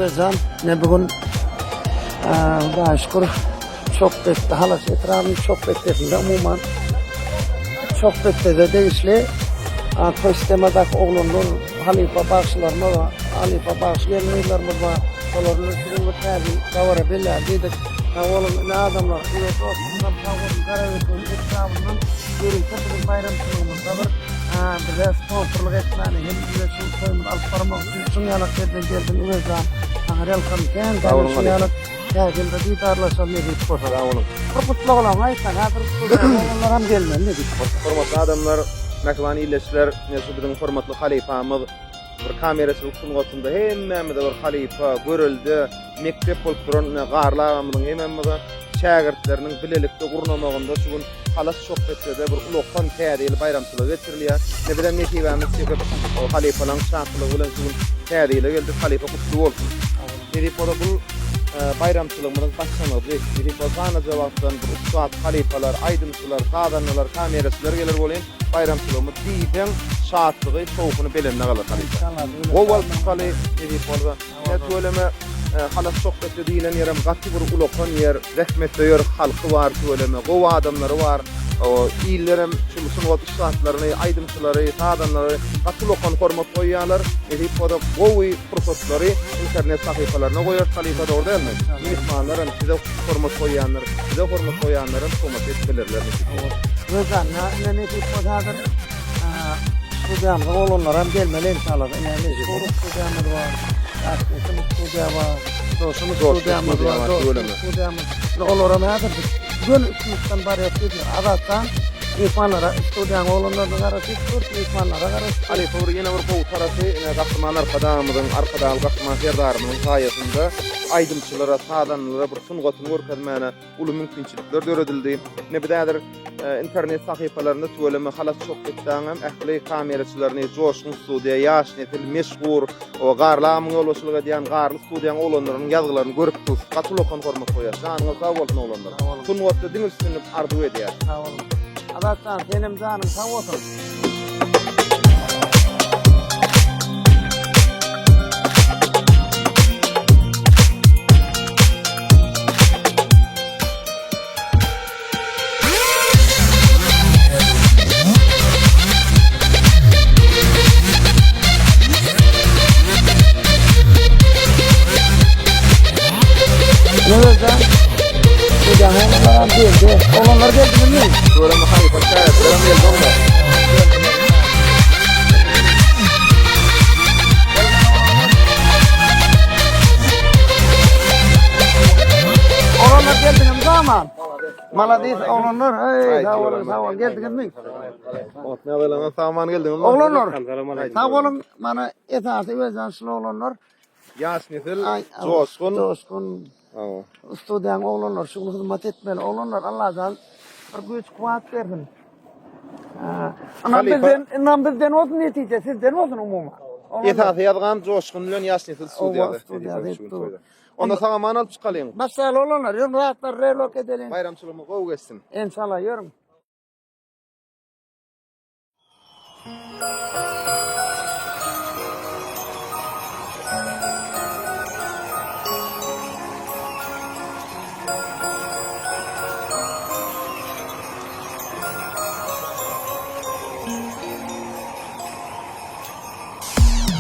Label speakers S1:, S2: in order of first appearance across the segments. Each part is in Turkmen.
S1: Öwezjan, ine bu gün Hudaýa şükür Çokbetde, Halaç etrabynyň Çokbetdesinde umuman Çokbetdede degişli Toý-sistemadaky oglanlar, halypa bagşylarymyz bar, halypa bagşy gelin-gyzlarymyz bar. Şolar bilen şu gün bir täze dabara belläli diýdik. Sag boluň, ine adamlar, ine dostumyzam sag bolsun, Garabekewül etrabyndan ýörite biziň baýramçylygymyzda bir bize sponsorlyk etmäni hem bize şu toýumyzy alyp barmak üçin şuň ýalak ýerden geldiň Öwezjan. Saňa welcome kän kän şuň ýalak täze ýylda didarlaşaly nesip bolsa.
S2: Sag boluň.
S1: Bir gutlaglaryňy aýtsaň häzir studiýa hem gelmeli nesip bolsa.
S2: Hormatly adamlar, mähriban ildeşler, ine şu biziň hormatly halypamyz bir kameraçylyk sungatynda hemmämize bir halypa, görelde, mekdep bolup duran ine Garly agamyzyň hemem şägirtleriniň bilelikde gurnamagynda şu gün Halaç Çohpetdede bir ulakan Täze ýyl baýramçylygy geçirilýär. Ine bizem nesibämiz çekip, halypalaryň çakylygy bilen şu gün Täze ýyla geldik. Halypa gutly bolsun. Nesip bolsa bu baýramçylygymyzyň başlangyjy. Nesip bolsa sanaja wagtdan bir ussat halypalar, aýdymçylar, sazandalar, kameraçylar geler welin baýramçylygymyz diýseň şatlygy, şowhuny belende galar halypa. Gowy alyp çykaly nesip bolsa. Ine tüweleme Halaç Çohbetde diýilen ýerem gaty bir ulakan ýer, zähmetsöýer halky bar tüweleme, gowy adamlary bar. Illerem şul sungat ussatlaryny, aýdymçylary, sazandalary gaty ulakan hormat goýýarlar. Nesip bolsa gowy pursatlary internet sahypalaryna goýarys halypa dogry dälmi? Myhmanlaram size hormat goýýanlar, size hormat goýýanlaram tomaşa edip bilerler nesip bolsa.
S1: Özem ine nesip bolsa häzir Studiýamyza oglanlar hem gelmeli enşallah. Ine meşhur studiýamyz bar. Ähmiýetli studiýa bar. Joşun studiýamyz bar. Joşun studiýamyz. Ine olar hem häzir biz göni üstümizden barýas diýdiler. Azatjan myhmanlara studiýanyň oglanlaryna garaşyp dur, myhmanlara garaşyp.
S2: Halypa bir ýene bir gowy tarapy ine Gahryman Arkadagymyzyň, Arkadagly Gahryman Serdarymyzyň saýasynda aýdymçylara, sazandalara bir sungatyny görkezmäne uly mümkinçilikler döredildi. Ine biz häzir internet sahypalarynda tüweleme Halas Çohbetdaňam ähli kameraçylaryny Joşgun studiýa, Ýaş nesil, Meşhur, o Garly agamyň ýolbaşçylyk edýän Garly studiýaň oglanlarynyň ýazgylaryny görüp durus. Gaty ulakan hormat goýýas. Janyňyz sag bolsun oglanlar. Sungatda diňe üstünlik arzuw edýäs.
S1: Sag boluň. Azatjan senem janyň sag bolsun. Oglanlar geldi mi?
S2: Göreme halypa şägirtlerem geldi onda.
S1: Oglanlar geldiňizmi zaman? Maladis oglanlar. Hey, sag boluň, sag boluň. Geldiňizmi?
S2: Otny ýagdaýlaryňyz sag aman geldiňizmi?
S1: Oglanlar. Sag boluň. Mana esasy özden şul oglanlar.
S2: Ýaş nesil joşgun.
S1: Joşgun. Studiýaň oglanlar şu gün hyzmat etmeli. Oglanlar Allahjan bir güýç kuwwat bersin. Ynam bizden, ynam bizden bolsun netije sizden bolsun umuman.
S2: Esasy ýazgam joşgun bilen ýaş nesil studiýada. Onda sag aman alyp çykalyň.
S1: Başlaly oglanlar, ýörüň zatlar relok edeliň.
S2: Baýramçylygymyz gowy geçsin.
S1: Enşalla ýörüň.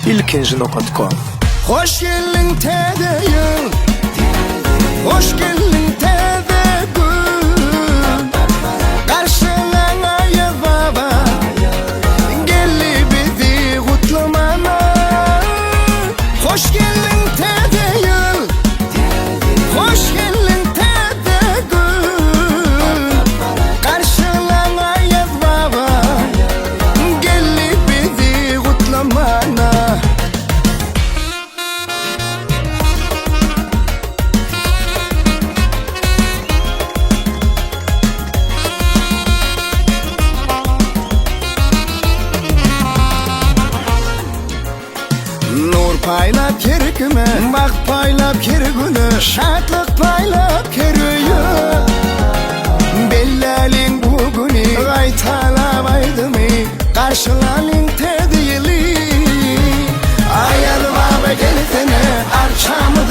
S3: Ilkinji nokat kom.
S4: Hoş geldiň täze ýyl Hoş geldiň täze gün Garşylaň Aýaz baba Geldi bizi gutlamana Hoş geldiň täze ýyl Hoş geldiň täze gün Garşylaň Aýaz baba Geldi bizi gutlamana. Nur paýlap her kime, bagt paýlap her güne, şatlyk paýlap her öýe. Belläliň bu güni, gaýtalap aýdymy, garşylalyň täze ýyly. Aýaz baba gelsene, arçamyz.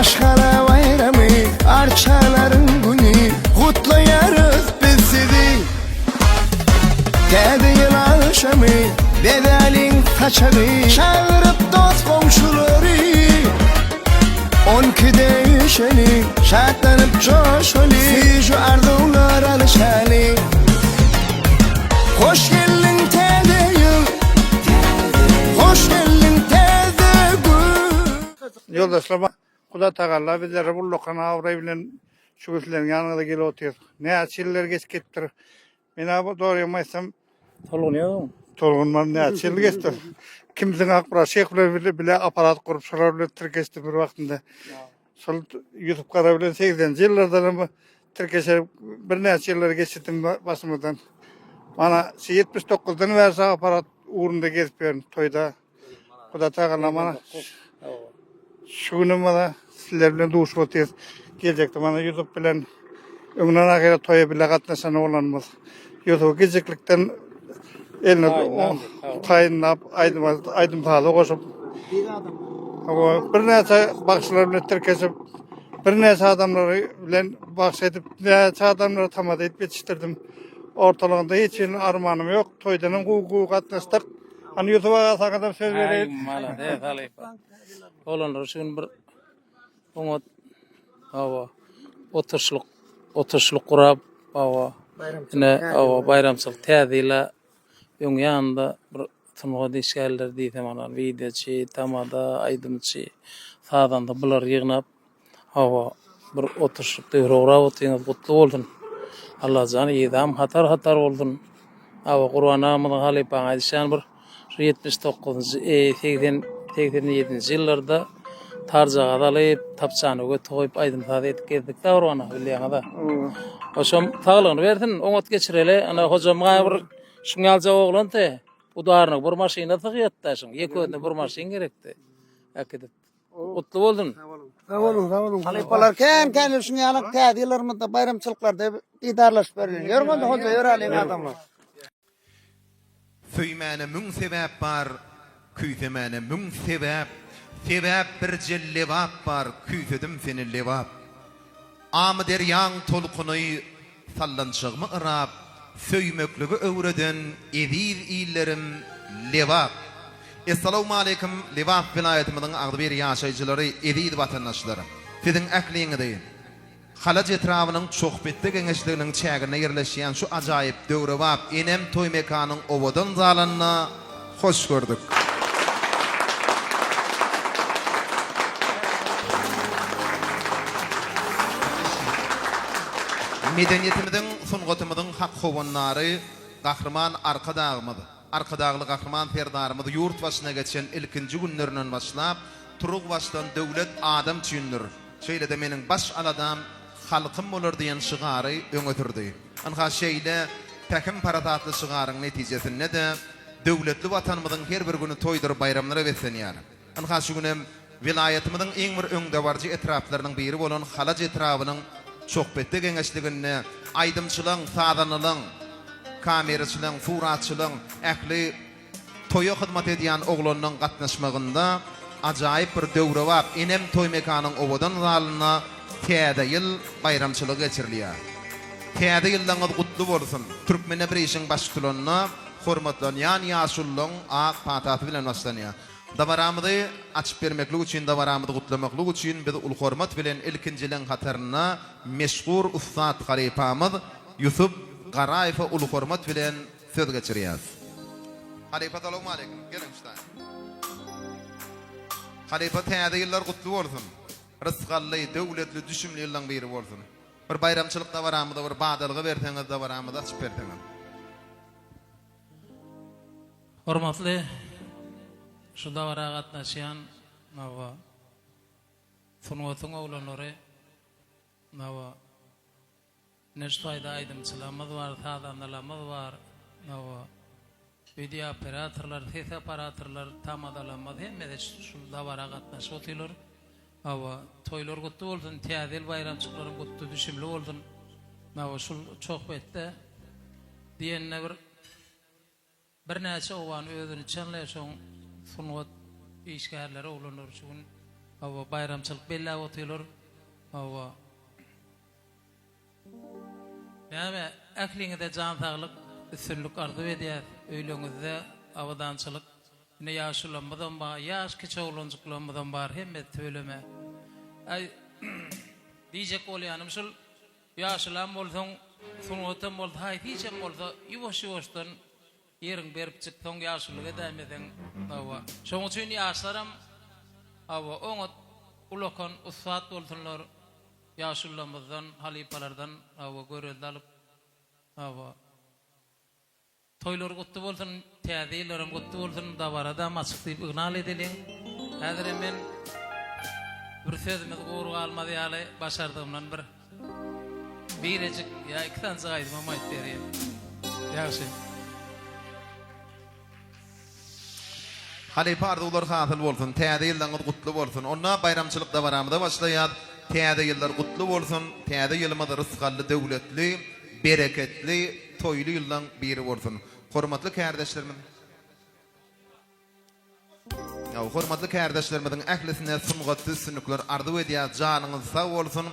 S4: Maşgala baýramy, arçalaryň güni, Gutlaýarys biz sizi. Täze ýyl agşamy, bezäliň saçagy, Çagyryp dost-goňşulary. On ikide üýşeli, şatlanyp joşaly, Süýji arzuwlar alyşaly. Hoş geldiň täze ýyl, Hoş geldiň täze gün.
S5: Ýoldaşlar Huda tagalla bizlere ullakan abraý bilen şu gün sizleriň ýanyňyza gelip otyrys. Näçe ýyllar geçip gitdir. Men-ä bu dogrymy aýtsam
S6: Tolgunýaň.
S5: Tolgunmam näçe ýyl geçdi. Kimsiň Akmyrat şeýh bilen bile, bile aparat gurup şolar bilen tirkeşdim bir wagtynda. Şol Ýusup Gara bilen 80-nji ýyllardan hem tirkeşip birnäçe ýyllar geçirdim başymyzdan. Mana şu 79-dan bäri şu aparat ugrunda gezip ýörün toýda. Huda tagala mana şu günüm mana sizler bilen duşup otyrys. Geljekde mana Ýusup bilen öňden ahyra toýa bile gatnaşan oglanymyz. Ýusuby gijiklikden eline taýynlap aýdym aýdym saza goşup birnäçe bagşylar bilen tirkeşip birnäçe adamlary bilen bagş edip näçe adamlary tamada edip ýetişdirdim. Ortalygynda hiç hili armanym ýok. Toýdan hem gowy gowy gatnaşdyk. Hany Ýusup aga saňa-da söz bereýin.
S6: Aý, malades halypa. Oglanlar şu gün bir oňat hawa oturyşlyk oturyşlyk gurap hawa ine hawa baýramçylyk täze ýyla öň ýanynda bir sungat işgärleri diýsem olar wideoçy, tamada, aýdymçy, sazanda bulary ýygnap Hawa, bir oturyşyk döwre gurap otyňyz gutly bolsun. Allajan yzam hatar hatar bolsun. Hawa Gurban agamyzyň halypaň aýdyşy bir şu 79-njy e, 80 87-nji ýyllarda tarjagaz alyp, tapçany göte goýup aýdym-saz edip gezdik-dä Gurban aga bilýäňiz-a. Hoşam saglygyny bersin, oňat geçireli. Ana hojam gaýy bir şuň ýalyja oglandy. Udarnyk bir maşyna sygýatda şuň. Ýeke özüne bir maşyn gerekdi. Äkidip. Gutly bolsun.
S1: Sag boluň, sag boluň. Halypalar kän kän şuň ýaly täze ýyllarymyzda baýramçylyklarda didarlaşyp bereliň. Ýörüň onda hoja ýöräliň adamlar.
S7: Söýmäne müň sebäp bar, küýsemäne müň sebäp, Sebäp birje Lebap bar, küýsedim seni Lebap. Amyderýaň tolkuny sallançagymy yrap, Söýmekligi öwreden eziz illerim Lebap! Essalawmaleýkim Lebap welaýatymyzyň agzybir ýaşaýjylary, eziz watandaşlar! Siziň ähliňizi Halaç etrabynyň Çohpetde geňeşliginiň çäginde ýerleşýän şu ajaýyp döwrebap Enem toý mekanyň owadan zalynda hoş gördük. Medeniýetimiziň, sungatymyzyň hak howandary Gahryman Arkadagymyz, Arkadagly Gahryman Serdarymyz ýurt başyna geçen ilkinji günlerinden başlap, Turuwbaşdan Döwlet adam üçindir, şeýle-de meniň baş aladam halkym bolar diýen şygary öňe sürdi. Ynha, şeýle pähim-parasatly şygaryň netijesinde-de, döwletli Watanymyzyň her bir güni toýdur baýramlara beslenýär. Ynha, şu günem welaýatymyzyň iň bir öňdebaryjy etraplarynyň biri bolan Halaç etrabynyň Çohpetde geňeşliginde aýdymçylaň, sazandalaň, kameraçylaň, suratçylaň, ähli toýa hyzmat edýän oglanlaň gatnaşmagynda ajaýyp bir döwrebap Enem toý mekanyň owadan zalynda Täze ýyl baýramçylygy geçirilýär. Täze ýyllaňyz gutly bolsun! Türkmende bir işiň baş tutulanda hormatlanýan ýaşululaň ak patasy bilen başlanýar. Dabaramyzy açyp bermeklik üçin, dabaramyzy gutlamaklyk üçin biz uly hormat bilen ilkinjileň hatarynda meşhur ussat halypamyz Ýusup Garaýewe uly hormat bilen söz geçirýäs. Halypa salowmaleýkim. Geliň şu taýa. Halypa täze ýyllar gutly bolsun. Rysgally, döwletli, düşümli ýyllaň biri bolsun. Bir baýramçylyk dabaramyza bir badalga berseňiz dabaramyzy açyp berseňiz.
S6: Hormatly şu dabara gatnaşýan hawa sungatyň oglanlary hawa ine şu taýda aýdymçylarymyz bar sazandalarymyz bar hawa wideo operatorlar ses operatorlar tamadalarymyz hemmesi şu dabara gatnaşyp otyrlar Hawa, toýlar gutly bolsun, täze ýyl baýramçyklaryň gutly düşümli bolsun. Hawa, şul çohbetde diýende bir birnäçe obany özüni çanlaýar şoň sungat işgärleri oglanlar şu gün. Hawa, baýramçylyk belläp otyrlar. Hawa. Näme, ähliňize jan saglyk, üstünlik arzuw edýäs. Öýleňizde abadançylyk. Ine ýaşulamyzam bar, ýaş kiçi oglanjyklarymyzam bar, hemmesi tüweleme. Aý, diýjek bolýanym şul, ýaşulam bolsaň, sungatam bolsa, haýsy işem bolsa, ýuwaş-ýuwaşdan Ýeriň berip çyksaň ýaşulyk edäýmeseň hawa. Şoň üçin ýaşlaram hawa oňat ulakan ussat bolsunlar ýaşulylarymyzdan halypalardan hawa görelde alyp hawa. Toýlar gutly bolsun täze ýyllaram gutly bolsun dabaradam açyk diýip ygnal edeliň. Häzirem men bir sözümiz gury galmaz ýaly başardygymdan bir Birejik ýa iki sanjyk aýdymam aýdyp berýän. Ýagşy.
S7: Halypa arzuwlar hasyl bolsun. Täze ýyllaňyz gutly bolsun. Onda baýramçylyk dabaramyza başlaýas. Täze ýyllar gutly bolsun. Täze ýylymyz rysgally döwletli, bereketli, toýly ýyllaň biri bolsun. Hormatly kärdeşlerimiz. Hormatly kärdeşlerimiziň ählisine sungatda üstünlikler arzuw edýäs janyňyz sag bolsun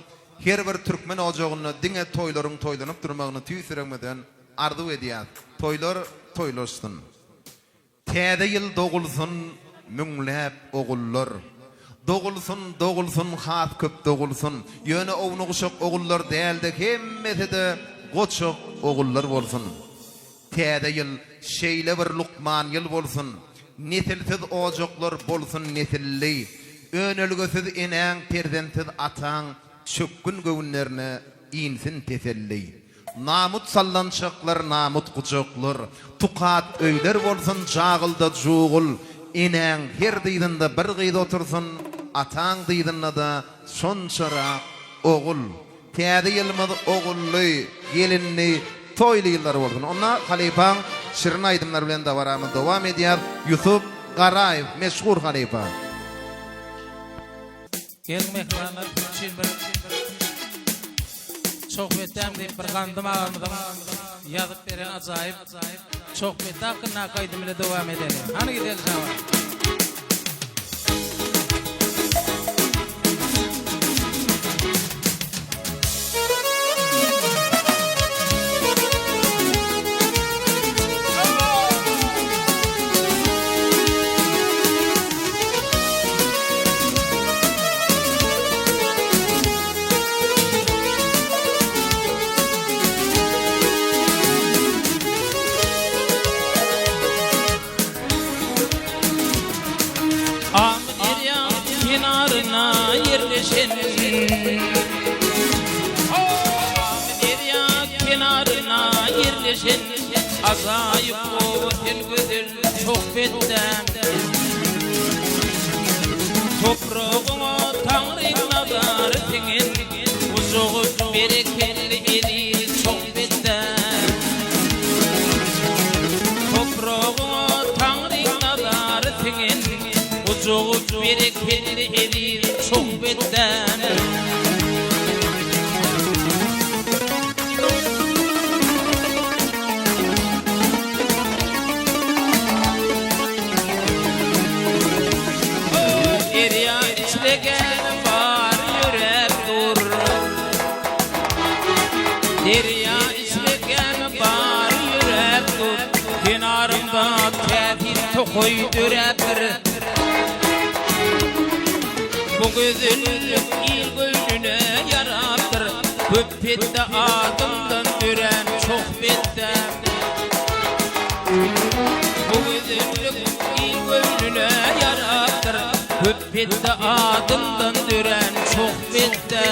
S7: her bir türkmen ojagynda diňe toýlaryň toýlanyp durmagyny tüýs ýüregimizden arzuw edýäs toýlar toýlaşsyn täze ýyl dogulsyn müňläp ogullar dogulsyn dogulsyn has köp dogulsyn ýöne ownuguşak ogullar dälde hemmeside goçak ogullar bolsun. Täze ýyl şeýle bir lukman ýyl bolsun, Nesilsiz ojaklar bolsun nesilli, Önelgesiz enäň, perzentsiz ataň Çökgün göwünlerine insin teselli. Namut sallançaklar, namut gujaklar, Tukat öýler bolsun jagylda jugul, Enäň her dyzynda bir gyz otursyn, Ataň dyzynda-da şonçarak ogul. Täze ýylymyz ogully, gelinli, toýly ýyllar bolsun. Onda halypaň şirin aýdymlary bilen dabaramyz dowam edýär. Ýusup Garaýew meşhur halypa.
S6: Geliň mähribanlar siz üçin bir Çohbetdäm diýip bir Gandym agamyzyň ýazyp beren ajaýyp Çohbetde hakyndaky aýdym bile dowam edeliň. Hany gideli Şaban. Amyderýaň kenaryna ýerleşen Amyderýa kenaryna ýerleşen Ajaýyp oba sen gözel Çohpetdäm Topragyňa Taňryň nazary siňen Gujagy bereketli eziz Çohpetdäm Topragyňa Taňryň nazary siňen, Gujagy bereketli eziz Çohpetdäm. Derýa içre gämi bar ýöräp dur. Derýa içre gämi bar ýöräp dur. Kenarynda täsin tokaý döräpdir. Bu gözellik il göwnüne ýarapdyr. Köp petde adamdan dörän çoh petde. Bu gözellik il göwnüne ýarapdyr. Köp petde adamdan dörän çoh petde.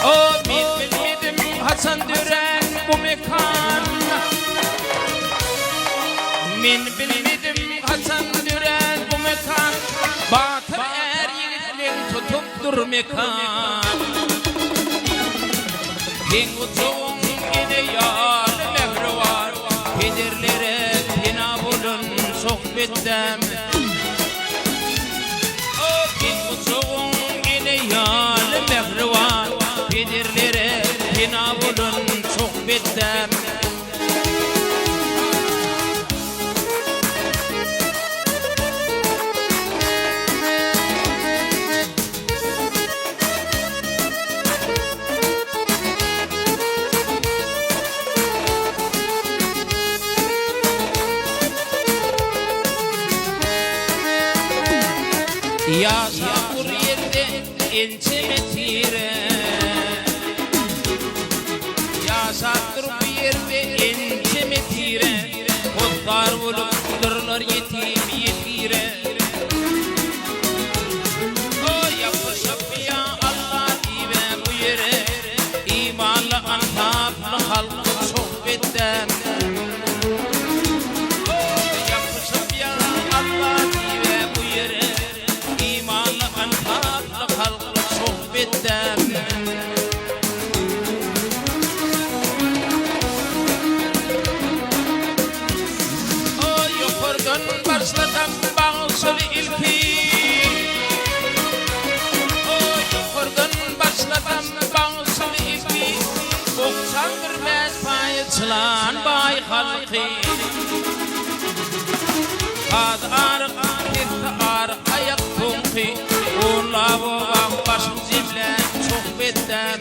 S6: O men bilmedim haçan dörän bu mekan Men bilmedim haçan dörän bu mekan Batyr är ýigitleň tutup dur mekan Seň gujagyň ene ýaly mähriban Pederlere pena bolan sohbetdäm. Ýetimlere pena bolan çoh betdäm. Ýaşap bir ýerde ençeme tire. Ýaşapdyr bu ýerde ençeme tire. Hossar bolupdyrlar ýetim ýesire. O ýapyşyp ýa Alla diýibä bu ýere. Imanly ynsaply halky çoh betdäm. O ýapyşyp ýa Alla diýibä bu ýere. Imanly ynsaply halky çoh betdäm. O ýokardan başlasam bagşyly ilki. O ýokardan başlasam bagşyly ilki. Okçandyr bäş paýy çylan baý halky. Az aryk, pesde aryk, aýak soňky. Onlap obaň başyn jemlän çoh betdäm.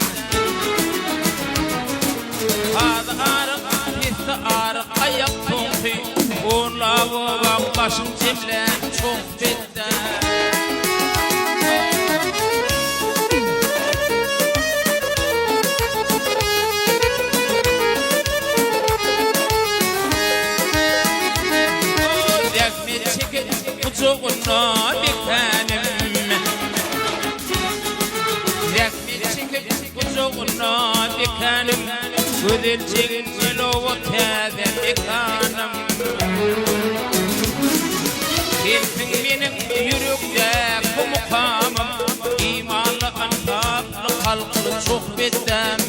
S6: Az aryk, pesde aryk, aýak soňky. Onlap obaň başyn jemlän çoh betdäm. Zähmet çeken gujagynda bekänim. Zähmet çekip gujagynda bekänim. Gözel jeňňel oba täze mekanym. Sensiň meniň ýürekdäki mukamym. Imanly, ynsaply halkly çoh bendäm.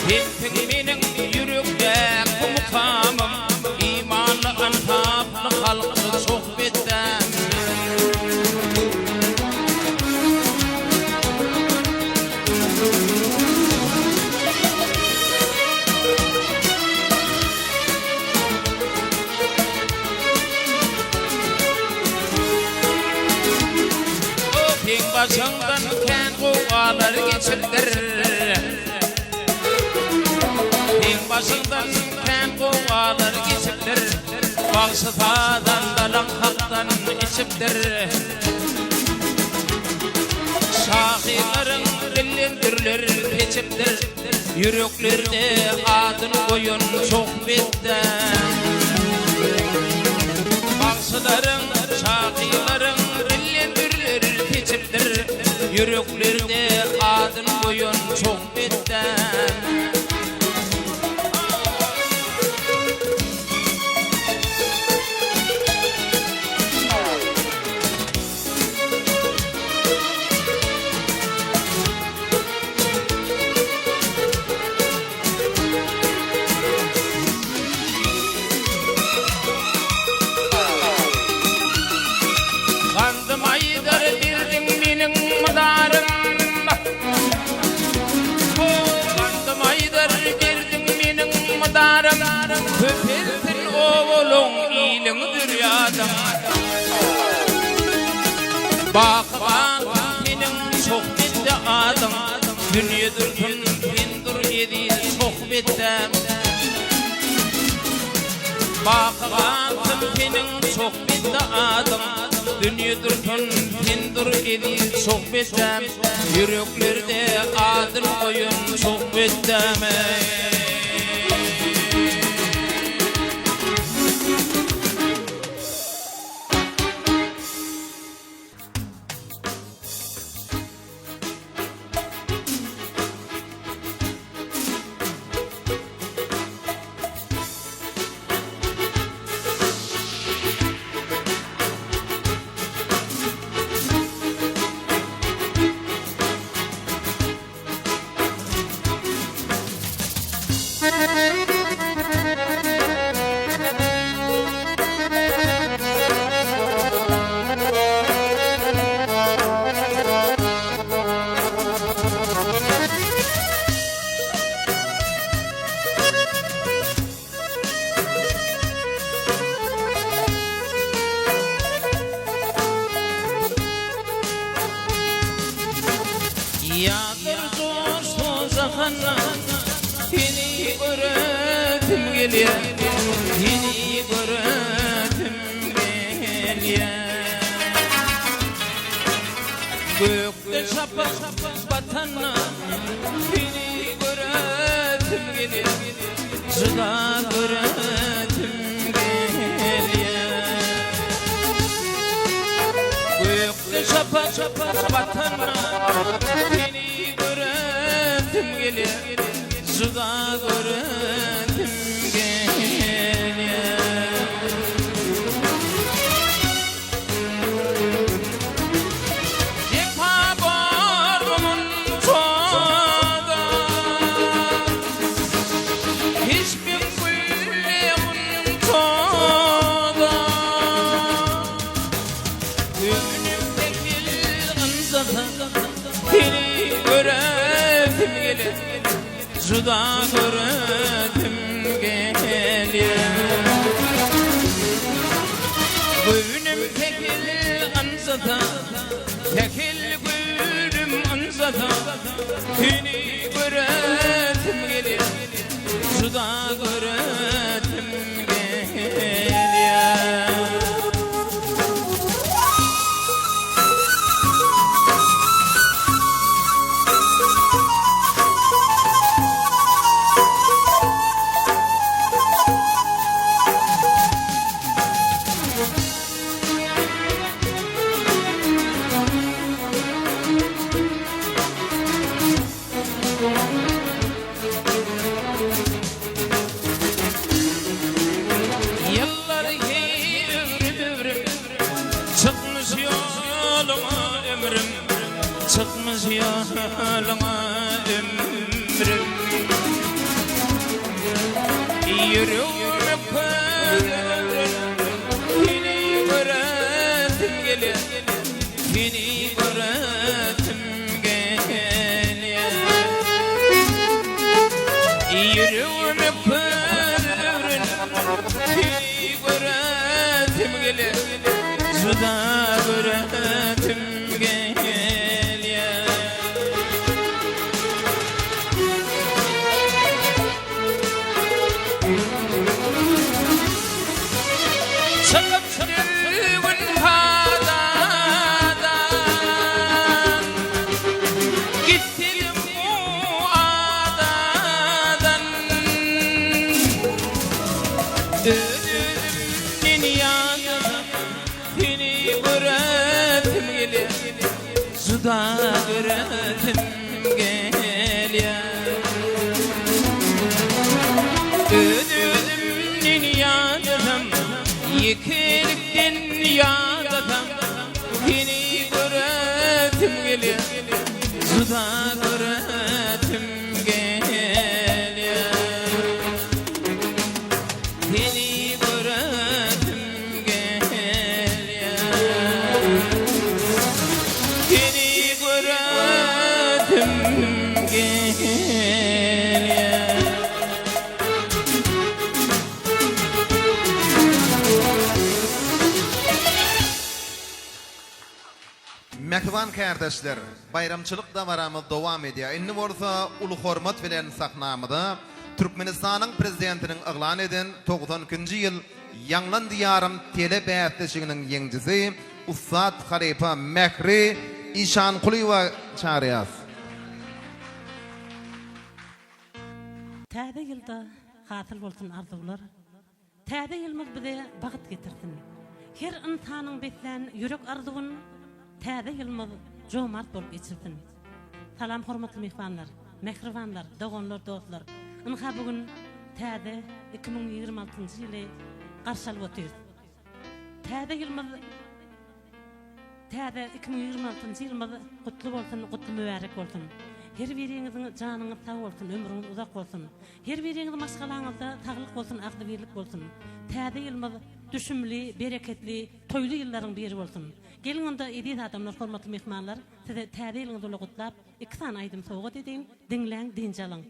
S6: Sensiň meniň ýürekdäki mukamym. Imanly, ynsaply halkly çoh bendäm. Seň başyňdan kän gowgalar geçipdir. Seň başyňdan kän gowgalar geçipdir. Bagşy sazandalaň hakdan içipdir. Şahyrlaryň dilden dürler seçipdir. Ýüreklerde adyny goýan çoh betde. Bagşylaryň, şahyrlaryň dilden dürler seçipdir. Ýüreklerde adyny goýan çoh betde. Gandym aýdar berdiň meniň mydarym. Gandym aýdar berdiň meniň mydarym. Köpelsin obalaň iliň zürýadyň. Baky galsyn seniň çoh bende adyň, Dünýe dursun, sen dur eziz çoh bendäm. Baky galsyn seniň çoh bende adyň, Dünýe dursun, sen dur eziz çoh bendäm. Ýüreklerde adyn goýan çoh bendäm.
S8: Ýaşlar joşsa jahanda, Seni göresim gelýär, Seni göresim gelýär. Gökde şapak batanda, Seni göresim gelýär, Juda göresim gelýär. Gökde şapak batanda, Seni göresim gelýär, Juda göresim gelýär. Jepa bormy munça-da, Keşbiň gülle munça-da. Göwnüm tekil ynjasa, Seni göresim geler, Juda göresim gelýär. Göwnüm tekil ynjasa, Tekil göwnüm ynjasa, Seni göresim gelýär, Juda göresim gelýär. Ýyllar heý öwrüm-öwrüm, Çykmyş ýoluňa ömrüm, Çykmyş ýoluňa ömrüm. Ýüregime köz öwren, Seni göresim gelýär, Seni göresim gelýär. Ýüregime köz öwren, Seni göresim gelýär, Juda göresim gelýär. Çykyp düwün padadan, Gitdim bu adadan. Öz-özümden ýadasam, Seni göresim gelýär, Juda göresim gelýär. Öz-özümden ýadasam, Ýekelikden ýadasam, Seni göresim gelýär, Juda göresim gelýär. Seni göresim gelýär. Seni göresim gelýär.
S7: Mähriban kärdeşler, baýramçylyk dabaramyz dowam edýär. Indi bolsa uly hormat bilen sahnamyza Türkmenistanyň Prezidentiniň yglan eden 92-nji ýyl Ýaňlan Diýarym tele bäsleşiginiň ýeňjisi ussat halypa Mähri Işankulyýewa çagyrýas.
S9: Täze ýylda hasyl bolsun arzuwlar, Täze ýylymyz bize bagt getirsin. Her ynsanyň beslän ýürek arzuwyn Täze ýylymyz jomart bolup eçilsin. Salam hormatly myhmanlar, mähribanlar, doganlar, dostlar. Ynha bu gün täze 2026-njy ýyly garşy alyp otyrys. Täze ýylymyz Täze 2026-njy ýylymyz gutly bolsun, gutly mübärek bolsun. Her biriňiziň janyňyz sag bolsun, ömrüňiz uzak bolsun. Her biriňiziň maşgalaňyzda saglyk bolsun, agzybirlik bolsun. Täze ýylymyz düşümli, bereketli, toýly ýyllaryň biri bolsun. Geliň onda eziz adamlar, hormatly myhmanlar, size täze ýylyňyzy uly gutlap, iki sany aýdym sowgat edeýin, diňläň, dynç alyň.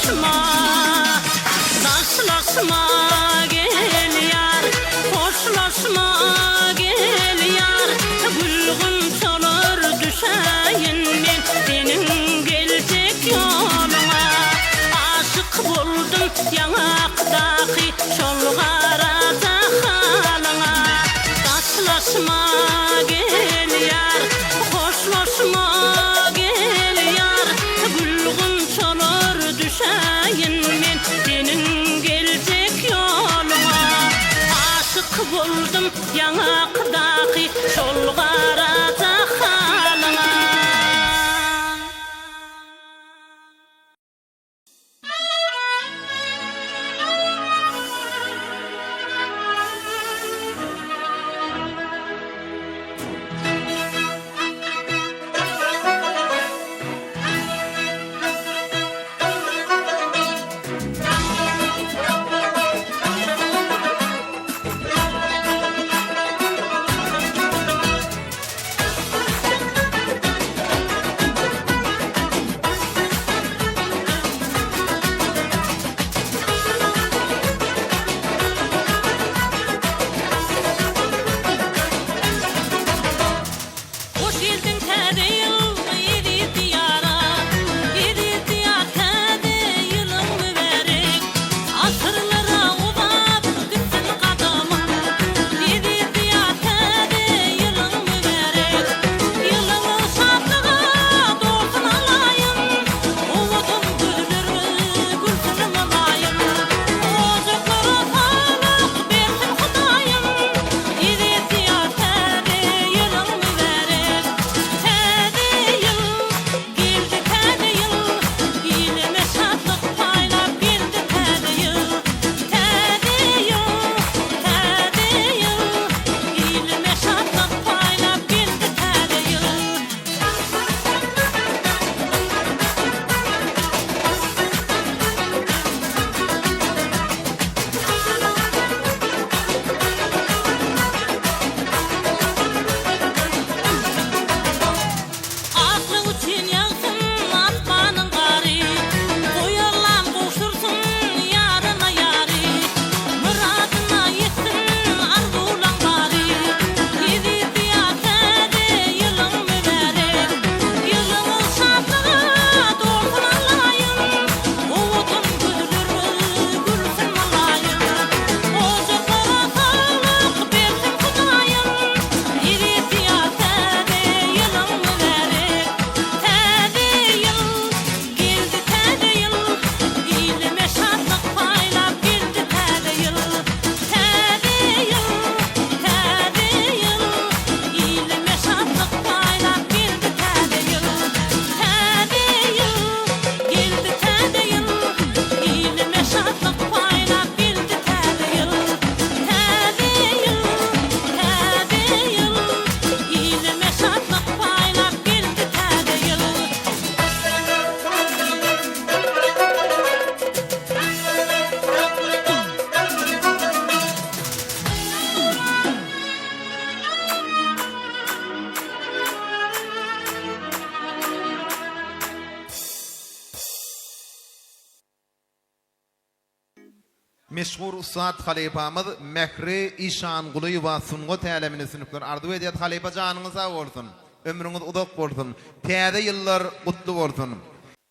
S9: Hoşlaşma, daşlaşma gel ýar, Hoşlaşma gel ýar, Gül gunçalar düşäýin men seniň geljek ýoluňa. Aşyk boldum ýaňakdaky şol garaja halyňa. Daşlaşma gel ýar, hoşlaşma gel ýar, Gül gunçalar düşäýin men seniň geljek ýoluňa. Aşyk boldum ýaňakdaky şol garaja halyňa. Hoş geldiň täze ýyl eziz diýara, Eziz diýar täze ýylyň mübärek. Asyrlara uzap gitsin gadamyň, Eziz diýar täze ýylyň mübärek. Ýylyňyz şatlyga dolsun alaýym, Owadan gözleriňiz gülsün mylaýym. Ojaklara saglyk bersin Hudaýym, Eziz diýar täze ýylyň mübärek. Täze ýyl, geldi täze ýyl, Ilime şatlyk paýlap geldi täze ýyl. Täze ýyl, täze ýyl, Ilime şatlyk paýlap geldi täze ýyl. Aklyk üçin ýagsyn asmanyň gary, Goý Allam gowşursyn ýaryna ýary, Myradyna ýetsin arzuwlaň bary. Eziz Diýar täze ýylyň mübärek, Ýylyňyz şatlyga dolsun Allaýym, Owadan gözleriňiz gülsün mylaýym. Ojaklara saglyk bersin Hudaýym, Eziz Diýar täze ýylyň mübärek. Täze ýyl, geldi täze ýyl, Ilime şatlyk paýlap geldi täze ýyl. Täze ýyl, täze ýyl, Ilime şatlyk paýlap geldi täze ýyl. Täze ýyl, geldi täze ýyl, Ilime şatlyk paýlap geldi täze ýyl. Täze ýyl, täze ýyl, Ilime şatlyk paýlap geldi täze ýyl.
S7: Meşhur ussat halypamyz Mähri Işangulyýewa sungat älemine üstünlikler arzuw edýäs halypa janyňyz sag bolsun ömrüňiz uzak bolsun täze ýyllar gutly bolsun.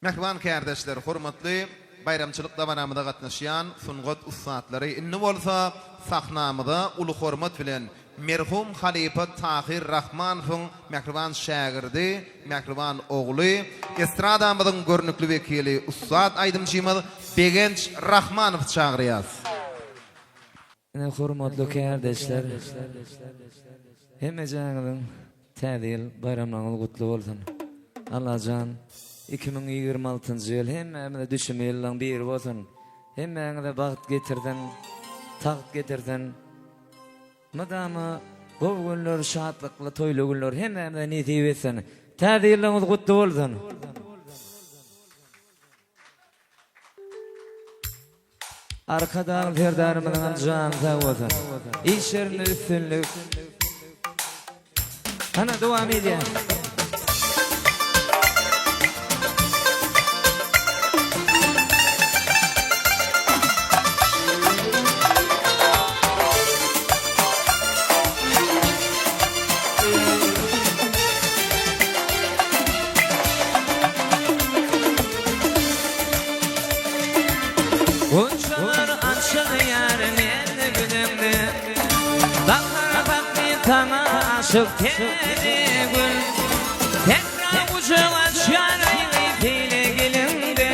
S7: Mähriban kärdeşler, hormatly baýramçylyk dabaramyza gatnaşýan sungat ussatlary, indi bolsa sahnamyza uly hormat bilen Merhum halypa Tahyr Rahmanowyň mähriban şägirdi, mähriban ogly, estradamyzyň görnükli wekili, ussat aýdymçymyz Begenç Rahmanowy çagyrýas.
S10: Ine hormatly kärdeşler, hemmejäňiziň Täze ýyl baýramlaryňyz gutly bolsun. Allajan 2026-njy ýyl hemmämize düşümli ýyllaryň biri bolsun. Hemmäňize bagt getirsin, tagt getirsin. Mydama gowy günler, şatlykly, toýly günler hemmämize nesip etsin. Täze ýylyňyz gutly bolsun! Arkadagly Serdarymyzyňam jany sag bolsun. Işlerinde üstünlik. Hana dowam edýär.
S8: Gunçalar açylýar näzli gülüňde Bahar pasly saňa aşyk täze gül Sähra gujak açýar aýgy seýle geliňde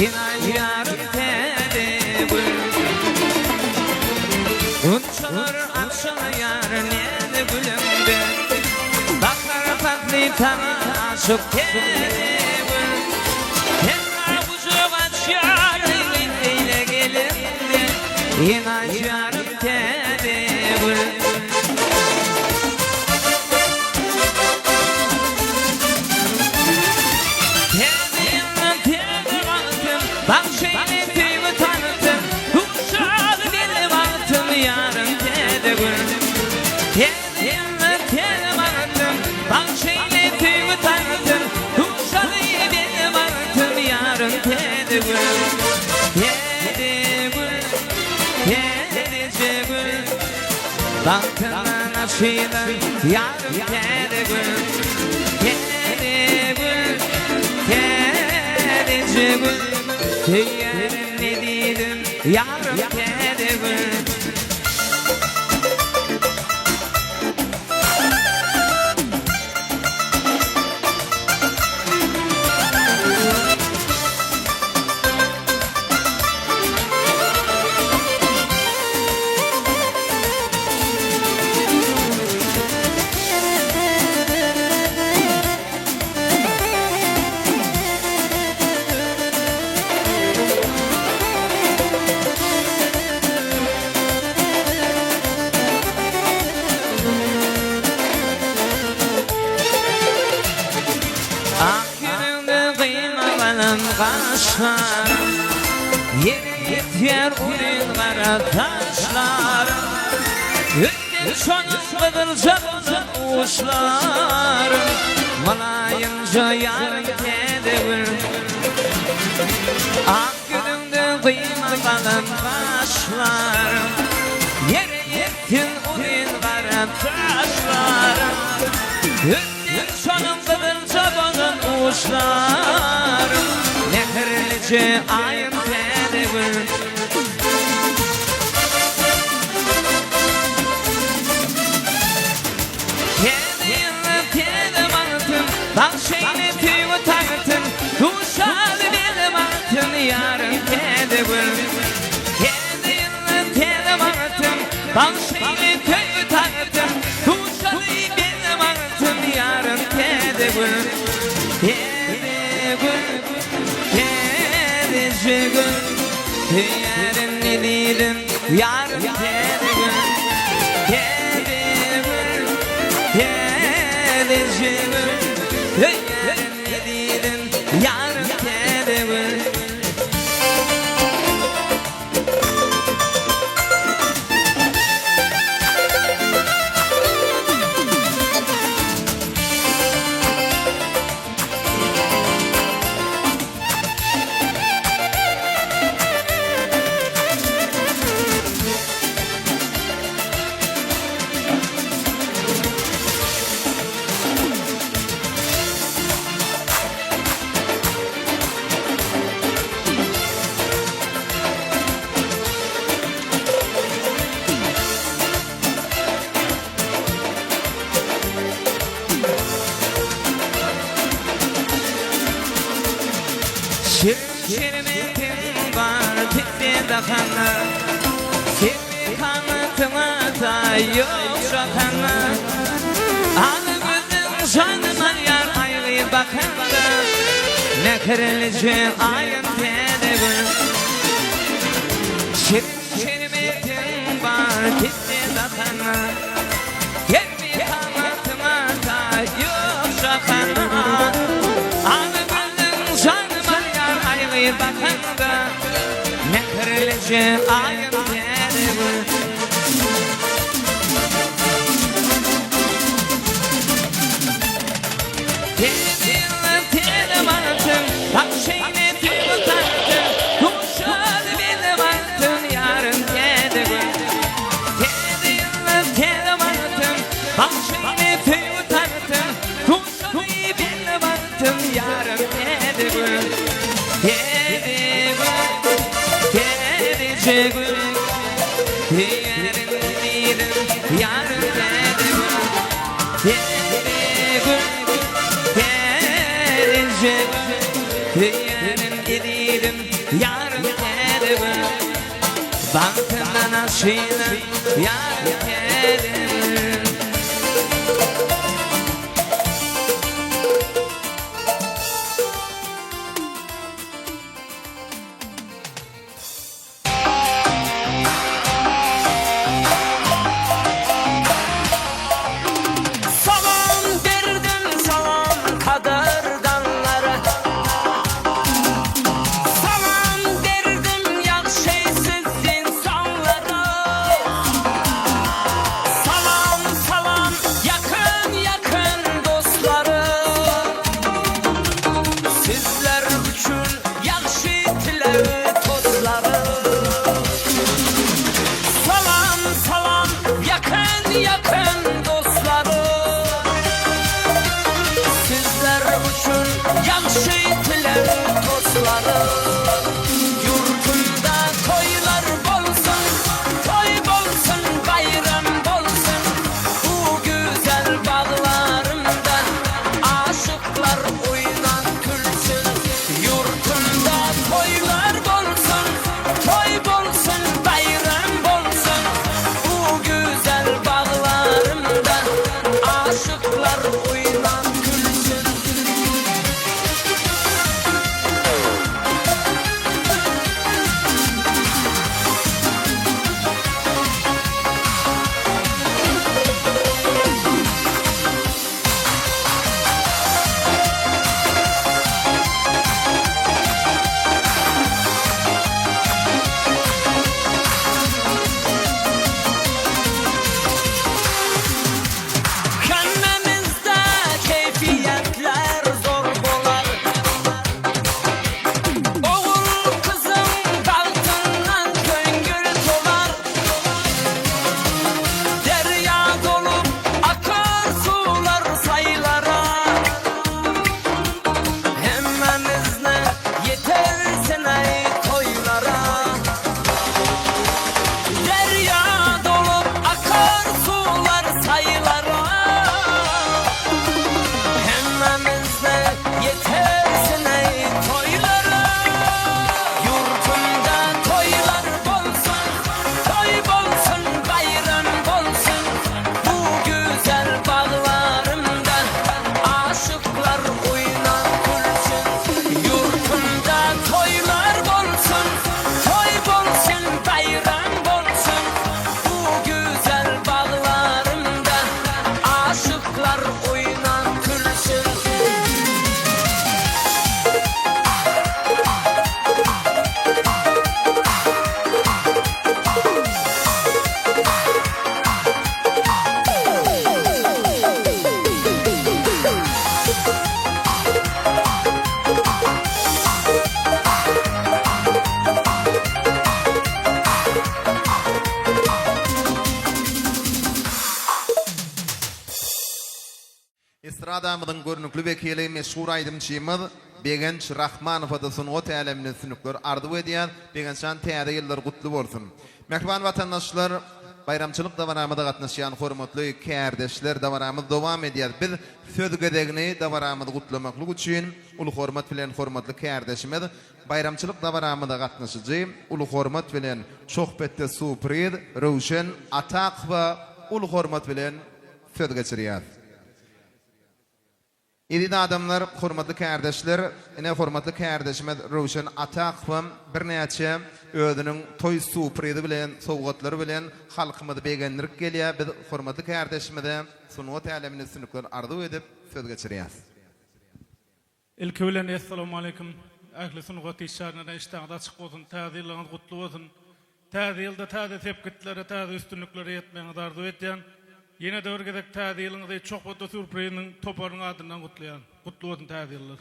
S8: Ynaýarym täze gül Gunçalar açylýar näzli gülüňde Bahar pasly saňa aşyk täze gül Sähra gujak açýar aýgy seýle geliňde Ynaýarym täze gül. Täze ýylda täze bagtym, Bagş eýle söýgi tagtym, Duşaly belle bagtym, Ýarym täze gül. Täze ýylda täze bagtym, Bagş eýle söýgi tagtym, Duşaly belle bagtym, Ýarym täze gül. Täze gül, täzeje gül, Bagtymdan açylan ýarym täze gül. Täze gül, täzeje gül, Söýýänim ne diýdim, ýarym täze gül. Ak ýüzüňde gyýma galam gaşlarym, Ýere ýetýär uzyn gara saçlarym. Ötden şonuň gyzylja bolan uçlarym, Mylaýymja ýarym täze gül. Ak ýüzüňde gyýma galam gaşlarym, Ýere ýetsin uzyn gara saçlarym. Ötden şonuň gyzylja bolan uçlarym, Mähirlije aýym täze gül. Täze ýylda täze bagtym, Bagş eýle söýgi tagtym, Duşaly bele bagtym, Ýarym täze gül. Täze ýylda täze bagtym, Bagş eýle söýgi tagtym, Duşaly bele bagtym, Ýarym täze gül. Täze gül, täzeje gül, Söýýärin ne diýdim, ýarym täze gül. Täze gül, täzeje gül, Söýýärin ne diýdim, ýarym täze gül. Şirin şerbetiň bar pitde dakanda, Serwi kamatyňa taý ýok şakanda. Ala gözüň janym alýar aýgy bakanda, Mähirlije aýym täze gül. Şirin şerbetiň bar pitde dakanda, Serwi kamatyňa taý ýok şakanda. Ala gözüň janym alýar aýgy bakanda, Mähirlije aýym täze gül. Täze ýylda täze bagtym, Bagş eýle söýgi tagtym, Duşaly bele bagtym, Ýarym täze gül. Täze ýylda täze bagtym, Bagş eýle söýgi tagtym, Duşaly bele bagtym, Ýarym täze gül. Täze gül, täze. Täzeje gül Söýerin diýdim ýarym täze gül Täze gül Täzeje gül Söýerin ezizim ýarym täze gül Bagtymdan aşylan ýarym täze gül. Salam berdim salam gadyrdanlara Salam berdim ýagşy siz ynsanlara Salam salam ýakyn ýakyn dostlarym Sizler üçin Ýagşy tilegi tozlarym. Salam salam ýakyn ýakyn dostlarym. Sizler üçin ýagşy tilegi tozlarym. Ýurtumda toýlar bolsun, toý bolsun, baýram bolsun. Bu güzel baglarymda aşyklar oýnap gülsün. Ýurtumda toýlar bolsun, toý bolsun, baýram bolsun. Bu güzel baglarymda aşyklar oýnap gülsün. Hemmämizde keýfiýetler zor bolar. Ogul gyzyň bagtyndan köňül dolar. Derýa dolup akar suwlar saýlara. Hemmämizne ýetersin-aý toýlara. Derýa dolup akar suwlar saýlara. Hemmämizne ýetersin-aý toýlara. Ýurtumda toýlar bolsun, toý bolsun, baýram bolsun. Bu güzel baglarymda aşyklar oýnap gülsün. Ýurtumda toýlar bolsun, toý bolsun, baýram bolsun. Bu güzel baglarymda aşyklar oýnap gülsün.
S7: Estradamyzyň görnükli wekili, meşhur aýdymçymyz Begenç Rahmanowa-da sungat äleminde üstünlikler arzuw edýäs. Begenç jan täze ýyllar gutly bolsun! Mähriban watandaşlar, baýramçylyk dabaramyza gatnaşýan hormatly kärdeşler, dabaramyz dowam edýär. Biz söz gezegini dabaramyzy gutlamaklyk üçin uly hormat bilen hormatly kärdeşimiz, baýramçylyk dabaramyza gatnaşyjy, uly hormat bilen Çohpetde supriz Röwşen Atakowa uly hormat bilen söz geçirýäs. Eziz adamlar, hormatly kärdeşler, ine hormatly kärdeşimiz Röwşen Atakowam birnäçe özüniň toý suprizi bilen, sowgatlary bilen halkymyzy begendirip gelýär. Biz hormatly kärdeşimize sungat äleminde üstünlikler arzuw edip söz geçirýäs.
S11: Ilki bilen Essalawmaleýkim ähli sungat işgärlerine işdäňiz açyk bolsun täze ýylyňyz gutly bolsun täze ýylda täze sepgitlere täze üstünliklere ýetmegiňizi arzuw edýän ýenede bir gezek täze ýylyňyzy Çohbatly sýurpriziniň toparynyň adyndan gutlaýan gutly bolsun täze ýyllar.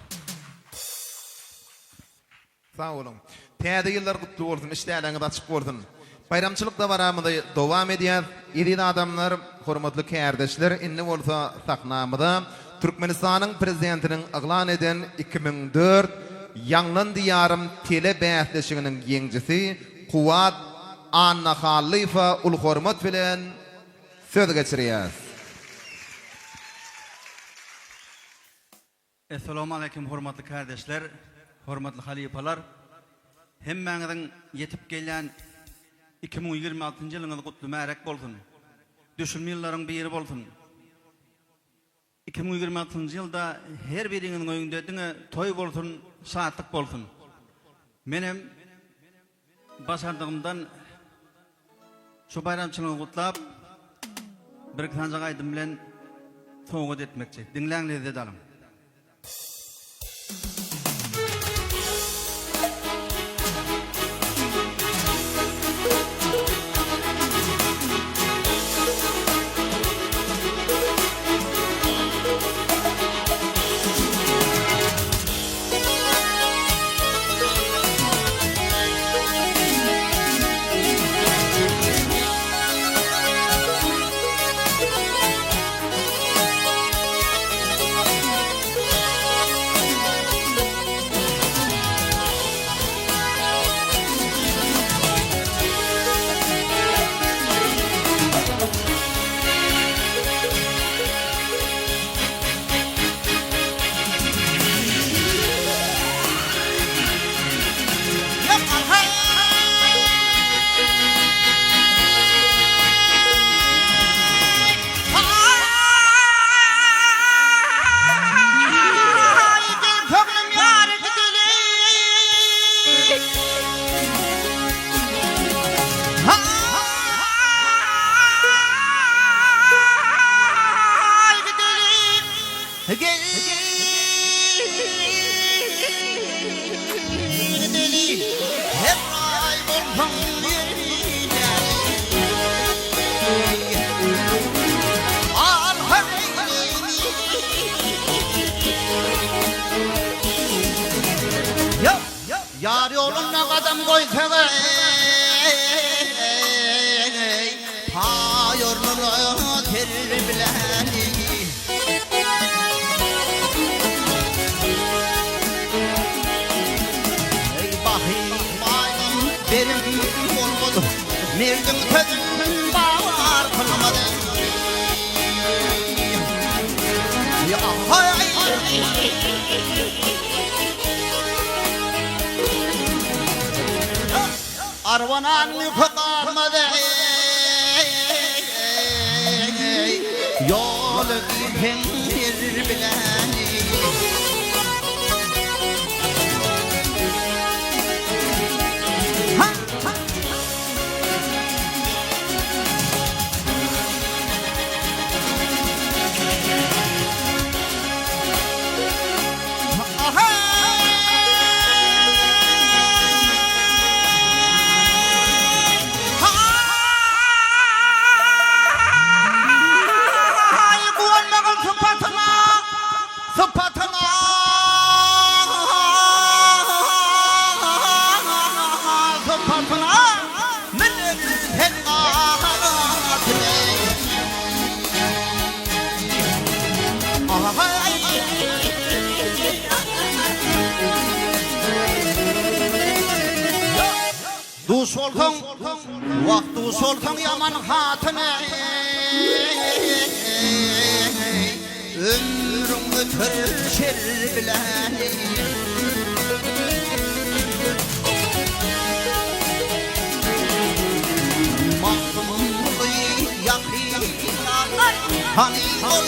S7: Sag boluň. Täze ýyllar gutly bolsun, işdäleňiz açyk bolsun. Baýramçylyk dabaramyzy dowam edýäs. Eziz adamlar, hormatly kärdeşler, indi bolsa sahnamyza Türkmenistanyň Prezidentiniň yglan eden 2004 Ýaňlan Diýarym tele bäsleşiginiň ýeňjisi Kuwwat. Anna Hallyýewe uly hormat bilen söz geçirýäs.
S12: Essalawmaleýkim hormatly kärdeşler, hormatly halypalar! Hemmäňiziň ýetip gelýän 2026-njy ýylyňyz gutly märek bolsun! Düşümli ýyllaryň biri bolsun! 2026-njy ýylda her biriňiziň öýüňde diňe toý bolsun, şatlyk bolsun! Menem Başardygymdan şu baýramçylygy gutlap, bir-iki sanjak aýdym bilen sowgat etmekçi. Diňläň, lezzet alyň.
S4: Ýar ýoluna gadam goýsaň eý, Paý ornuna ter bilen. Eý, bahyl baýdan berim bolmaz, Merdiň sözün bar kylmaz. Arwanan ýüki galmaz eý, Ýol diýseň ýer bilen. Duş bolsaň, wah duş bolsaň ýaman hatyna Ömrüň öter şer bilen. Magtymguly ýakyn Hany ol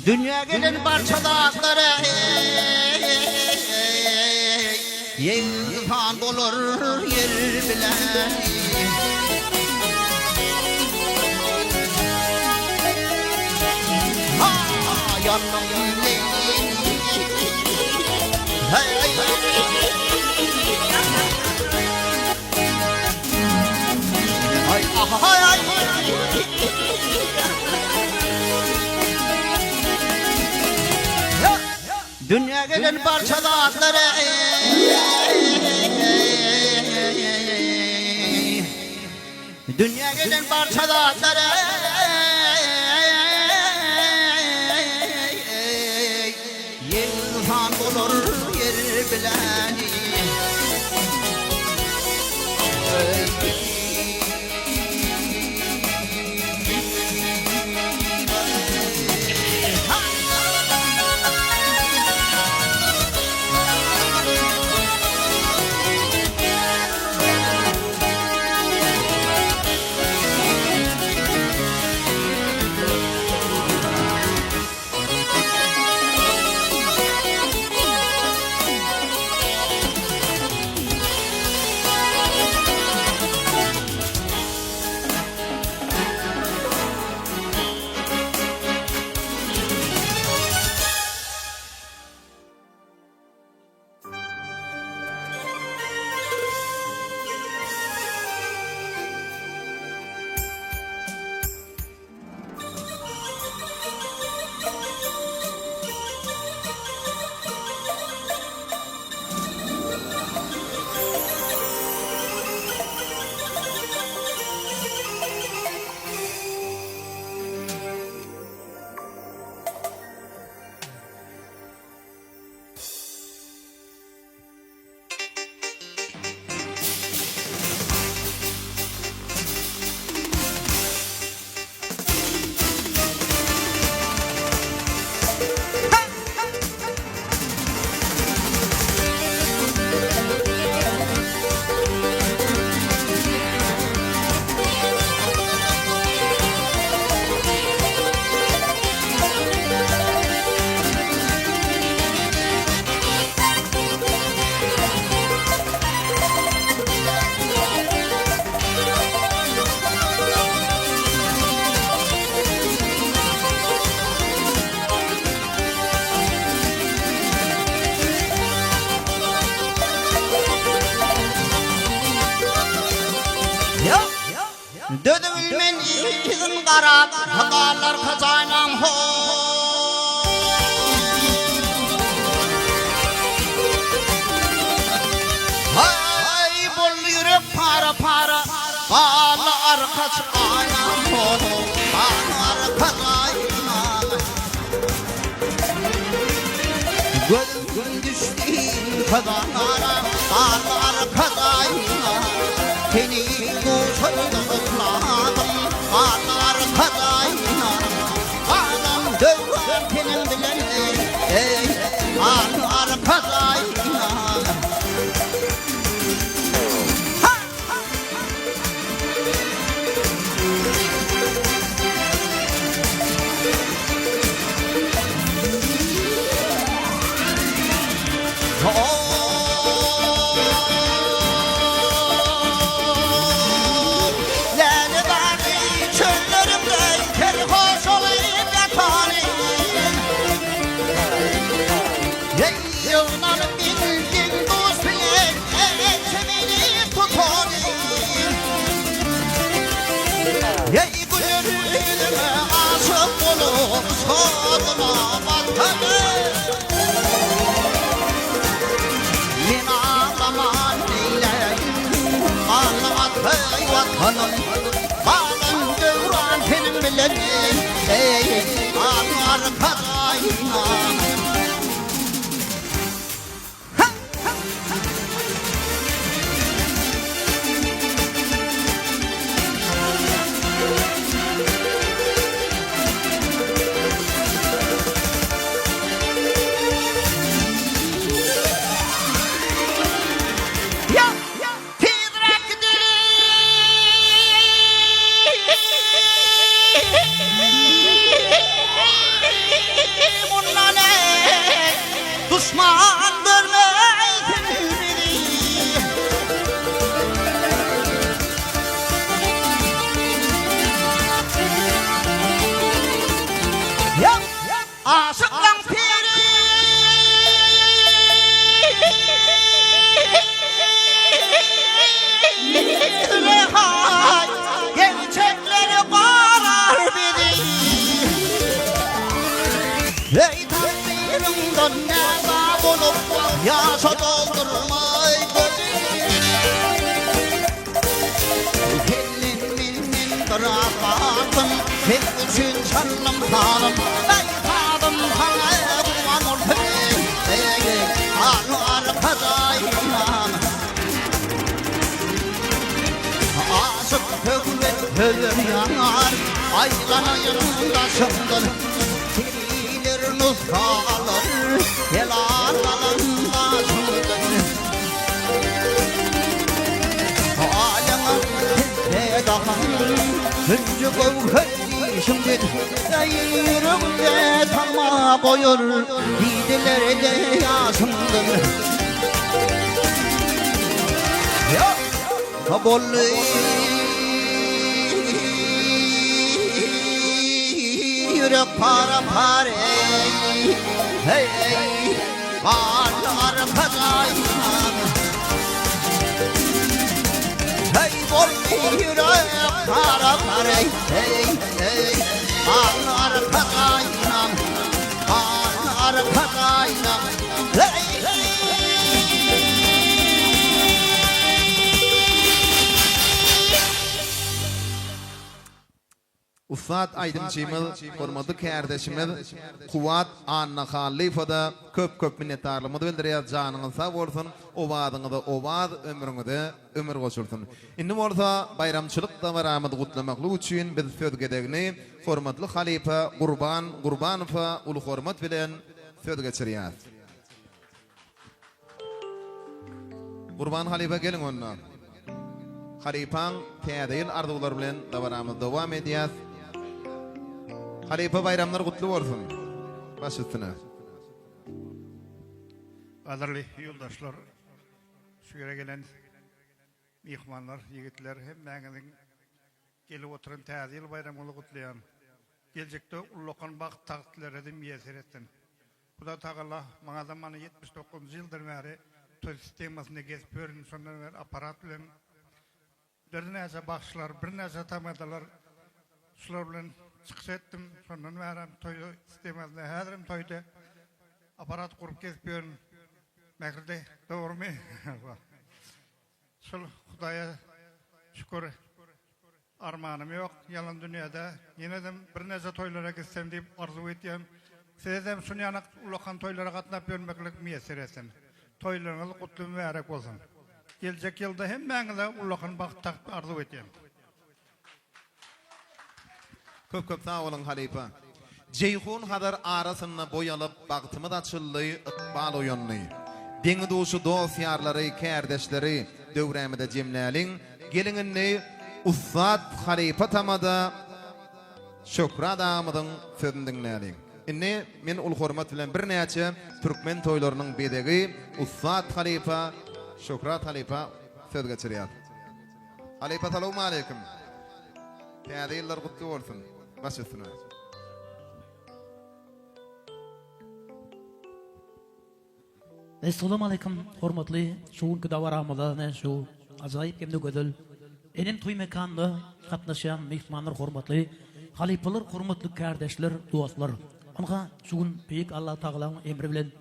S4: Dünýä gelen barça zatlar Ýegsan bolar ýer bilen. Dünýä gelen barça zatlar Dünýä gelen barça zatlar.
S13: Dözübilmen yzyn garap, Galar hajaýynyň ho. Haý, boldy ýürek para-para, Galdy arkaç aýnam ho, Galdy arkaç aýnam. Gözüm düşdi kazanlara, Galdy arkaç aýnam. Seni duşanda ysladym, Galdy arkaç aýnam. Galan döwran seniň bilen, eý, Galdy arkaç aýnam. Läle-zary çöllerimde serhoş bolup ýatanym. Eý, ýygnanyp bildim duş bilen çemeni tutanym. Eý, güler ýüzüme aşyk bolup şoduma batanym. Men aglaman neýläýin, Alla ataý Watanym. Galan döwran seniň bilen, eý, Alla arkadaýyňam. Tizräk gideli! Mundan eý, duşman görmeýsin bizi. Aşyklaň piri Züleýha gerçekleri gorar bizi. Eý takdyryňdan näza bolup ýaşa doldurmaý gözi. Senden menden biraz galsyn, Sen üçin çaldym sazym, Eý sazym saňa gurban bolsun, Eý al arkadaýynam. Aşyk söhbet sözer ýanar, Aýlanaýyn daşyňdan, Periler nusga alar, Helal galan daşyňdan. Alyňa tezze dahan, Hünji göwher dişiňden, Eý, ýüregimde tagma goýar, Didelerde ýaşyňdan. Boldy ýürek para-pare, Heý, Galdy arkadaýyňam. Heý, boldy ýürek para-para, heý, heý, Galdy arkadaýyňam, galdy arkadaýyňam, heý.
S7: Ussat aýdymçymyz, hormatly kärdeşimiz Kuwwat Annahallyýewa-da köp-köp minnetdarlygymyzy bildirýäris. Janyňyz sag bolsun, owazyňyza owaz, ömrüňize ömür goşulsyn. Indi bolsa baýramçylyk dabaramyzy gutlamaklyk üçin biz söz gezegini hormatly halypa Gurban Gurbanowa uly hormat bilen söz geçirýäris. Gurban halypa geliň onda. Halypaň täze ýyl arzuwlary bilen dabaramyzy dowam edýäs. Halypa baýramlar gutly bolsun. Baş üstüne.
S5: Gadyrly ýoldaşlar, şu ýere gelen myhmanlar, ýigitler hemmäňiziň gelip oturan Täze ýyl baýramyňyzy gutlaýan. Geljekde ullakan bagt tagtlere-de miýesser etsin. Huda tagala maňa-da mana 79-njy ýyldan bäri toý sistemasynda gezip ýörün, şondan bäri apparat bilen. Birnäçe bagşylar, birnäçe tamadalar şular bilen çykyş etdim. Şondan bärem toý sistemasynda häzirem toýda aparat gurup gezip ýörün. Mähirli dogrumy? Şol Hudaýa şükür armanym ýok ýalan dünýäde. Ýenedem birnäçe toýlara gitsem diýip arzuw etýän. Sizedem şunýanak ullakan toýlara gatnap ýörmeklik miýesser etsin. Toýlaryňyz gutly mübärek bolsun. Geljek ýylda hemmäňize ullakan bagt tagt arzuw etýän.
S7: Köp köp sag boluň halypa. Jeýhun Hazar arasynda boý alyp bagtymyz açyldy, ykbal oýandy. Deňi-duşy dost-ýarlary, kärdeşleri döwrämize jemläliň. Geliň indi ussat halypa tamada Şöhrat agamyzyň sözüni diňläliň. Indi men uly hormat bilen birnäçe türkmen toýlarynyň bezegi ussat halypa Şöhrat halypa söz geçirýär. Halypa salowmaleýkim. Täze ýyllar gutly bolsun. Baş üstüne.
S14: Essalawmaleýkim hormatly şu günki dabaramyza ine şu ajaýyp hem-de gözel Enem toý mekanyna gatnaşýan myhmanlar hormatly halypalar hormatly kärdeşler dostlar. Ynha şu gün Beýik Allatagalaň emri bilen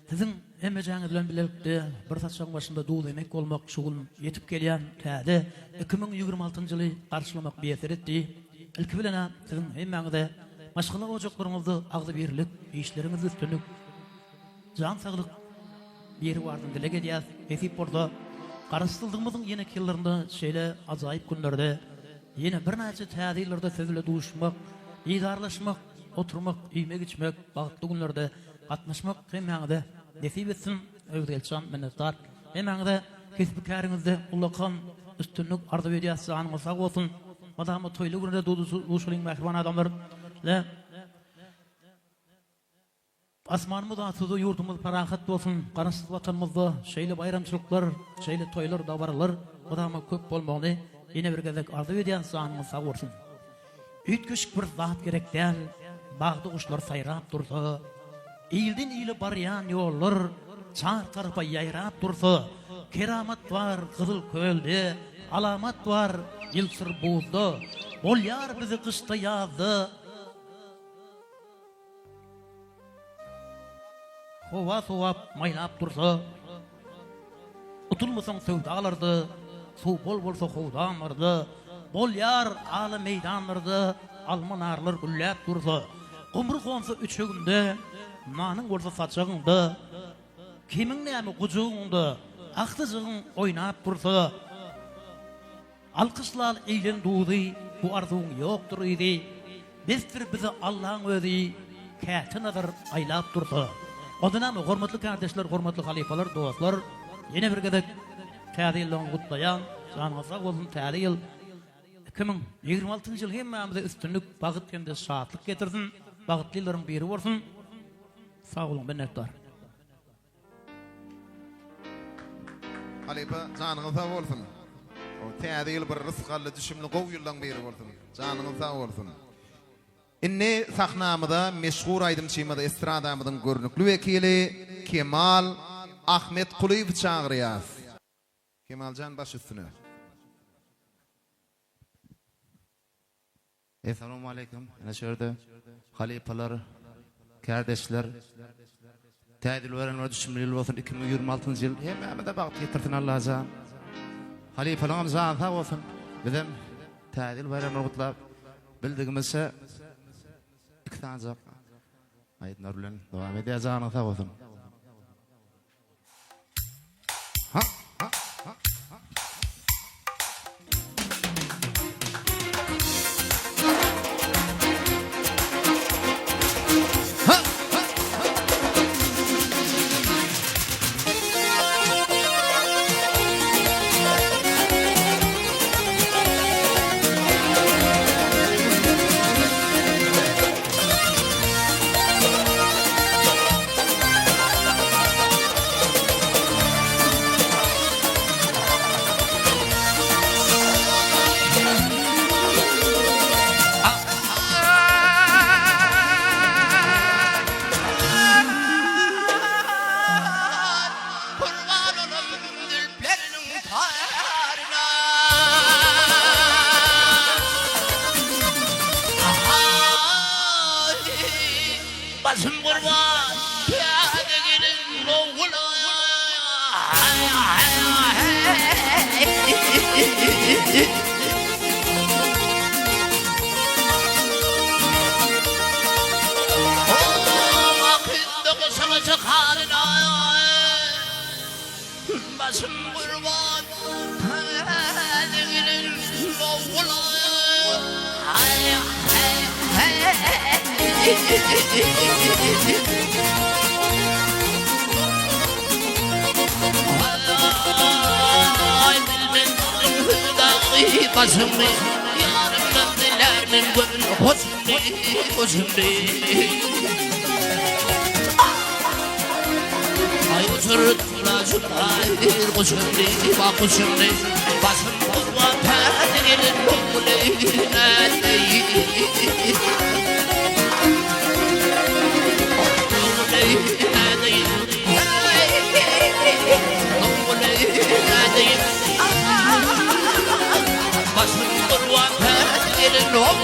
S14: Siziň hemmejäňiz bilen bilelikde bir saçagyň başynda duz-emek bolmak şu gün ýetip gelýän täze 2026-njy ýyly garşylamak miýesser etdi. Ilki bilen-ä siziň hemmäňize maşgala ojaklaryňyzda agzybirlik, işleriňizde üstünlik, jan saglyk Biribardan dileg edýäs. Nesip bolsa, Garaşsyzlygymyzyň ýeneki ýyllarynda şeýle ajaýyp günlerde ýene birnäçe täze ýyllarda siz bile duşmak, didarlaşmak, oturmak, iýmek-içmek, bagtly günlerde gatnaşmak hemmäňize nesip etsin Öwezgeldijan minnetdar hemmäňize kesbi käriňizde ullakan üstünlik arzuw edýäs janyňyz sag bolsun mydama toýly günde duşalyň mähriban adamlar le Asmanymyz asuda ýurdumyz parahat bolsun Garaşsyz watanymyzda şeýle baýramçylyklar şeýle toýlar dabaralar mydama köp bolmagyny ýene bir gezek arzuw edýäs janyňyz sag bolsun. Üýtgeşik bir zat gerek däl, bagda guşlar saýrap dursa, Ilden ile barýan ýollar çar tarapa ýaýrap dursa, Keramat bar Gyzyl kölde, alamat bar ýylçyr buzda, Bolýar bizi gyşda-ýazda. Howa sowap, maýlap dursa, Utulmasaň söwdalarda, Suw bol bolsa howdanlarda, Bolýar ala meýdanlarda, Alma-narlar gülläp dursa, Gumry gonsa üçegiňde, Nanyň bolsa saçagyňda, Kemiň näme gujagyňda, Agtyjygyň oýnap dursa. Alkyş lal eýlen duzy, bu arzuwyň ýokdur yzy, Besdir bize Allaň özi, käte nazar aýlap dursa. Onda näme, hormatly kärdeşler, hormatly halypalar, dostlar, ýene bir gezek Täze ýyllaryňyzy gutlaýan, janyňyz sag bolsun, Täze ýyl 2026-njy ýyl hemmämize üstünlik, bagt hem-de şatlyk getirsin, bagtly ýyllaryň biri bolsun. Sag boluň, minnetdar.
S7: Halypa janyňyz sag bolsun. Täze ýyl bir rysgally düşümli gowy ýyllaň biri bolsun. Janyňyz sag bolsun. Indi sahnamyza meşhur aýdymçymyz estradamyzyň görnükli wekili Kemal Ahmetkulyýewi çagyrýas. Kemaljan baş üstüne.
S12: Essalawmaleýkim ine şu ýerde halypalar kärdeşler täze ýyl berenler düşümli ýyl bolsun 2026 ýyl hemmämize bagt getirsin Allajan halypalaňam jany sag bolsun bizem täze ýyl baýramyny gutlap bildigimizçe iki sanjak aýdymlar bilen dowam edýär janyň sag bolsun.
S8: Başym gurban täze gelin ogul. Başym gurban täze gelin ogul. Başımny ýarymdan dilärmen göwün hoşumny hoşumny Aý uçurdylar şular guşumny bak guşumny Başym gurban täze gelin ogly nädeýin Başym gurban täze gelin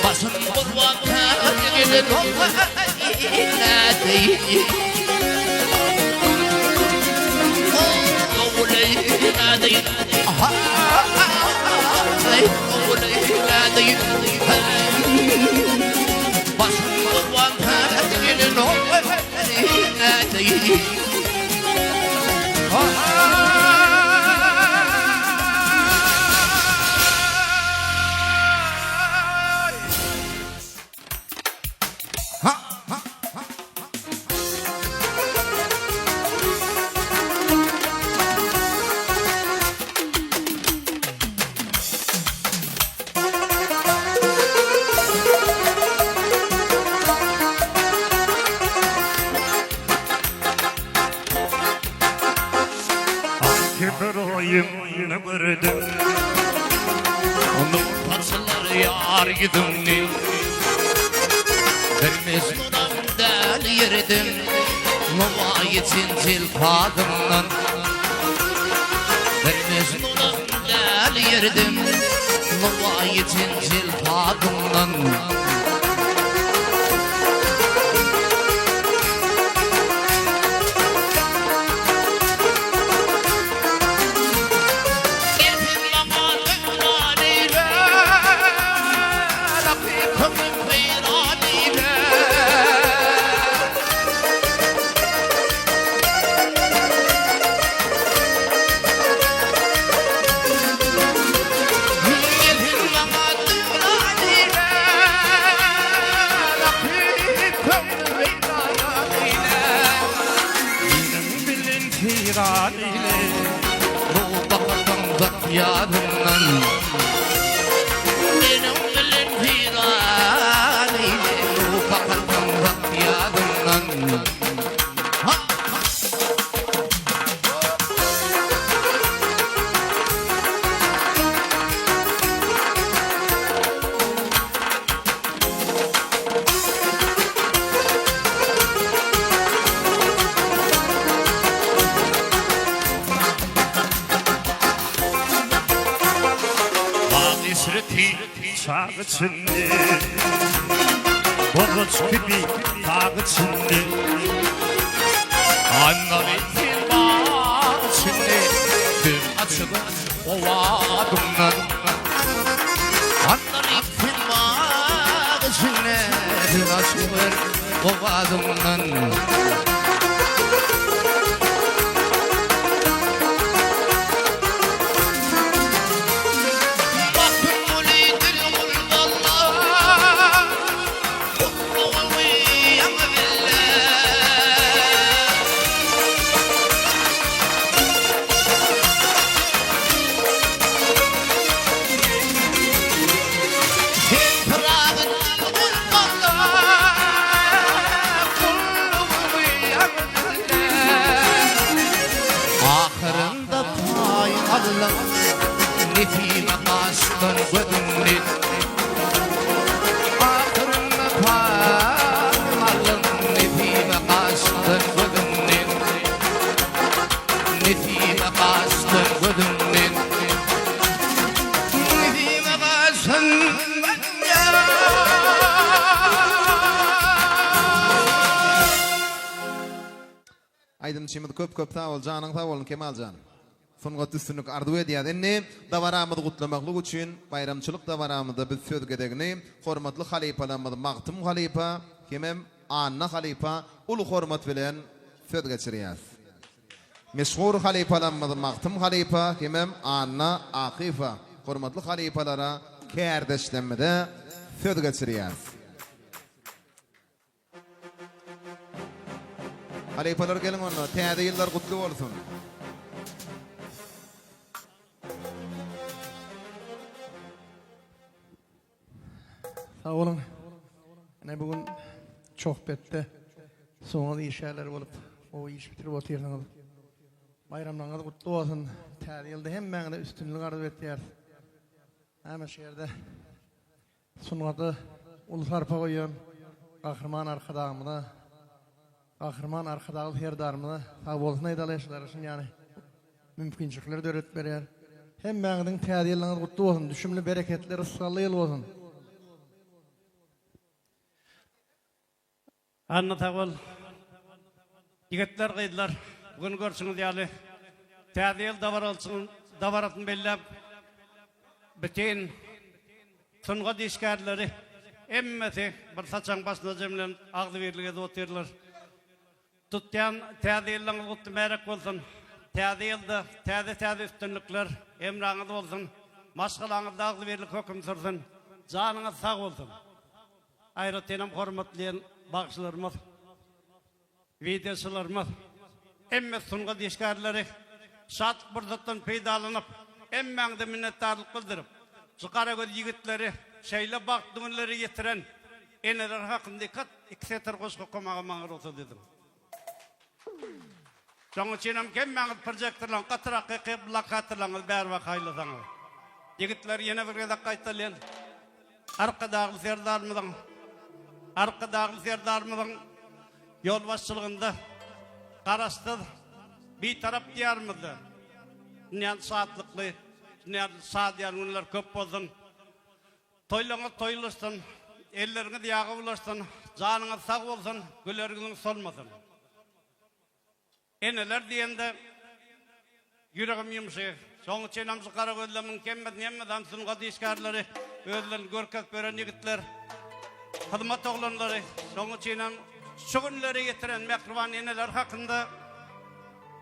S8: Başym gurban täze gelin
S15: Kibroýymny gördüm Nur saçlar ýar ýüzüňni
S8: Bir mejnunam däl ýerdim Nowaýy çenjel padymdan Bir mejnunam däl ýerdim Nowaýy çenjel padymdan Gelsin maňa döwran eýle Rakypymy weýran eýle Gelsin maňa döwran eýle Rakypymy weýran eýle Meniň bilen seýran eýle Rubagyň bir ýanyndan Meniň bilen seýran eýle Rubagyň bir ýanyndan Ha!
S15: çag içinde Bozaç kibi dag içinde Andalyp sen bag içinde Söz açyp owadyňdan Andalyp sen bag içinde Söz açyp owadyňdan Ahyrynda paý aldyň Nesibe gaçdan gözüňni Ahyrynda paý aldyň Nesibe gaçdan gözüňni Nesibe gaçdan gözüňni Nesibe gaçdan
S7: Aýdymçymyz köp köp sag bol janyň sag bolun Kemaljan. Sungatda üstünlik arzuw edýäs. Indi dabaramyzy gutlamaklyk üçin baýramçylyk dabaramyzda biz söz gezegini hormatly halypalarymyz Magtym halypa hemem Anna halypa uly hormat bilen söz geçirýäs. Meşhur halypalarymyz Magtym halypa hemem Anna Akyýewa hormatly halypalara kärdeşlerimize söz geçirýäs. Halypalar geliň onda, täze ýyllar gutly bolsun.
S1: Sag boluň. Ine bu gün Çohbetde sungat işgärleri bolup gowy iş bitirip otyrsyňyz. Baýramlaryňyz gutly bolsun. Täze ýylda hemmäňize üstünlik arzuw etýäris. Näme şu ýerde Sungata uly sarpa goýýan Gahryman Arkadagymyza, Gahryman Arkadagly Serdarymyza sagbolsun aýdaly, şulara şun ýaly mümkinçilikleri döredip berýär. Hemmäňiziň Täze ýylyňyz gutly bolsun, düşümli, bereketli, rysgally ýyl bolsun!
S16: Anna sag bol. Ýigitler gyzlar bu gün görşüňiz ýaly täze ýyl dabarasyny belläp bütin sungat işgärleri hemmesi bir saçagyň başyna jemlenip agzybirlik edip otyrlar. Tutýan täze ýylyňyz gutly märek bolsun. Täze ýylda täze-täze üstünlikler hemraňyz bolsun. Maşgalaňyzda agzybirlik höküm sürsün. Janyňyz sag bolsun. Aýratynam hormatly bagşylarymyz, wideoçylarymyz, hemme sungat işgärleri şatlyk pursatdan peýdalanyp, hemmäňize minnetdarlyk bildirip, şu garagöz ýigitleri şeýle bagtly günlere ýetiren eneler hakynda iki setir goşgy okamaga maňa rugsat ediň. Şonuň üçinem hemmäňiz projektorlaň gatyrak gykyp lokatorlaňyzy bäri baka aýlasaňyz. Ýigitler ýene bir gezek gaýtalýan. Arkadagly Serdarymyzyň Arkadagly Serdarymyzyň ýolbaşçylygynda Garaşsyz, Bitarap Diýarymyzda dünýäniň şatlykly, dünýäniň şadyýan günleri köp bolsun. Toýlaryňyz toýlaşsyn, elleriňiz ýaga bulaşsyn, janyňyz sag bolsun, güler ýüzüňiz solmasyn. Eneler diýende ýüregim ýumşaýar. Şonuň üçin hem şu gara gözlemiň hemmesini hemmesem sungat işgärleri, özlerini görkezip ýören ýigitler, hyzmat oglanlary. Şonuň üçin hem şu günlere ýetiren mähriban eneler hakynda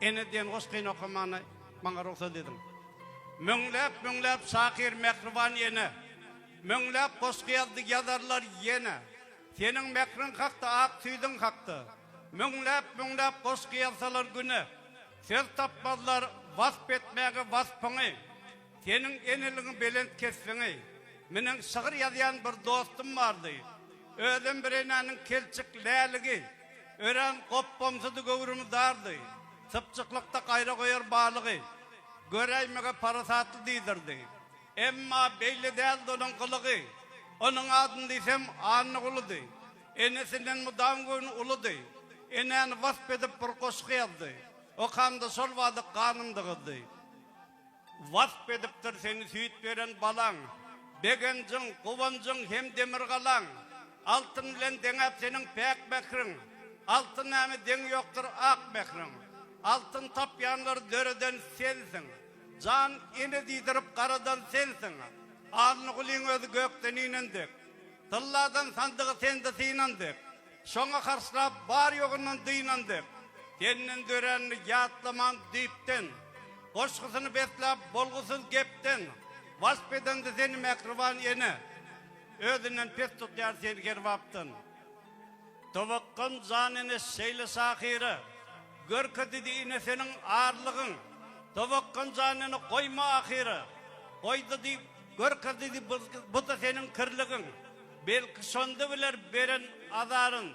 S16: Ene diýen goşgyny okamany maňa rugsat ediň. Müňläp-müňläp şahyr mähriban ene, Müňläp goşgy ýazdy, ýazarlar ýene. Seniň mähriň hakda, ak süýdüň hakda, Müňläp-müňläp goşgy ýazsalar güne. Söz tapmazlar wasp etmäge waspyňy, Seniň eneligiň belent kesbiňi. Meniň şygyr ýazýan bir dostum bardy, Özem bir enäniň kelçik läligi. Örän gopbamsydy, göwrümi dardy. Sypjyklykda gaýra goýar balygy. Göräýmege parasatly diýdirdi. Emma beýle däldi onuň gylygy. Onuň adyny diýsem, Annagulydy. Enesinden mydam göwni uludy. Enäni wasp edip bir goşgy ýazdy. Okamda şol bada ganym dygyzdy. Wasp edipdir seni süýt beren balaň. Begenjiň, guwanjyň hem demir galaň. Altyn bilen deňäp seniň päk mähriň. Altyn näme deňi ýokdur ak mähriň. Altyn tapýanlary döreden sensiň. Jan ene diýdirip garadan sensiň. Alnygulyň özi gökden inen dek. Tylladan sandygy sende synan dek. Şoňa harçlap bar-ýogundan dynan dek. Senden döränini ýatlaman düýpden. Goşgusyny besläp bolgusyz gepden. Wasp edende seni mähriban ene. Özünden pes tutýar seni her bapdan. Towakgam jan ene şeýle şahyra. Görkezdi ine seniň arlygyň. Towakgam jan ene goýma ahyra. Goýdy diýip görkezdi bu-da seniň kirligiň. Belki şonda biler beren azaryn.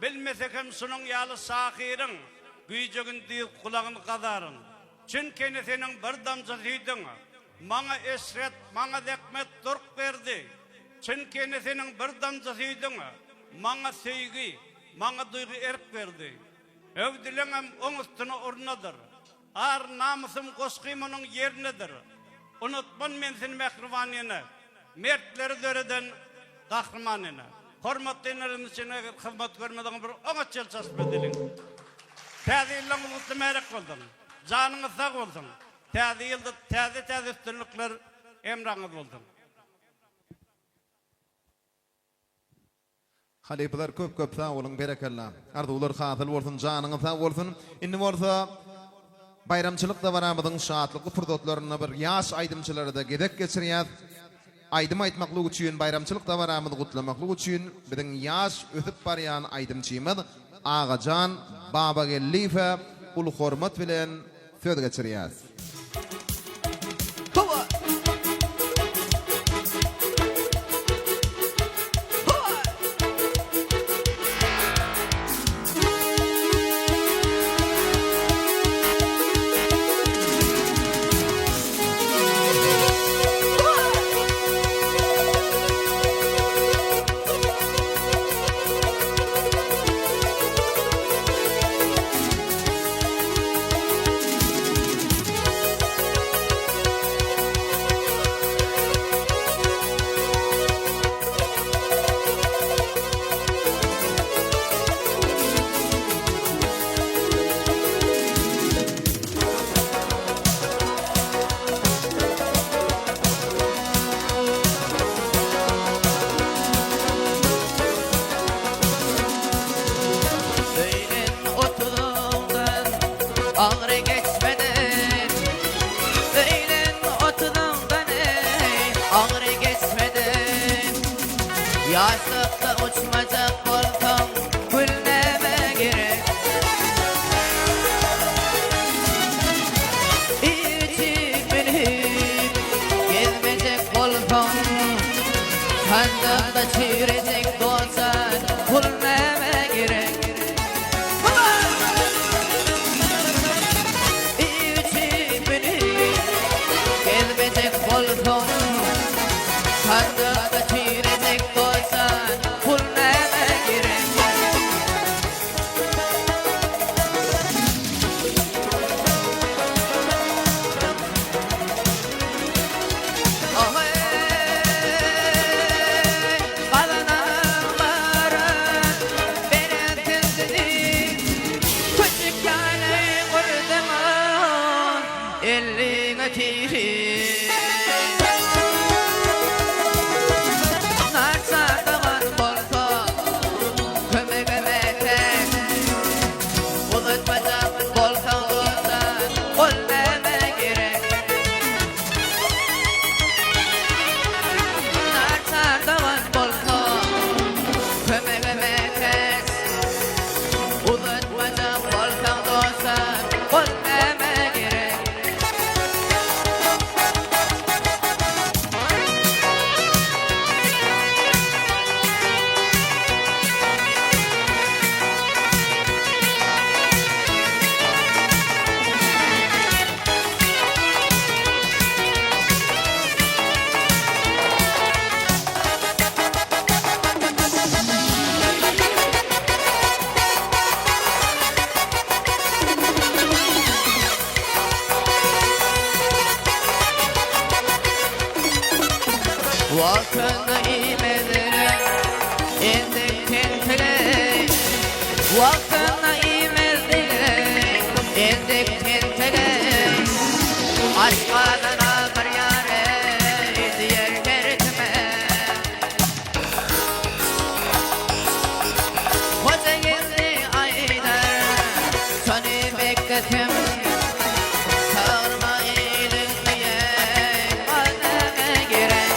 S16: Bilmese hem şunuň ýaly şahyryň güýje-gündiz gulagyn gazaryn. Çünki ene seniň bir damja süýdüň maňa eşret, maňa zähmet, durk berdi. Çünki ene seniň bir damja süýdüň maňa söýgi, maňa duýgy erk berdi. Öwdüleňem oň üstüne urnadyr. Ar-namysym goşgym onuň ýerinedir. Unutman men seni mähriban ene, Mertleri döreden gahryman ene. Hormatly enelerimiz üçin eger hyzmat görmeseňiz bir oňat çel çaşyp edeliň. Täze ýyllaňyz gutly märek bolsun. Janyňyz sag bolsun. Täze ýylda täze-täze üstünlikler hemraňyz bolsun.
S7: Halypalar köp köp sag boluň berekella. Arzuwlar hasyl bolsun janyňyz sag bolsun. Indi bolsa baýramçylyk dabaramyzyň şatlykly pursatlarynda bir ýaş aýdymçylara-da gezek geçirýäs. Aýdym aýtmaklyk üçin baýramçylyk dabaramyzy gutlamaklyk üçin biziň ýaş ösüp barýan aýdymçymyz Agajan Babageldiýewe uly hormat bilen söz geçirýäs.
S8: Söýlen otuzyňdan aňry geçmeden Söýlen otuzyňdan eý aňry geçmeden Ýaşlykda uçmajak bolsaň gül nämä gerek Içip münüp gezmejek bolsaň Sandykda çüýrejek dostjan pul nämä gerek Içip münüp gezmejek bolsaň Sandykda çüýrejek dostjan pul nämä gerek. Uzatmajak bolsaň dosta, ol nämä gerek? Naçar dogan bolsa, kömege mätäç. Uzatmajak bolsaň dosta, ol nämä gerek? Wagtynda iýmezlige endik tentegey Wagtynda iýmezlige endik tentegey Aç gazana bir ýar eý diýer her kime Hoja geldi aýdar şony beklesim Çagyrma iliň diýen näme gerek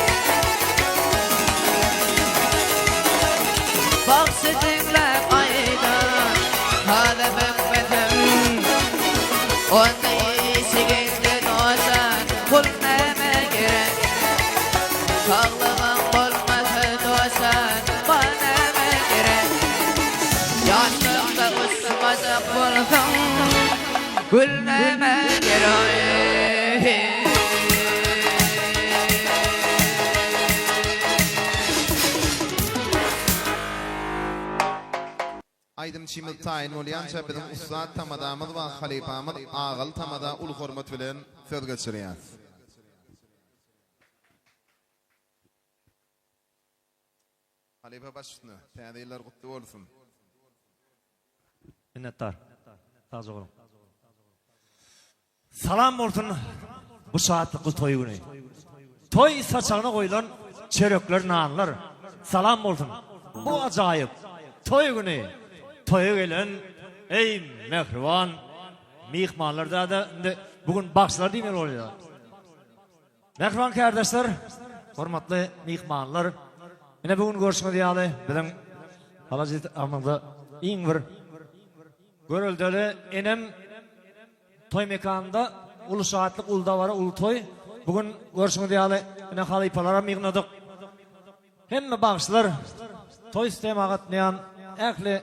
S8: Bagşy diňläp aýdar saza bökmesem Onda işi geldi dosan pul näme gerek Saglygyň bolmasa dosan bal näme gerek Ýaşlykda uçmajak bolsaň gül näme gerek.
S7: Aýdymçymyz taýyn bolýança biziň ussat tamadamyz we halypamyz Agaly tamada uly hormat bilen söz geçirýäs. Halypa baş üstüne. Täze ýyllar gutly bolsun.
S17: Minnetdar. Sagja boluň. Salam bolsun bu şatlykly toý güni. Toý saçagyna goýlan çörekler nanlar salam bolsun bu ajaýyp toý güni toýa gelen eý mähriban myhmanlar däde indi bu gün bagşylar diýmeli bolýar. Mähriban kärdeşler, hormatly myhmanlar, ine bu gün görşüňiz ýaly biziň Halaç etrabymyzda iň bir göreldeli enem toý mekanynda uly şatlyk, uly dabara, uly toý. Bu gün görşüňiz ýaly ine halypalaram ýygnadyk. Hemme bagşylar, toý sistema gatnaýan ähli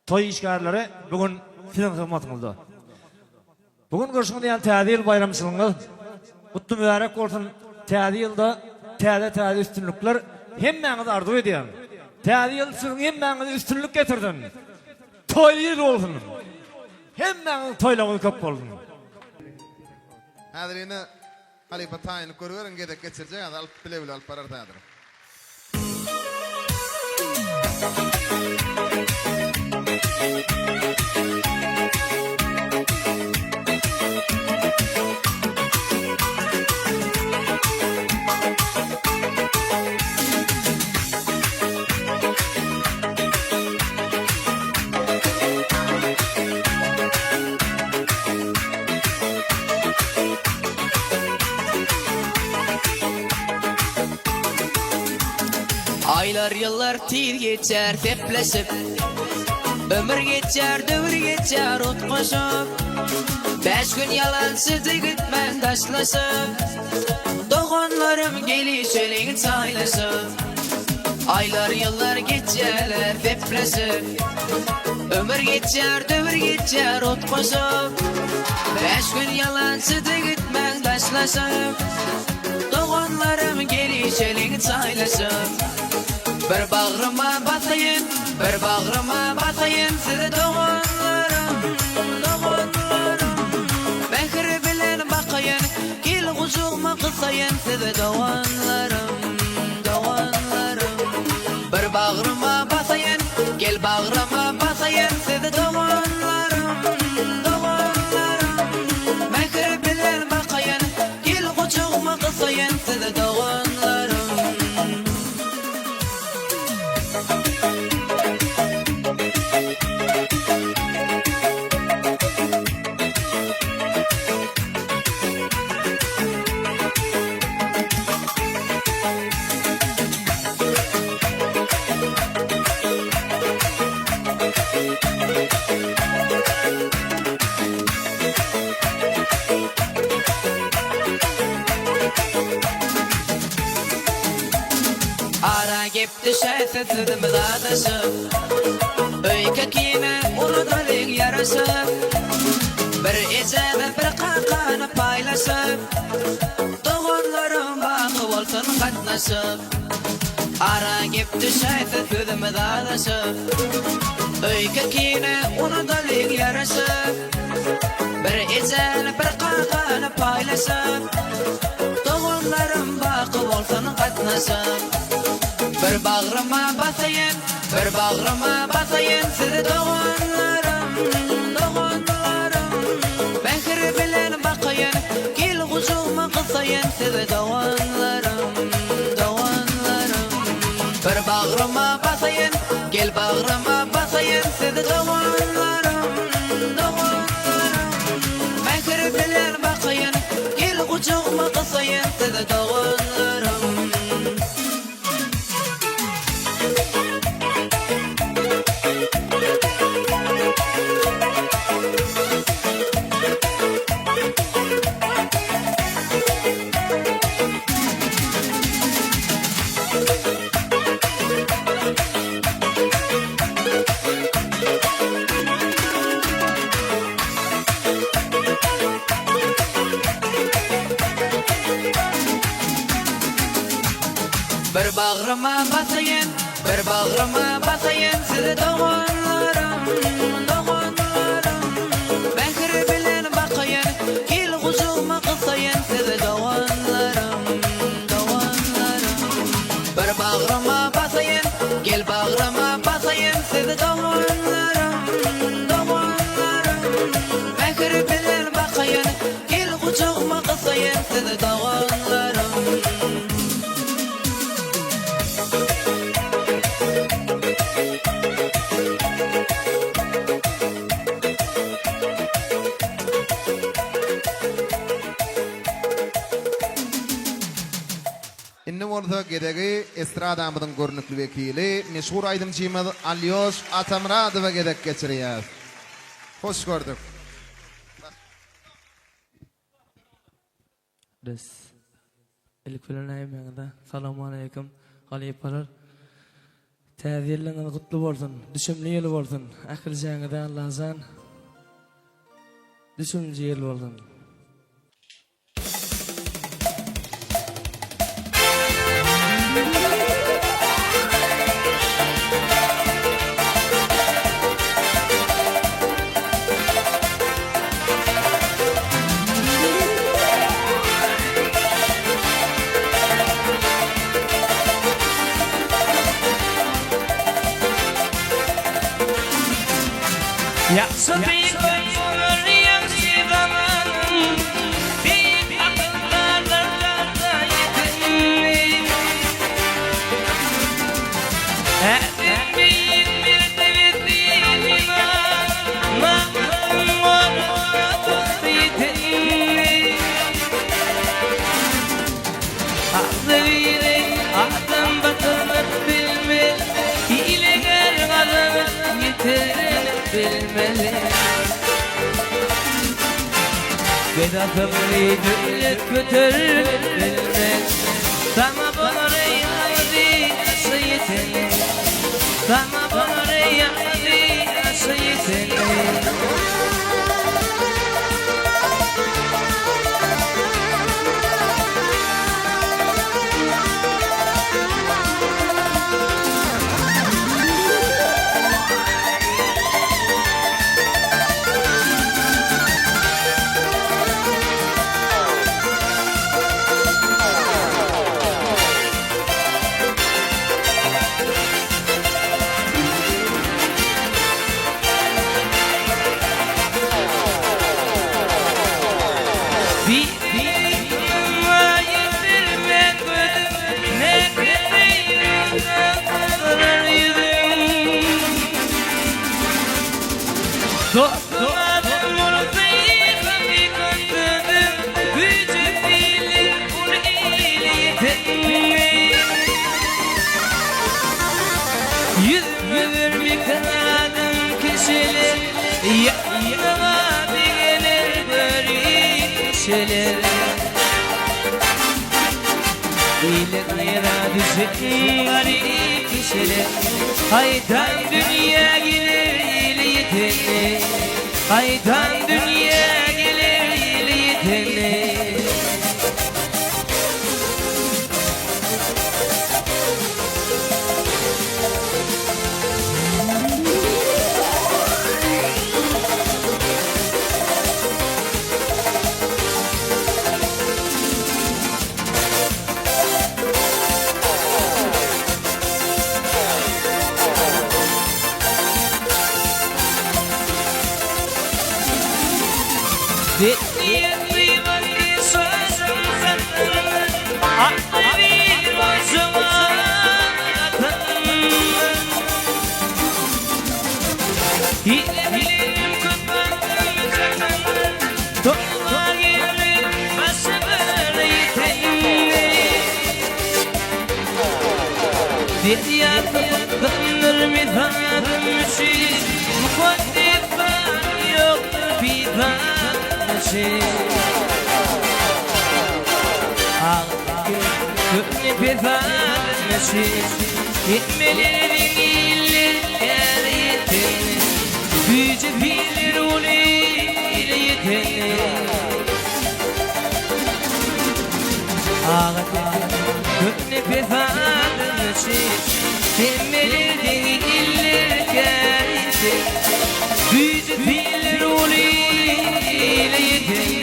S17: toý işgärleri bu gün siziň hyzmatyňyzda. Bu gün görşüňiz ýaly Täze ýyl baýramçylygyňyz gutly mübärek bolsun! Täze ýylda täze-täze üstünlikler hemmäňize arzuw edýän. Täze ýyl siziň hemmäňize üstünlik getirsin! Toý ýyl bolsun! Hemmäňiziň toýlaryňyz köp bolsun!
S7: Häzir ine Halypa taýynlyk görüberiň gezek geçirjek häzir alyp bile bile alyp bararys häzir.
S8: Aýlar ýyllar tiz geçer sepleşip Ömür geçer döwür geçer utgaşyp Bäş gün ýalançydy gitmän daşlaşyp Doganlarym gelişeliň çaýlaşyp Aýlar ýyllar geçýärler sepleşip Ömür geçýär döwür geçýär utgaşyp Bäş gün ýalançydy gitmäň daşlaşyp Doganlarym gelişeliň çaýlaşyp Bir bagryma basaýyn bir bagryma basaýyn Sizi doganlarym doganlarym Mähir bilen bakaýyn gel gujagma gysaýyn Sizi doganlarym doganlarym Bir bagryma basaýyn, gel bagryma basaýyn Sizi doganlarym, doganlarym Mähir bilen bakaýyn, gel gujagyma gysaýyn Sizi doganlarym. Ara gep düşerse sözümiz azaşyp Öýke-kine unudalyň ýaraşyp Bir ejemi bir kakany paýlaşyp Doganlarym baky bolsun gatnaşyp Ara gep düşäýse sözümiz azaşyp Öýke-kine unudalyň ýaraşyp Bir ejäni bir kakany paýlaşyp Doganlarym baky bolsun gatnaşyp. gatnaşan. Bir bagryma basaýyn, bir bagryma basaýyn sizi doganlarym, doganlarym. Mähir bilen bakaýyn, gel gujagyma gysaýyn sizi doganlarym, doganlarym. Bir bagryma basaýyn, gel bagryma basaýyn sizi doganlarym, doganlarym. Mähir bilen bakaýyn, gel gujagyma gysaýyn sizi doganlarym. Bir bagryma basaýyn, bir bagryma basaýyn sizi doganlarym, doganlarym. Mähir bilen bakaýyn, gel gujagyma gysaýyn sizi doganlarym, doganlarym. Bir bagryma basaýyn, gel bagryma basaýyn sizi doganlarym, doganlarym. Mähir bilen bakaýyn, gel gujagyma gysaýyn sizi doganlarym.
S7: Indi bolsa gezegi estradamyzyň görnükli wekili, meşhur aýdymçymyz Alýoş Atamyradowa gezek geçirýäs. Hoş gördük.
S18: Biz ilki bilen hemmäňize salowmaleýkim halypalar. Täze ýylyňyz gutly bolsun, düşümli ýyl bolsun. Ählijäňize Allajan düşümli ýyl bolsun.
S8: Ýagşy beýik bolar ýagşy zamanyň, Beýik akyldarlar dada ýetenmi? Ädim beýik mertebesi iman, Namysyň gorap ýetenmi? Agzybirlik adam batyryp bilmez, Hilegär gazanyp ýetirip bilmez. Bedasylly döwlet göterip bilmez, Saňa bolar eý agzy ýaşa ýeteni, Saňa bolar eý agzy ýaşa ýeteni. Haýdan dünýä geler ili ýeteni Haýdan dünýä geler ili ýeteni. Sen diýen gyz sözüm satyn, Atly bir ojaga gatyn. Hile bilen köp atym çakyn, Toýuma gelip başy bir ýeten. Derýa sypdymdyr misalym üçin, Mukaddes zat ýokdur pidalym üçin. Agzybir köne pesalym üçin, Hemmelerden iller äre ýeten, Güýji piller uly ile ýeten. Aga köp nepes adam üçin, Hemmelerden iller kär ýeten, Güýji piller uly ile ýeten.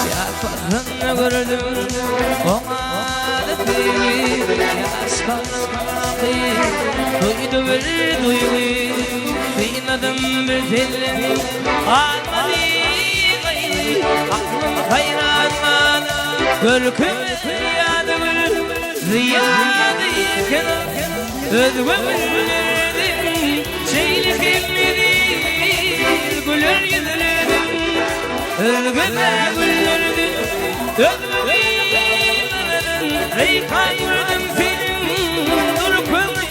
S8: Ýarpasynda gördüm oňaly söýgi, Ýaş kalbymdaky duýdy bir duýgy, Synadym bir sellem, galmady gaýgy, Aklym haýran galyp, görküme ýadygül, Zyýady eken özge güllerden, Şeýle hem eziz güler ýüzlerden, Özge güllerden, özge gyzlardan, Reýhan gördüm seniň durkuňy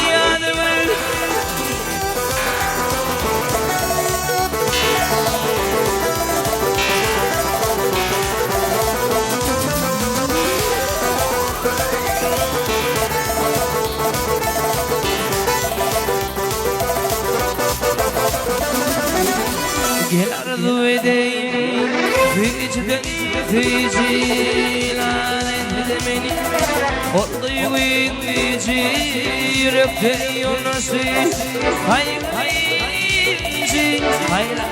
S8: ýadygül. Gel arzuw edeýin süýjüden süýji Ýylan etdi meni ol duýgyň güýji Ýürekde ýoldaşy gaýgy-ynjy Haýra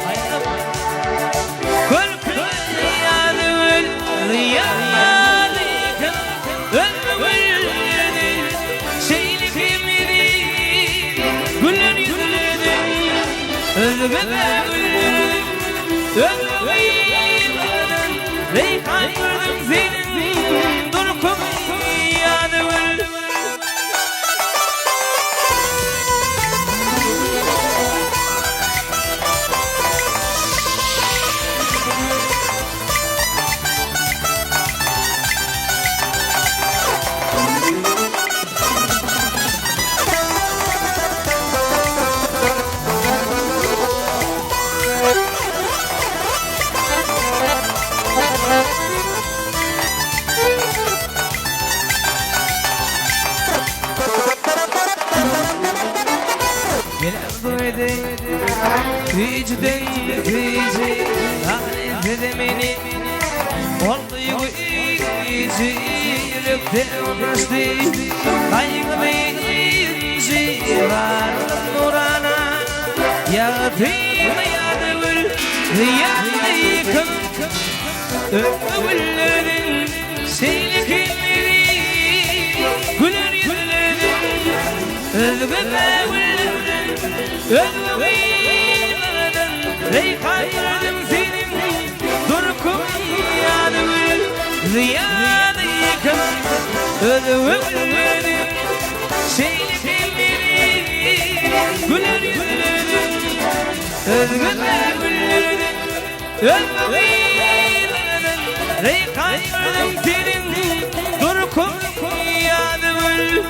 S8: Görküňe ýadygül zyýady kim Ömrüňi şeýle hem eziz Güler ýüzlüdiň özge-de güldüň Özge gyzlardan reýhan gördüm seniň Durkuňy ýadygül. Gel arzuw edeýin Süýjüden süýji Taryp meni Ol duýgy güýji Ýürekde ornaşdy Gaýgyly ynjy Barlyk nurana Ýagty ýadygül Zyýanly kim Öňki günlerden Şeýle kemleri Güler ýüzlerden Özge bägüllerden Özge gyzlardan Reýhan gördüm seniň Durkuň ýadygül Zyýady kim Özge güllerden Şeýle kemleri Güler ýüzlerden Özge bägüllerden Özge gyzlardan Reýhan gördüm seniň Durkuň ýadygül.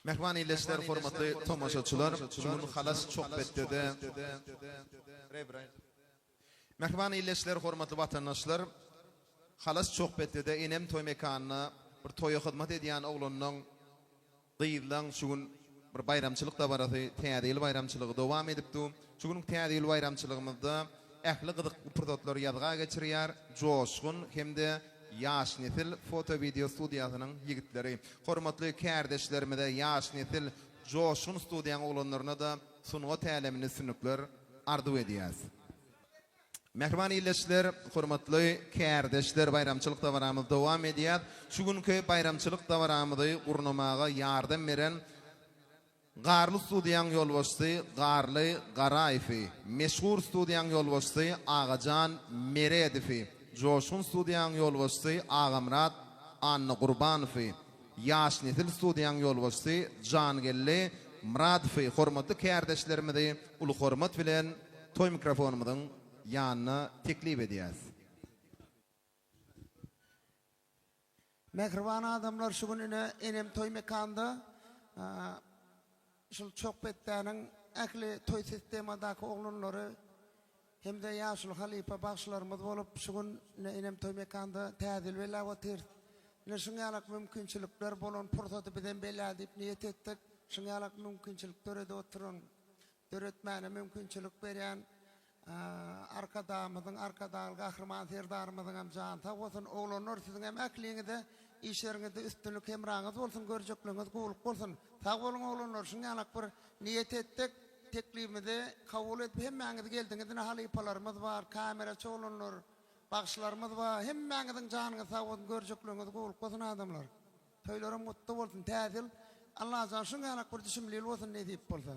S7: Mähriban ildeşler, hormatly tomaşaçylar, şu gün Halaç Çohbetdede Mähriban ildeşler, hormatly watandaşlar, Halaç Çohbetdede Enem toý mekanynda bir toýa hyzmat edýän oglanlaň, gyzlaň şu gün bir baýramçylyk dabarasy, Täze ýyl baýramçylygy dowam edip dur. Şu günki Täze ýyl baýramçylygymyzda ähli gyzykly pursatlary ýazga geçirýär Joşgun hem-de Ýaş nesil foto-wideo studiýasynyň ýigitleri. Hormatly kärdeşlerimize, Ýaş nesil Joşgun studiýaň oglanlaryna-da sungat äleminde üstünlikler arzuw edýäs. Mähriban ildeşler, hormatly kärdeşler baýramçylyk dabaramyz dowam edýär. Şu günki baýramçylyk dabaramyzy gurnamaga ýardam beren Garly studiýaň ýolbaşçysy Garly Garaýewi, Meşhur studiýaň ýolbaşçysy Agajan Meredowy, Joşgun studiýaň ýolbaşçysy Agamyrat Annagurbanowy, Ýaş nesil studiýaň ýolbaşçysy Jangeldi Myradowy hormatly kärdeşlerimizi uly hormat bilen toý mikrofonymyzyň ýanyna teklip edýäs.
S1: Mähriban adamlar şu gün ine enem toý mekanda şul Çohpetdäniň ähli toý sistemadaky oglanlary hem-de ýaşuly halypa bagşylarymyz bolup şu gün ine enem toý mekanda täze ýyl belläp otyrys. Ine şuň ýalak mümkinçilikler bolan pursaty bizem belläli diýip niýet etdik. Şuň ýalak mümkinçilik döredip oturan döretmäne mümkinçilik berýän Arkadagymyzyň, Arkadagly Gahryman Serdarymyzyň hem jany sag bolsun. Oglanlar siziň hem ähliňize işleriňizde üstünlik hemraňyz bolsun, görjekleriňiz gowulyk bolsun. Sag boluň oglanlar, şuň ýalak bir niýet etdik, teklibimizi kabul edip hemmäňiz geldiňiz ine halypalarymyz bar, kameraçy oglanlar, bagşylarymyz bar, hemmäňiziň janyňyz sag bolsun, görjekleriňiz gowulyk bolsun adamlar. Toýlaram gutly bolsun täze ýyl Allajan şuň ýalak bir düşümli ýyl bolsun nesip bolsa.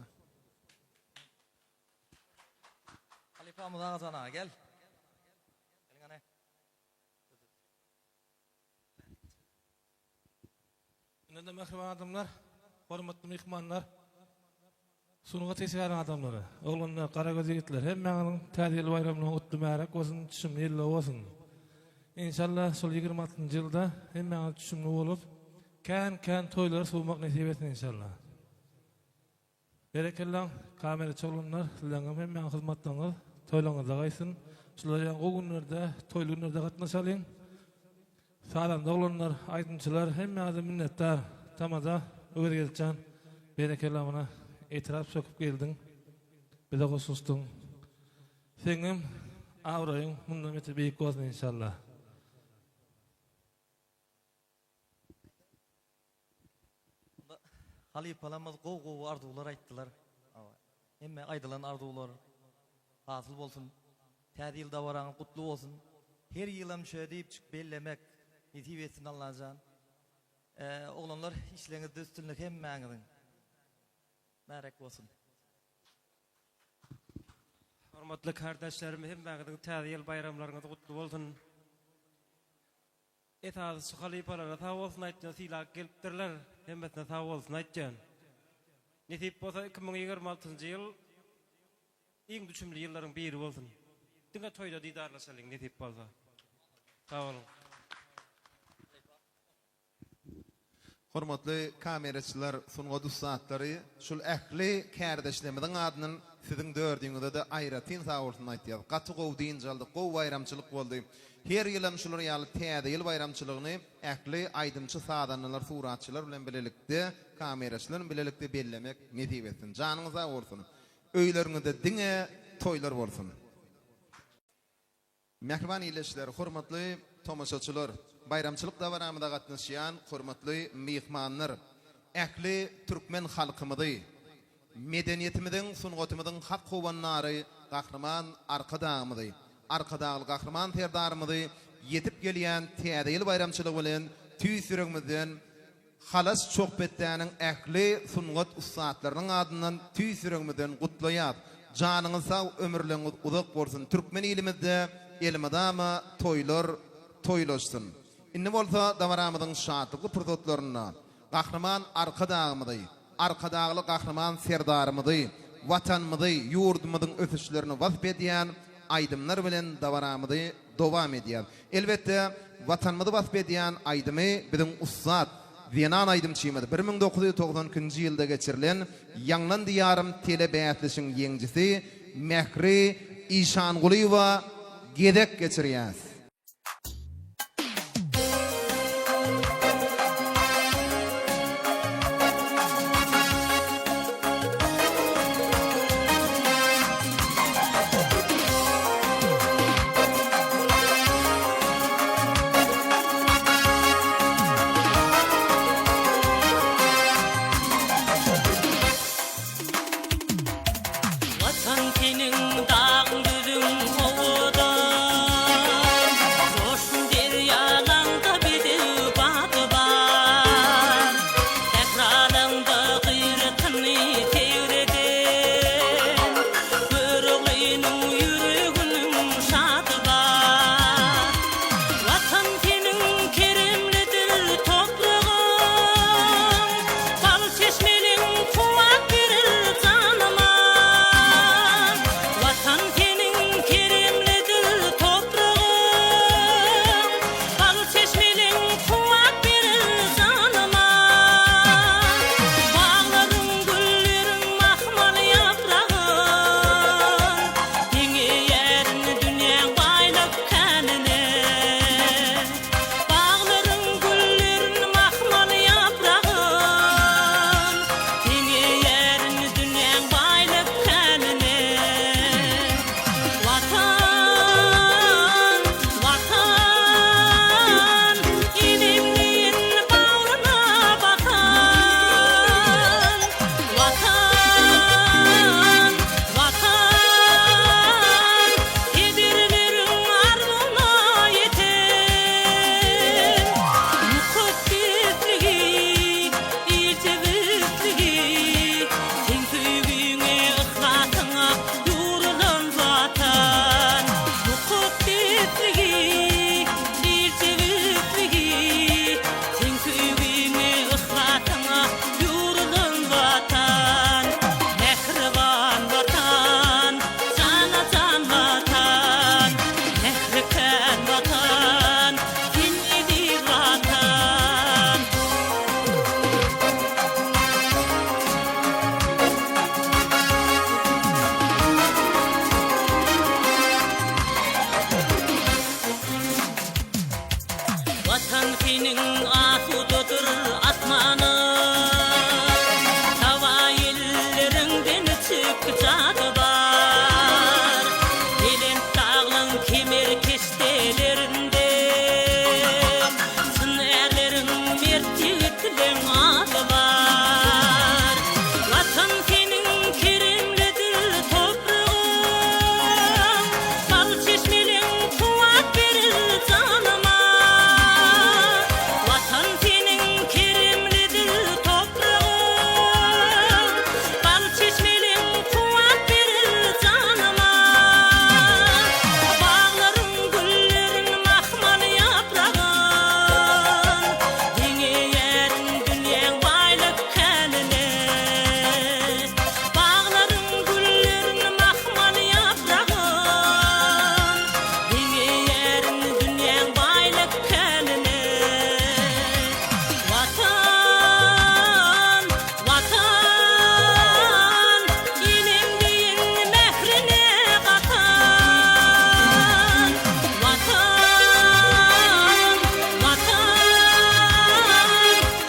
S19: Halypamyz Agajan aga gel. Geliň hany.
S11: Indi-de mähriban adamlar, hormatly myhmanlar, Sungat işgäri adamlary, oglanlar, garagöz ýigitler, hemmäňiziň Täze ýyl baýramyňyz gutly mübärek bolsun, düşümli ýyllar bolsun. Enşalla şol 26-njy ýylda hemmäňiz düşümli bolup, kän kän toýlary sowmak nesip etsin enşalla. Berekella, kameraçy oglanlar, sizleňem hemmäňiň hyzmatlaryňyz toýlaryňyzda gaýtsyn. Şular ýaly gowy günlerde, toýly günlerde gatnaşalyň. Sazanda oglanlar, aýdymçylar hemmäňize minnetdar. Tamada Öwezgeldijan berekella muna etrap söküp geldiň. Bize goşulyşdyň. Seňem abraýyň mundan beter beýik bolsun inşallah.
S19: Onda halypalarymyz gowy gowy arzuwlar aýtdylar. Hemme aýdylan arzuwlar hasyl bolsun. Täze ýyl dabaraňyz gutly bolsun. Her ýylam şöý diýipjik bellemek nesip etsin Allajan. Oglanlar işleňizde üstünlik hemmäňiziň. Märek bolsun.
S20: Hormatly kardeşlerim hemmäňiziň täze ýyl baýramlaryňyz gutly bolsun. Esasy şu halypalara sag bolsun aýtýan sylap gelipdirler hemmesine sag bolsun aýtýan. Nesip bolsa 2026-njy ýyl iň düşümli ýyllaryň biri bolsun. Diňe toýda didarlaşalyň nesip bolsa. Sag boluň.
S7: Hormatly kameraçylar, sungat ussatlary, şul ähli kärdeşlerimiziň adyndan siziň dördüňize-de aýratyn sagbolsun aýtýas. Gaty gowy dynç aldyk, gowy baýramçylyk boldy. Her ýylam şular ýaly Täze ýyl baýramçylygyny ähli aýdymçy-sazandalar, suratçylar bilen bilelikde, kameraçylar bilen bilelikde bellemek nesip etsin. Janyňyz sag bolsun. Öýleriňizde diňe toýlar bolsun. Mähriban ildeşler, hormatly tomaşaçylar, baýramçylyk dabaramyza gatnaşýan hormatly myhmanlar, ähli türkmen halkymyzy medeniýetimiziň, sungatymyzyň hak howandary Gahryman Arkadagymyzy, Arkadagly Gahryman Serdarymyzy ýetip gelýän Täze ýyl baýramçylygy bilen tüýs ýüregimizden Halaç Çohpetdäniň ähli sungat ussatlarynyň adyndan tüýs ýüregimizden gutlaýas. Janyňyz sag ömürleňiz uzak bolsun türkmen ilimizde elmydama toýlar toýlaşsyn. Indi bolsa dabaramyzyň şatlykly pursatlarynda Gahryman Arkadagymyzy, Arkadagly Gahryman Serdarymyzy, Watanymyzy, ýurdumyzyň ösüşlerini wasp edýän aýdymlar bilen dabaramyzy dowam edýäs. Elbetde, Watanymyzy wasp edýän aýdymy biziň ussat. Zenan aýdymçymyz 1992-nji ýylda geçirilen Ýaňlan Diýarym tele bäsleşigiň ýeňjisi Mähri Işangulyýewa gezek geçirýäs.
S8: Watan seniň dagyň-düzüň owadan, Joşgun derýalaňda bedew bady bar. Sähralaňda gyratyny segreden, Göroglynyň ýüreginiň şady bar. Watan seniň keremlidir topragyň, Bal çeşmeliň kuwwat berer janyma. Watan seniň keremlidir topragyň, Bal çeşmeliň kuwwat berer janyma. Baglaryň, gülleriň mahmal ýapragyn, Deňeýärin dünýäň baýlyk känine. Baglaryň güllerin mahmal ýapragyn, Deňeýärin dünýäň baýlyk känine. Watan, Watan, enem deýin bagryna basan. Watan, Watan, pederleriň arzuwyna ýeten. Mukaddesligi, il jebisligi, seň söýgiňe, yhlasyňa ýugrulan Watan. Mukaddesligi, il jebisligi, seň söýgiňe, yhlasyňa ýugrulan Watan. Mähriban Watan, jana-jan Watan, mähri kän Watan, sen eziz Watan. Watan seniň asudadyr asmanyň, Saba ýelleriňden çyk jady bar. Belent daglaň kemer keşdelerinde, Çyn ärleriň, mert ýigitleň ady bar. Watan seniň keremlidir topragyň, Bal çeşmeleň kuwwat berer janyma. Watan seniň keremlidir topragyň, Bal çeşmeleň kuwwat berer janyma. Baglaryň güllerin mahmal ýapragyn, Deňeýärin dünýäň baýlyk känine. Baglaryň güllerin mahmal ýapragyn, Deňeýärin dünýäň baýlyk känine. Watan, Watan, enem deýin mährine gatan. Watan, Watan,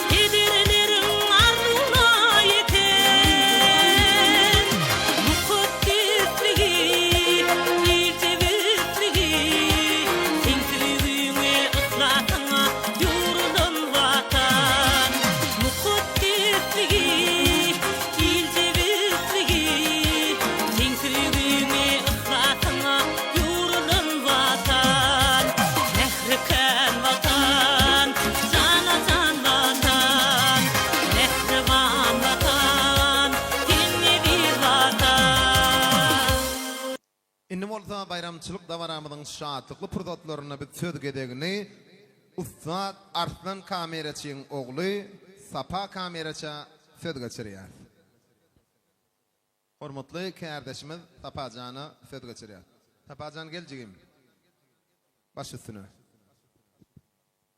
S8: pederleriň arzuwyna ýeten. Mukaddesligi, il jebisligi, seň söýgüňe, yhlasyňa ýugrulan Watan. Mukaddesligi, il jebisligi, seň söýgüňe, yhlasyňa ýugrulan Watan. Mähri kän Watan, jana-jan Watan, mähriban Watan, sen eziz Watan.
S7: Indi bolsa baýramçylyk dabaramyzyň şatlykly pursatlarynda biz söz gezegini ussat Arslan kameraçyň ogly Sapa kameraça söz geçirýäs. Hormatly kärdeşimiz Sapajana söz geçirýäs. Sapajan gel jigim. Baş üstüne.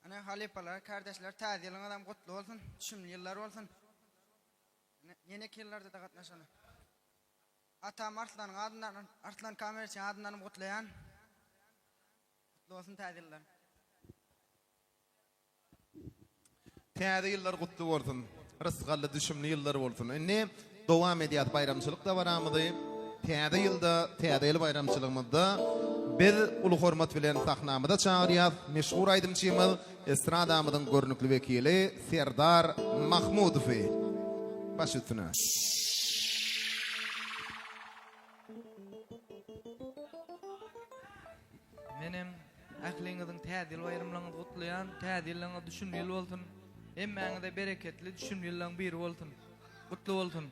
S21: Ine halypalar, kardeşler täze ýylyňyzam gutly bolsun, düşümli ýyllar bolsun. Ine ýeneki ýyllarda-da gatnaşaly. Atam Arslanyň adyndan, Arslan Kamerowiçiň adyndanam gutlaýan. Gutly bolsun täze ýyllar.
S7: Täze ýyllar gutly bolsun. Rysgally düşümli ýyllar bolsun. Indi dowam edýäs baýramçylyk dabaramyzy. Täze ýylda, täze ýyl baýramçylygymyzda biz uly hormat bilen sahnamyza çagyrýas meşhur aýdymçymyz, estradamyzyň görnükli wekili Serdar Mahmudowy. Baş üstüne.
S18: Menem ähliňiziň Täze ýyl baýramlaryňyzy gutlaýan. Täze ýylyňyz düşümli ýyl bolsun. Hemmäňize bereketli, düşümli ýyllaryň biri bolsun. Gutly bolsun.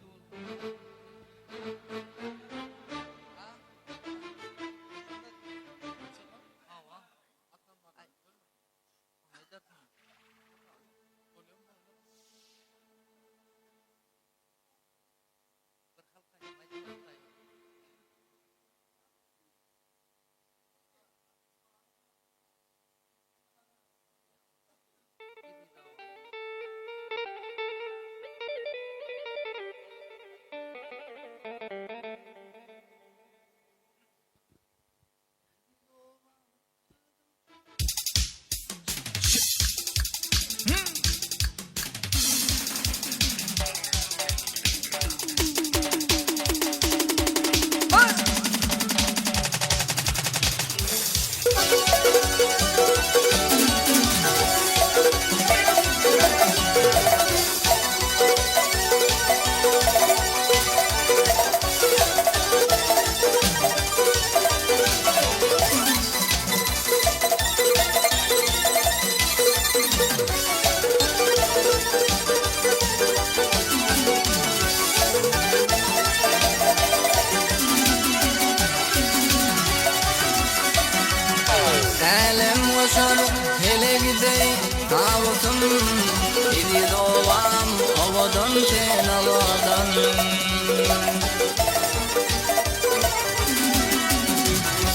S8: Älem goşar hele gideý tabutym Eziz obam owadan sen owadan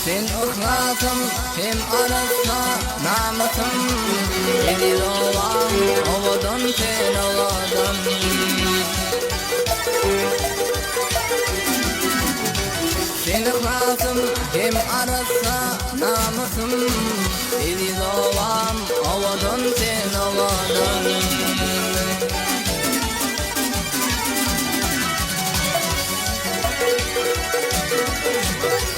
S8: Sen yhlasym hem arassa namysym Eziz obam owadan sen owadan Sen yhlasym hem arassa namysym Eziz obam owadan sen owadan.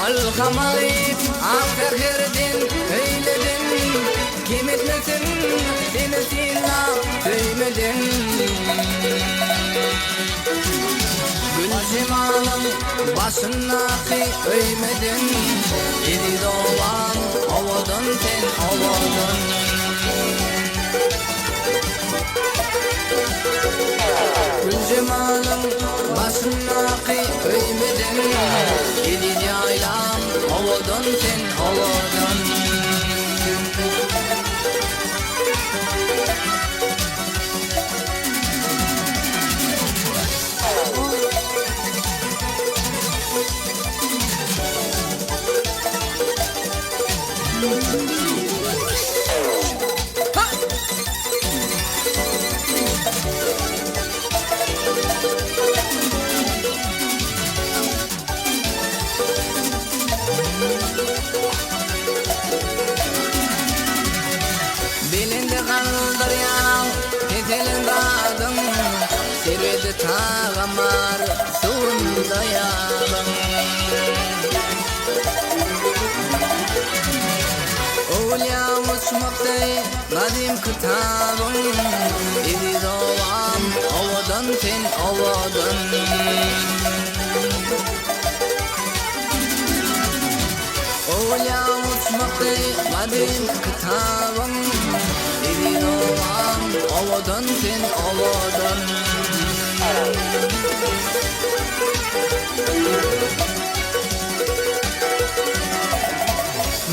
S8: Ylham alyp ak säherden öýleden Kem etmesin seni synlap söýmeden. Gül jemalyň başyndaky öýmeden Eziz obam owadan sen owadan. Gül jemalyň başyndaky öýmeden Eziz ýaýlam owadan sen owadan. Belende galdyrýaň peselen zadyň, Sebedi tagam bar suwunda ýabyň. Öwülýä uçmak deý gadym kitabyň, Eziz obam, owadan sen owadan. Öwülýä uçmak deý gadym kitabyň, Eziz obam, owadan sen owadan.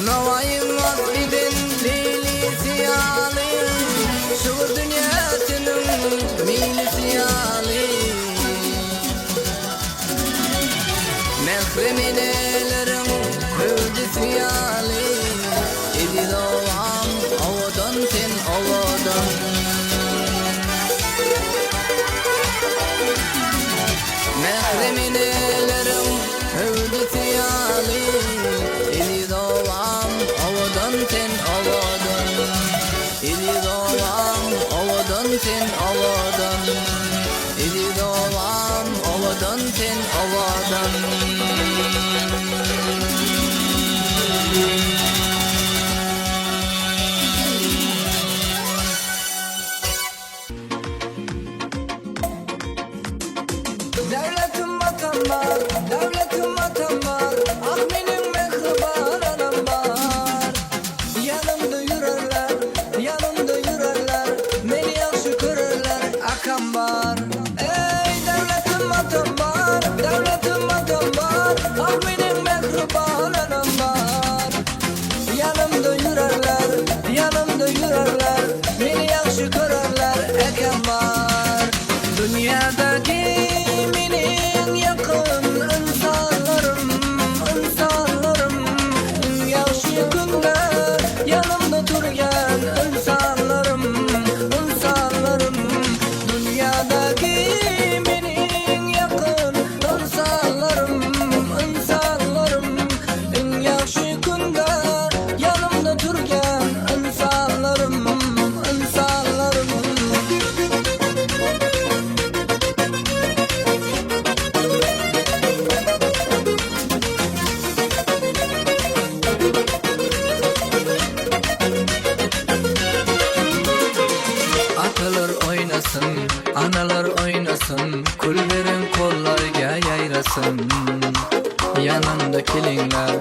S8: Nowaýyň wasp eden Leýlisi ýaly, Şygyr dünýäsiniň meýlisi ýaly. Mährem eneleriň hüwdüsi ýaly, Eziz obam, owadan sen owadan.
S2: Mährem eneleriň hüwdüsi ýaly, Eziz obam, owadan sen, owadan. Eziz obam, owadan sen, owadan. Eziz obam, owadan sen, owadan.
S8: Döwletim Watan bar, döwletim Watan bar, Ah meniň mähriban anam bar. Ýanymda ýürerler, ýanymda ýürerler, Meni ýagşy görerler, akam bar. Eý, döwletim Watan bar, döwletim Watan bar, Ah meniň mähriban anam bar. Ýanymda ýürerler, ýanymda ýürerler, Meni ýagşy görerler, ekem bar. Dünýädäki meniň ýakyn ynsanlarym, ynsanlarym, Iň ýagşy günde ýanymda turýan ynsanlarym, ynsanlarym. Dünýädäki meniň ýakyn ynsanlarym, ynsanlarym, Iň ýagşy günde ýanymda turýan ynsanlarym, ynsanlarym.
S2: Atalar oýnasyn, analar oýnasyn, Kül beren kollar ýaýrasyn. Ýanynda keliňler,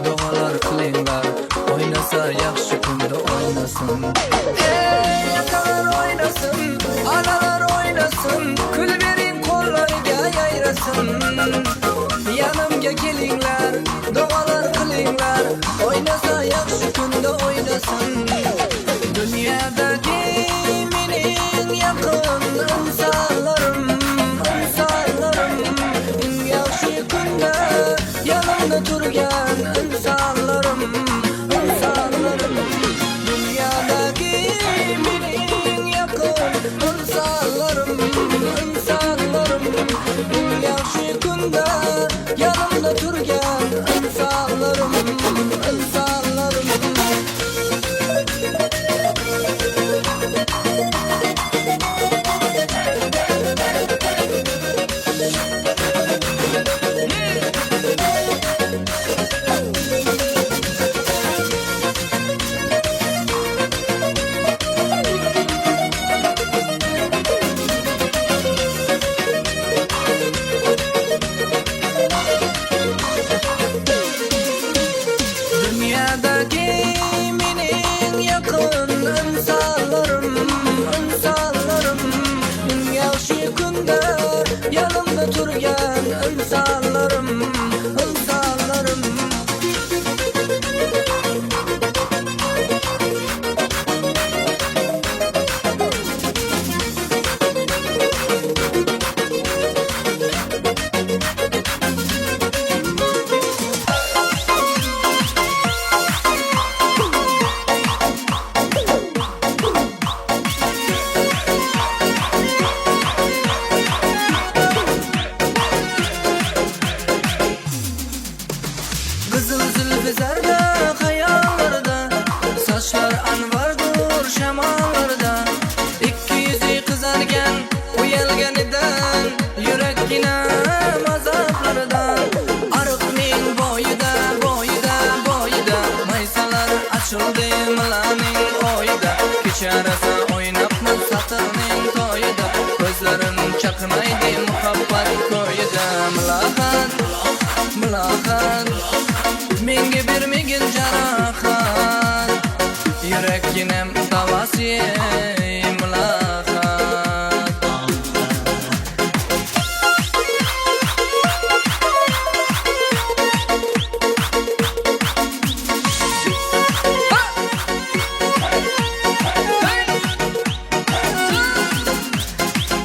S2: dogalar kylyňlar, Oýnasa ýagşy günde oýnasyn.
S8: Eý, atalar oýnasyn, analar oýnasyn, Kül beriň kollar ýaýrasyn. Ýanymga keliňler, dogalar kylyňlar, Oýnasa ýagşy günde oýnasyn. Dünýädäki meniň ýakyn ynsanlarym, ynsanlarym, Iň ýagşy günde ýanymda turýan ynsanlarym, ynsanlarym. Dünýädäki meniň ýakyn ynsanlarym, ynsanlarym, Iň ýagşy günde ýanymda turýan ynsanlarym, ynsanlarym. Dünýädäki meniň ýakyn ynsanlarym, ynsanlarym, Iň ýagşy günde ýanymda turýan ynsanlarym, ynsanlarym. Gyzyl zülfi zerde haýallarda, Saçlar anwardyr şemallarda, Ikki ýüzi gyzargan uýalganidan, Ýürekginem azaplarda. Aryknyň boýuda, boýuda, boýuda, Maýsalar açyldy mylanyň oýuda, Kiçi arasa oýnapmyz satynyň toýuda, Gözlerim çakynaýdy muhabbat köýüde. Mylahat, mylahat, Menге bermegin jarahat, Ýürekginem dawasy eý, mylahat.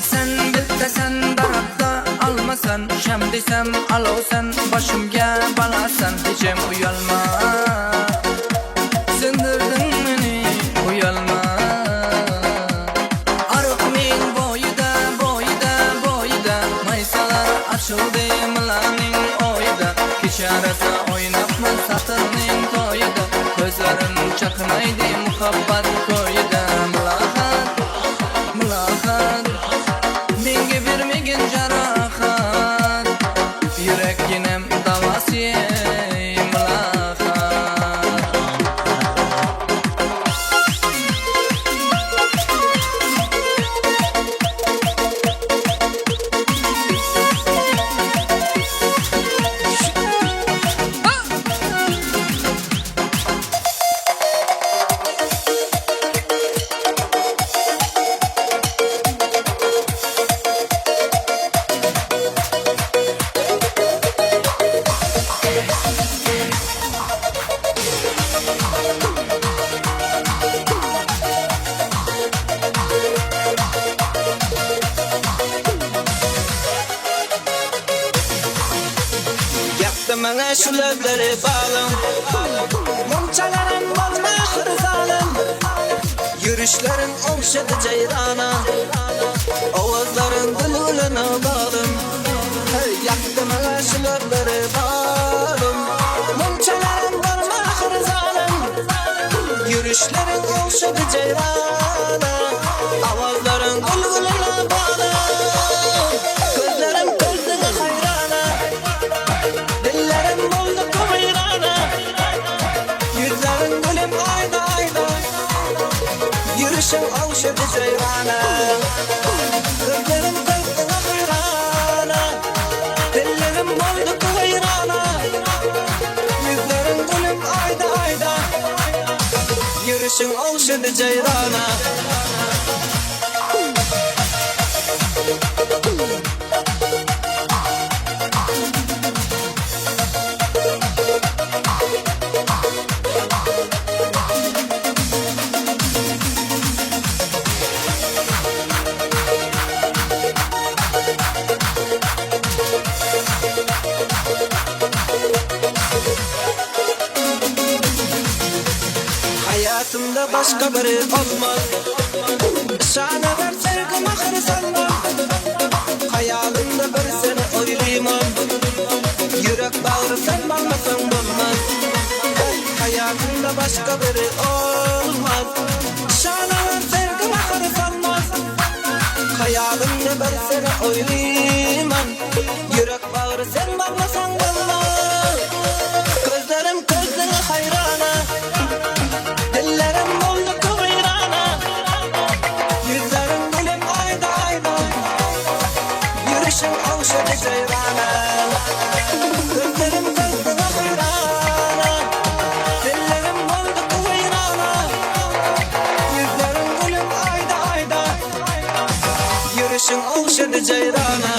S8: Sen bitte sen daragtda alma sen, Şem diýsem alaw sen, başymga bala sen, Hijem uýalma, Söndürdiň meni, uýalma. Arykmyň boýuda, boýuda, boýuda, Maýsalar.
S2: Goşuldy mylanyň oýda Kiçi arada oýnapmyz satynyň toýda Gözlerim çakynaýdy muhabbat köýde Mylahat, mylahat Meňge bermegin jarahat Ýürek ýenem dawasy eý mylahat.
S8: Ýakdy maňa şu lebleri balyň Munçalaram bolma hyrsalym Ýürüşleriň ogşady jeýrana Owazlaryň gülgülene balym Hey, ýakdy maňa şu lebleri balym Munçalaram bolma hyrsalym Ýürüşleriň ogşady jeýrana Awazlaryň gülgülene balym Gözlerim gözüňe haýrana Dillerim boldy kuwyrana Ýüzleriň gülüm aýda-aýda Ýürüşiň ogşady jeýrana Gözlerim gözüňe haýrana Dillerim boldy kuwyrana Ýüzleriň gülüm aýda-aýda Ýürüşiň ogşady jeýrana. Haýatymda başga biri bolmaz Şana ber sevgim ahyr salmaz Haýalymda bir seni oýlaýman Ýürek bagry sen bolmasaň bolmaz Haýatymda başga biri olmaz Şana ber sevgim ahyr salmaz Haýalymda bir seni oýlaýman Ýürek bagry sen bolmasaň bolmaz Gözlerim gözüňe haýrana Dillerim boldy kuwyrana Ýüzleriň gülüm aýda-aýda Ýürüşiň ogşady jeýrana Gözlerim gözüňe haýrana Dillerim boldy kuwyrana Ýüzleriň gülüm aýda-aýda Ýürüşiň ogşady jeýrana.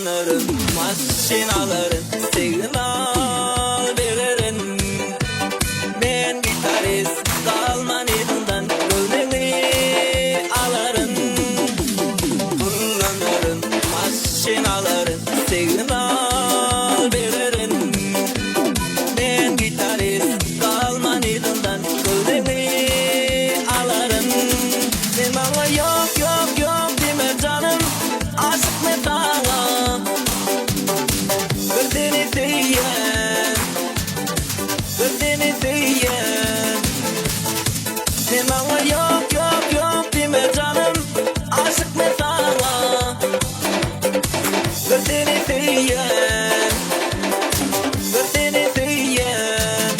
S2: Pullanaryn, maşyn alaryn, signal bererin. Men gitarist, galman yzyňdan göwnüňi alaryn. Pullanaryn, maşyn alaryn, signal bererin. Men gitarist, galman yzyňdan göwnüňi alaryn. Sen maňa ýok, ýok, ýok diýme janym, aşyk men saňa. Bir seni söýýän, bir seni söýýän. Sen maňa ýok, ýok, ýok diýme janym, aşyk men saňa. Bir seni söýýän, bir seni söýýän.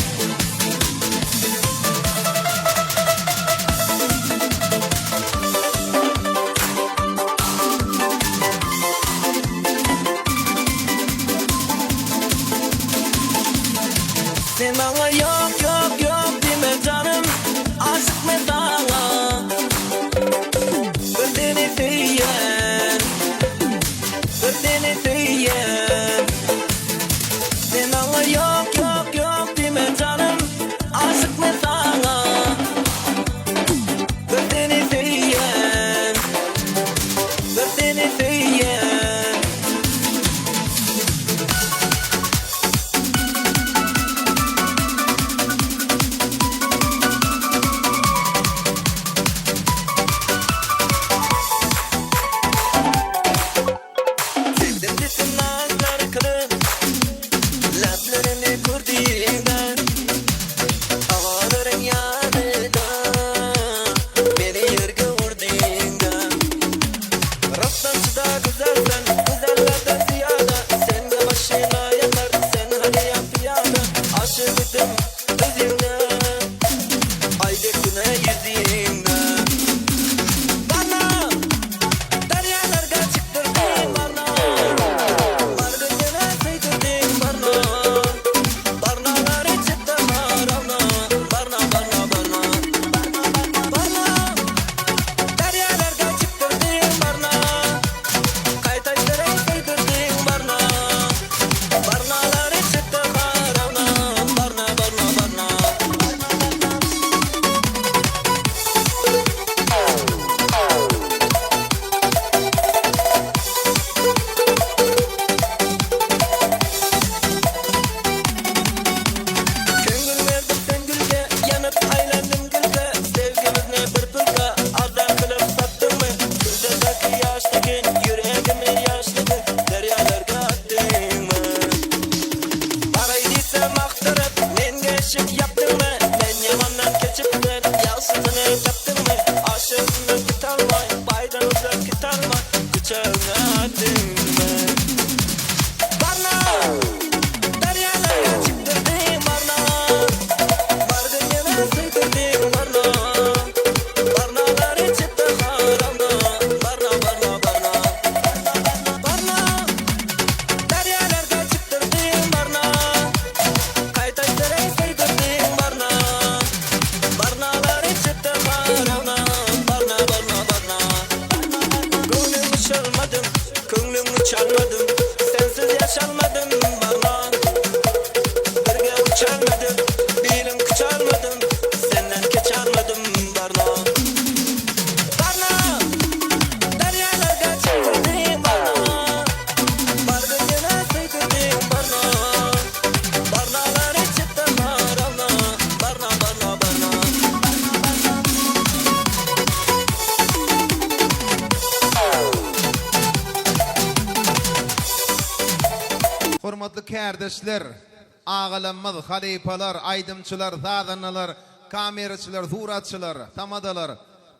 S2: Sen maňa ýok, ýok, ýok diýme janym, aşyk men saňa. Bir seni söýýän, bir seni söýýän. Sen maňa ýok, ýok, ýok diýme janym, aşyk men saňa. Bir seni söýýän, bir seni söýýän. Sevdim diýsin nazlar kylyp, Läplerini gördüňde, Agalaryň ýanyda, Meni ýerge urdyňda. Rastdan çyda güzelsen, Güzellerden zyýada, Sende maşyna ýakar, Sen hanyýam pyýada, Aşyk idim özüňe, Aý dek güne ýüzüňe. Barna, Derýalarga çykdyrdyň barna, Bargyn ýene söýdürdiň barna, Barnalary çytdy haramna, Barna, barna, barna, Barna, Derýalarga çykdyrdyň barna, Gaýta aýtdyraý söýdürdiň barna, Barnalary çytdy haramna, Barna, barna, barna. Köňül berdim sen gülge, ýanyp aýlandym gülge, Sevgimizni bir pulga arzan kylyp satdyňmy? Gözlerdäki ýaş tekin, ýüregimi ýaşlygy derýalarga atdyňmy? Baraý diýsem akdyryp, menge eşik ýapdyňmy? Men ýamandan keçip sen ýagşysyny tapdyňmy? Aşygymdan gutarmaý, baýdan uzak gutarmaý, Gujagyňa atdyňmy? Barna! Derýalarga çykdyrdyň barna, Bargyn ýene söýdürdiň barna, Barnalary çytdy haramna, Barna, barna, barna, Barna! Derýalarga çykdyrdyň barna, Gaýta aýtdyraý söýdürdiň barna, Barnalary çytdy haramna, Barna, barna, barna. Göwnüňi çalmadym, köňlüňi çalmadym, Sensiz ýaşalmadym barna. Birge uçalmadym, bilim kuçalmadym, Senden keçalmadym barna. Barna! Derýalarga çykdyrdyň barna, Bargyn ýene söýdürdiň barna, Barnalary çytdy haramna, Barna, barna, barna.
S7: Hormatly kärdeşler, agalarymyz, halypalar, aýdymçylar, sazandalar, kameraçylar, suratçylar, tamadalar,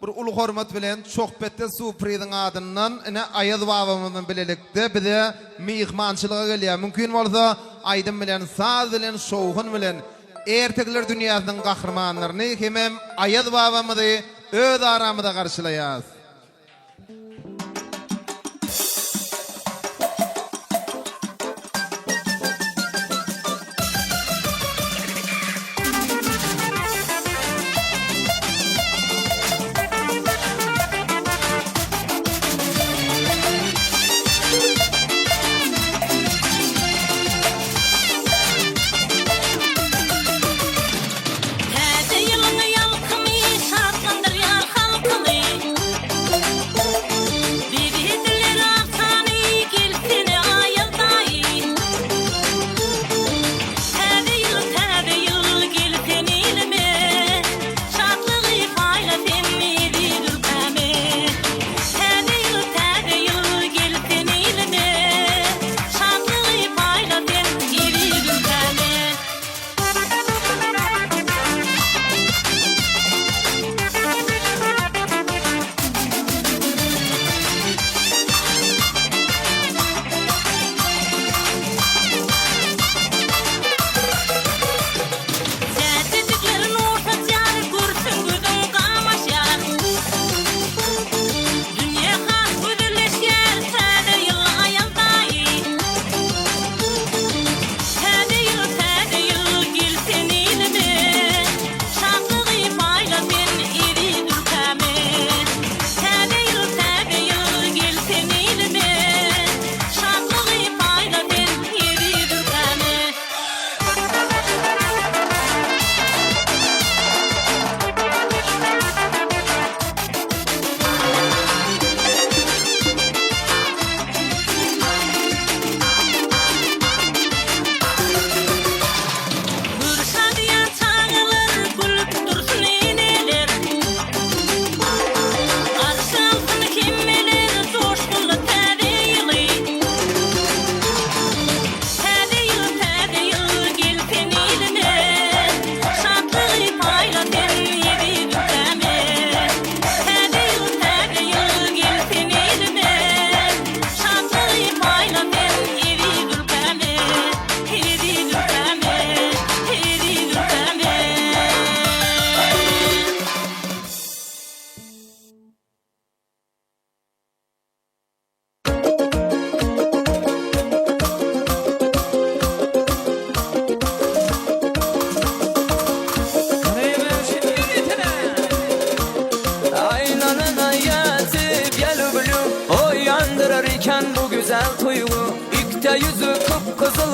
S7: bir uly hormat bilen Çohpetde Supriziň adyndan ine Aýaz babamyz bilen bilelikde bize myhmançylyga gelýär. Mümkin bolsa aýdym bilen, saz bilen, şowhun bilen ertekiler dünýäsiniň gahrymanlaryny hemem Aýaz babamyzy öz aramyza garşylaýas.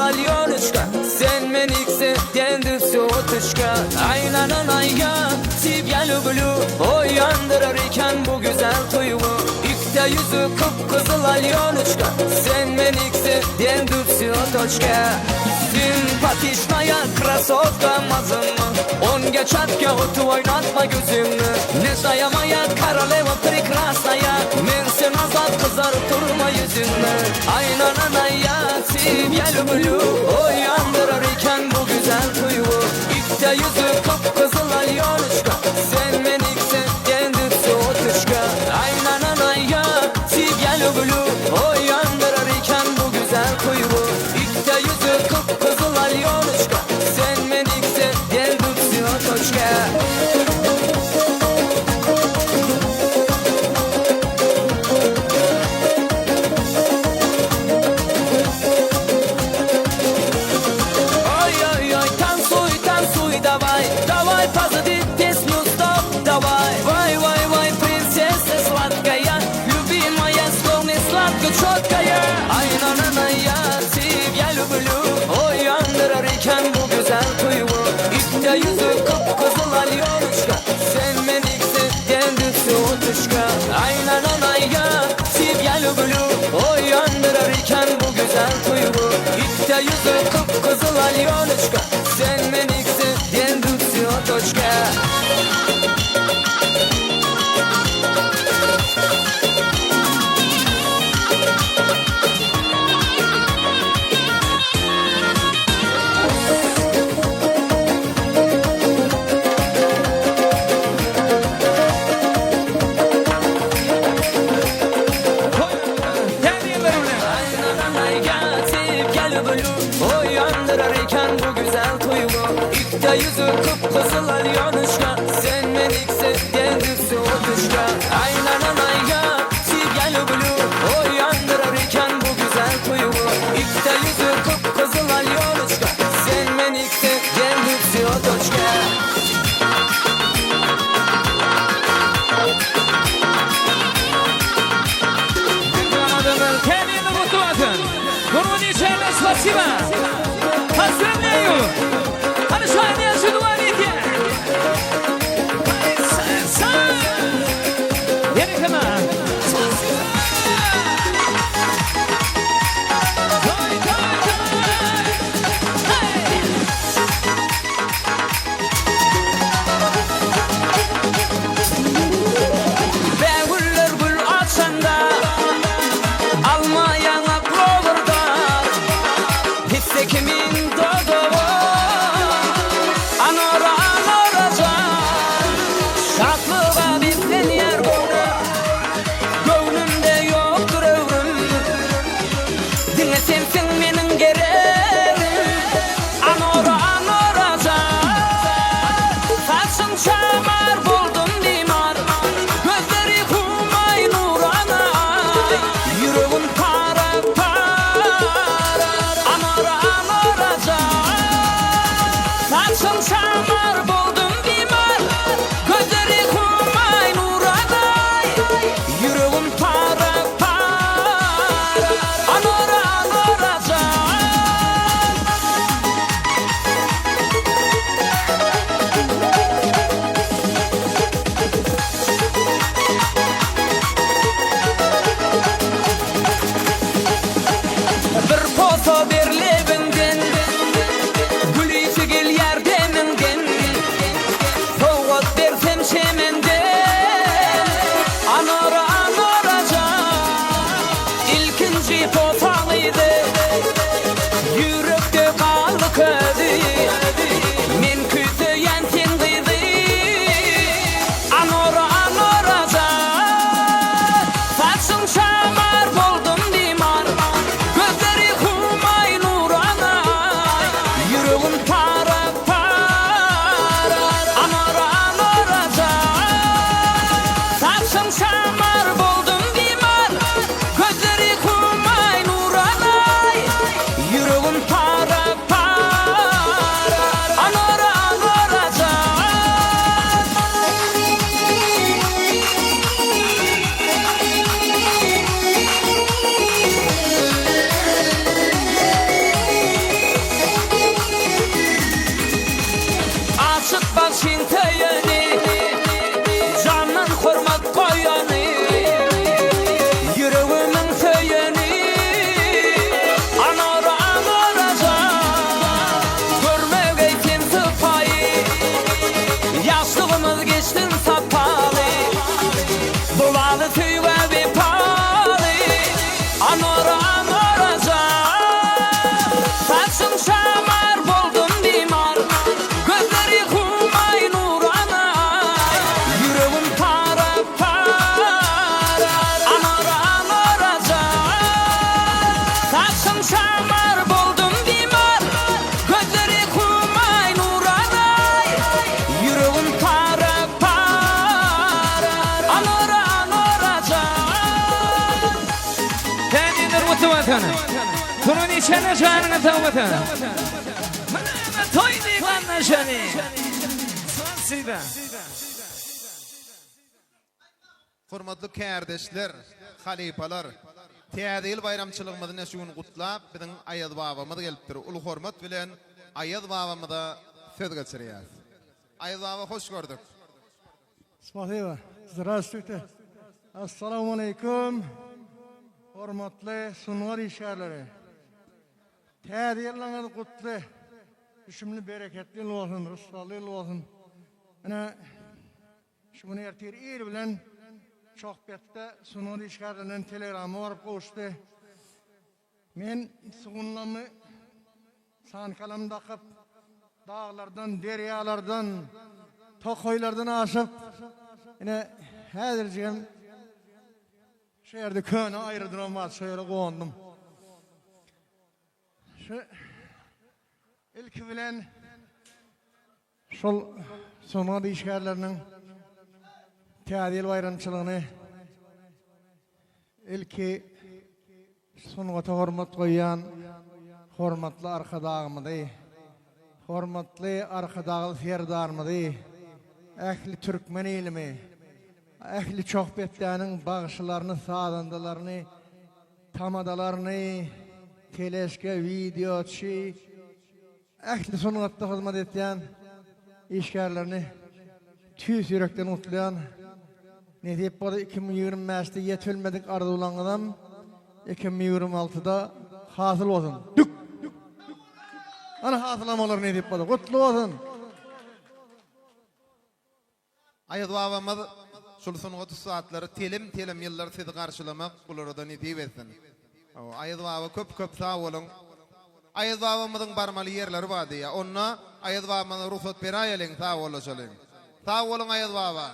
S8: Alyonuşka Sen menikse geldi soğutuşka Aynanan ayga Тебя люблю Oyandırar iken bu güzel duygu İkte yüzü kıpkızıl Alyonuşka Sen menikse geldi soğutuşka Simpatişnaya красотка mazımı Onga çatga otu oynatma gözümü Ne maya королева прекрасная Men sen azat kızar durma yüzünü Aynanan я тебя люблю Oyandırar iken bu güzel duygu İkte yüzü kıpkızıl Alyonuşka Sen menikse geldi soğutuşka Aynanan я тебя люблю Oyandırar iken bu güzel duygu İkte yüzü kıpkızıl Alyonuşka Sen menikse geldi soğutuşka Ой, ой, ой, танцуй, танцуй, давай Давай, позови песню, стоп, давай Вай, вай, вай, принцесса сладкая Любимая, словно сладко четкая Ay na na na ya, тебя люблю Oyandırar iken bu güzel duygu İkte yüzü kıpkızıl Alyonuşka Sen menikse geldi soğutuşka Ay na na na ya, тебя люблю Oyandırar iken bu güzel duygu İkte yüzü kıpkızıl Alyonuşka Sen menikse geldi soğutuşka Oyandırar iken bu güzel duygu İkte yüzü kıpkızıl Alyonuşka Sen menikse geldi soğutuşka Aynanan ayga Тебя люблю Oyandırar iken bu güzel duygu İkte yüzü kıpkızıl Alyonuşka Sen menikse geldi soğutuşka
S3: Täze ýylyň gutly bolsun. Hormatly işgärler, spasiba. Поздравляю. Hany şaýyny ýagşy dowam edýär. Ýene kime? Spasiba. Toý, toý, toý. Hey!
S8: Bägüller gül açanda Alma ýaňak lowurdar Hisse kimin dodagy Anora anora jan Şatlyga beslenýär göwnüm Göwnümde ýokdur öwrüm Diňe sensiň meniň geregim Anora anora jan Saçyň çamar boldum bimar Gözleri humay nurana Ýüregim para para Anora anora jan Saçyň çamar boldum bimar Gözleri humay nurana Ýüregim para para Anora anora jan Bir posa ber lebiňden Gülüsi gelýär demiňden Sowgat bersem çemenden Anora anora jan Ilkinji posaň yzy Ýürekde galdy közi Men küýseýän sen gyzy Anora anora jan Saçyň şamar boldum bimar Gözleri humay nurana Ýüregim para para Anora anora jan Saçyň şamar boldum bimar Gözleri humay nurana. şamar boldum bimar Gözleri humaý nuranaý Ýüregim para para Anora anora jan
S3: Täze gutly bolsun. Toýun içene janyňa sag bolsun. Müneme toý diýip anlaşaly. Spasiba.
S7: Hormatly kärdeşler, halypalar! Täze ýyl baýramçylygymyzy şu gün gutlap, biziň Aýaz babamyz gelipdir. Uly hormat bilen Aýaz babamyza söz geçirýäris. Aýaz baba hoş gördük.
S6: Spasiba. Zdrastwuyte. Assalamualeýkum. Hormatly sungat işgärleri. Täze ýylyňyz gutly, düşümli, bereketli ýyl bolsun, rysgally ýyl bolsun. Ine, Şu gün ertir ir bilen Çohpetde sungat işgärlerinden telegramma baryp gowuşdy. Men sugunlamy sankalam dakyp, daglardan, derýalardan, tokaýlardan aşyp, ine, häzirjigem şu ýerde köne aerodrom bar, şo ýere gondum. Şu ilki bilen Şol sungat işgärleriniň Täze ýyl baýramçylygyny ilki sungata hormat goýýan hormatly Arkadagymyzy, hormatly Arkadagly Serdarymyzy, ähli türkmen ilimi, ähli çohpetdäniň bagşylaryny, sazandalaryny, tamadalaryny, teleşke, wideoçy, Ähli sungatda hyzmat etýän işgärlerini tüýs ýürekden gutlaýan. Nesip bolsa 2025-de ýetip bilmedik arzuwlaryňyzam 2026-da hasyl bolsun. Dük! Ana hasylam bolar nesip bolsa. Gutly bolsun!
S7: Aýaz babamyz şul sungat ussatlary telim telim ýyllar sizi garşylamak bularada nesip etsin. Aýaz baba köp köp sag boluň. Aýaz babamyzyň barmaly ýerleri bar diýýär. Onda Aýaz babamyza rugsat beräýeliň sag bolaşalyň. Sag boluň Aýaz baba.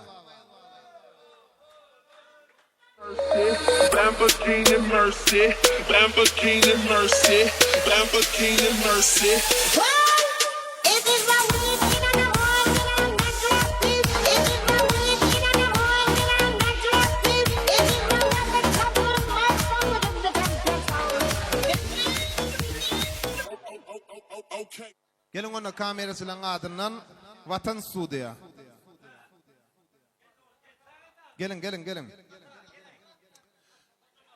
S22: Lamborghini Mercy, Lamborghini Mercy, Lamborghini Mercy.
S7: Geliň onda kameraçylaň adyndan Watan studiýa. Geliň geliň geliň.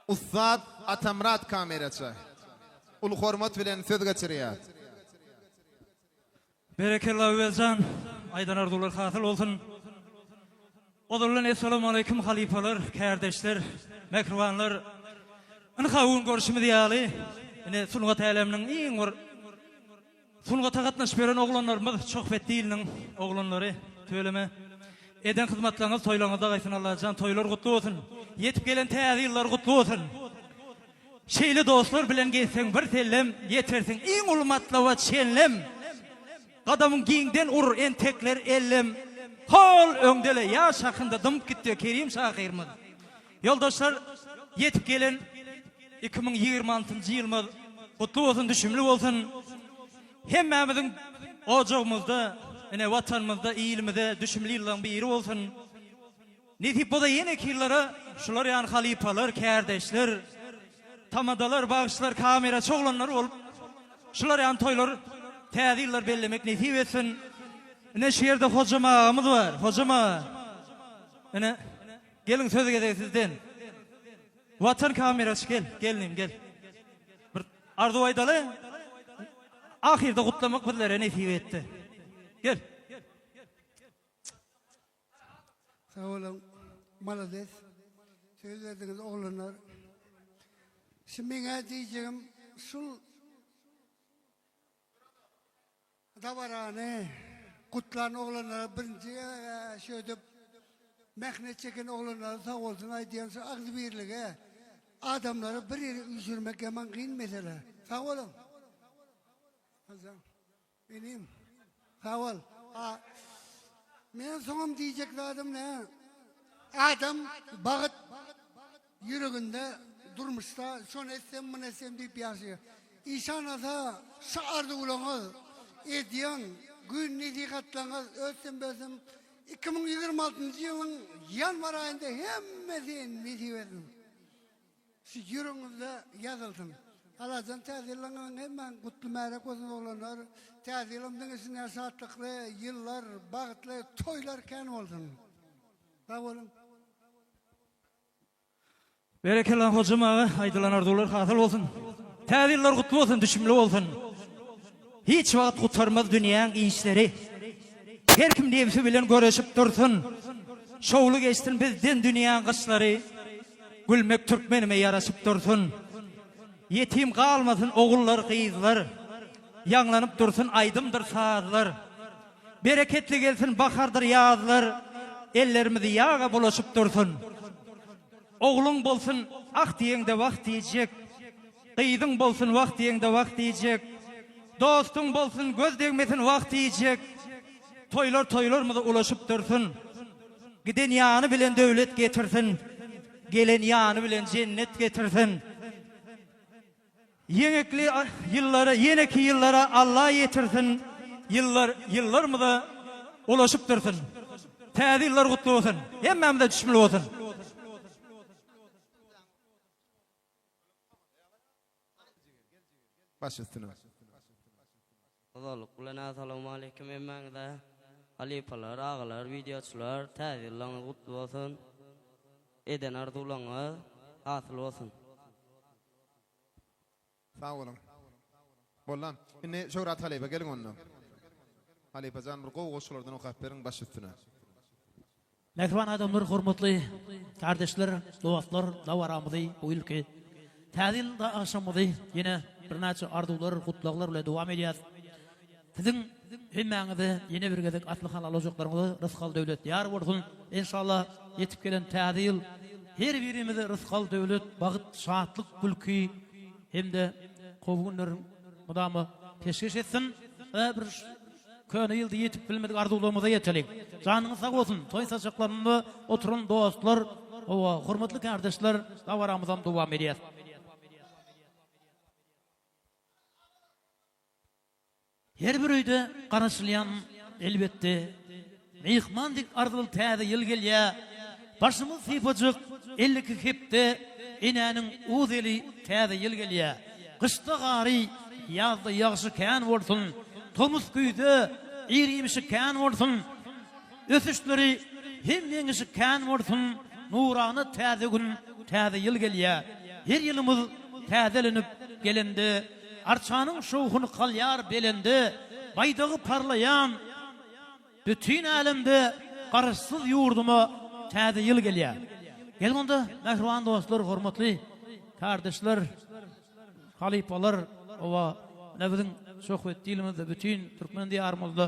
S7: Ussat Atamyrat kameraçy. Uly hormat bilen söz geçirýär.
S23: Berekella Öwezjan, aýdan arzuwlar hasyl bolsun. Ozaldan Essalawmaleýkim halypalar, kärdeşler, mähribanlar. Ynha bu gün görşümiz ýaly, ine sungat äleminiň iň bir Sungata gatnaşyp ýören oglanlarymyz Çohpetdi iliniň oglanlary tüweleme eden hyzmatlaryňyz toýlaryňyzda gaýsyn Allajan toýlar gutly bolsun ýetip gelen täze ýyllar gutly bolsun şeýle dostlar bilen gezseň bir sellem ýetersiň iň uly matlaba çenlem gadamyň giňden ur entekler ellem hol öňdele ýaş hakynda dymyp gitdi Kerim şahyrymyz Ýoldaşlar ýetip gelen 2026-njy ýylymyz gutly bolsun, düşümli bolsun. Hemmämiziň ojagymyzda, ene Watanymyzda, ilimize düşümli ýyllaryň biri bolsun. Nesip bolsa ýeneki ýyllara şular ýaly halypalar, kärdeşler, tamadalar, bagşylar, kameraçy oglanlar bolup şular ýaly toýlar, täze ýyllar bellemek nesip etsin. Ine şu ýerde Hojam agamyz bar. Hojam aga. Ine Geliň söz gezegi sizden. Watan kameraçy gel, gelnim gel. Bir arzuw aýdaly. Ahyrda gutlamak bizlere nesip etdi. Gel.
S24: Sag boluň. Malades. Söz berdiňiz oglanlar. Şu meňä diýjegim şul Dabarany gutlan oglanlara birinji şöýdip mähnet çeken oglanlara sag bolsun aýdýan şu agzybirlige adamlary bir ýere üýşürmek ýaman kyn mesele. Sag boluň. Hajan. Inim. Sag bol. A men soňam diýjek zadym nä? Adam bagyt ýüreginde durmuşda şony etsem muny etsem diýip ýaşaýar. Işan ata şu arzuwlaryňyz, edýän gün nesihatlaryňyz ötsün-bösün 2026-njy ýylyň ýanwar aýynda hemmesi nesip etsin. Şu ýüregiňizde ýazylsyn. Allajan täze ýylyňyzyň hemmäň gutly märek bolsun oglanlar. Täze ýylym diňe şunday şatlykly ýyllar, bagtly toýlar kän bolsun. Sag boluň.
S23: Berekella Hojam aga aýdylan arzuwlar hasyl bolsun. Täze ýyllar gutly bolsun düşümli bolsun. Hiç wagt gutarmaz dünýäň işleri. Her kim nebsi bilen göreşip dursun. Şowly geçsin bizden dünýäň gyşlary. Gülmek türkmenime ýaraşyp dursun. Ýetim galmasyn ogullar gyzlar. Ýaňlanyp dursun aýdymdyr sazlar. Bereketli gelsin bahardyr ýazlar. Ellerimiz ýaga bulaşyp dursun. Ogluň bolsun ah diýeňde wah diýjek. Gyzyň bolsun wah diýeňde wah diýjek. Dostuň bolsun göz degmesin wah diýjek. Toýlar toýlarymyza ulaşyp dursun. Giden ýany bilen döwlet getirsin. Gelen ýany bilen jennet getirsin. Ýeňekli ýyllara ýeneki ýyllara Alla ýetirsin. Ýyllar ýyllarymyza ulaşyp dursun. Täze ýyllar gutly bolsun. Hemmämize düşümli bolsun.
S7: Baş üstüne.
S4: Ozallyk bilen Assalamualeýkum hemmäňize. Halypalar, agalar, wideoçylar täze ýyllaňyz gutly bolsun. Eden arzuwlaňyz hasyl bolsun.
S7: Sag boluň. Bollam. Indi Şöhrat halypa geliň onda. Halypajan bir gowy goşgulardan okap beriň baş üstüne.
S14: Mähriban adamlar, hormatly kardeşler, dostlar, dabaramyzy bu ýylky Täze ýyl agşamymyzy ýene birnäçe arzuwlar, gutlaglar bilen dowam edýäs. Siziň hemmäňize ýene bir gezek asly halal ojaklaryňyza rysgal-döwlet ýar bolsun. Enşalla ýetip gelen Täze ýyl her birimize rysgal-döwlet, bagt, şatlyk, gülki hem-de gowy günler mydama peşgeş etsin. Bir Köne ýylda ýetip bilmedik arzuwlarymyza ýeteliň. Janyňyz sag bolsun, toý saçaklarynda oturan dostlar, hawa, hormatly kärdeşler, dabaramyzam dowam edýär. Her bir öýde garaşylýan, elbetde, myhman dek arzyly täze ýyl gelýär. Başymyz sypajyk 52 hepde enäniň uz eli täze ýyl gelýär. Gyşda gary, ýazda ýagşy kän bolsun, tomus güýzde ir-iýmişi kän bolsun, ösüşleri hem ýeňişi kän bolsun, nurana täze gün, täze ýyl gelýär. Her ýylymyz täzelenip gelende, arçanyň şowhuny galýar belende, baýdagy parlaýan, Bütin älemde Garaşsyz ýurduma Täze ýyl gelýär. Geliň onda, mähriban dostlar, hormatly kärdeşler, halypalar, oba, ine biziň söhbetli ýylymyzda bütin türkmen diýarymyzda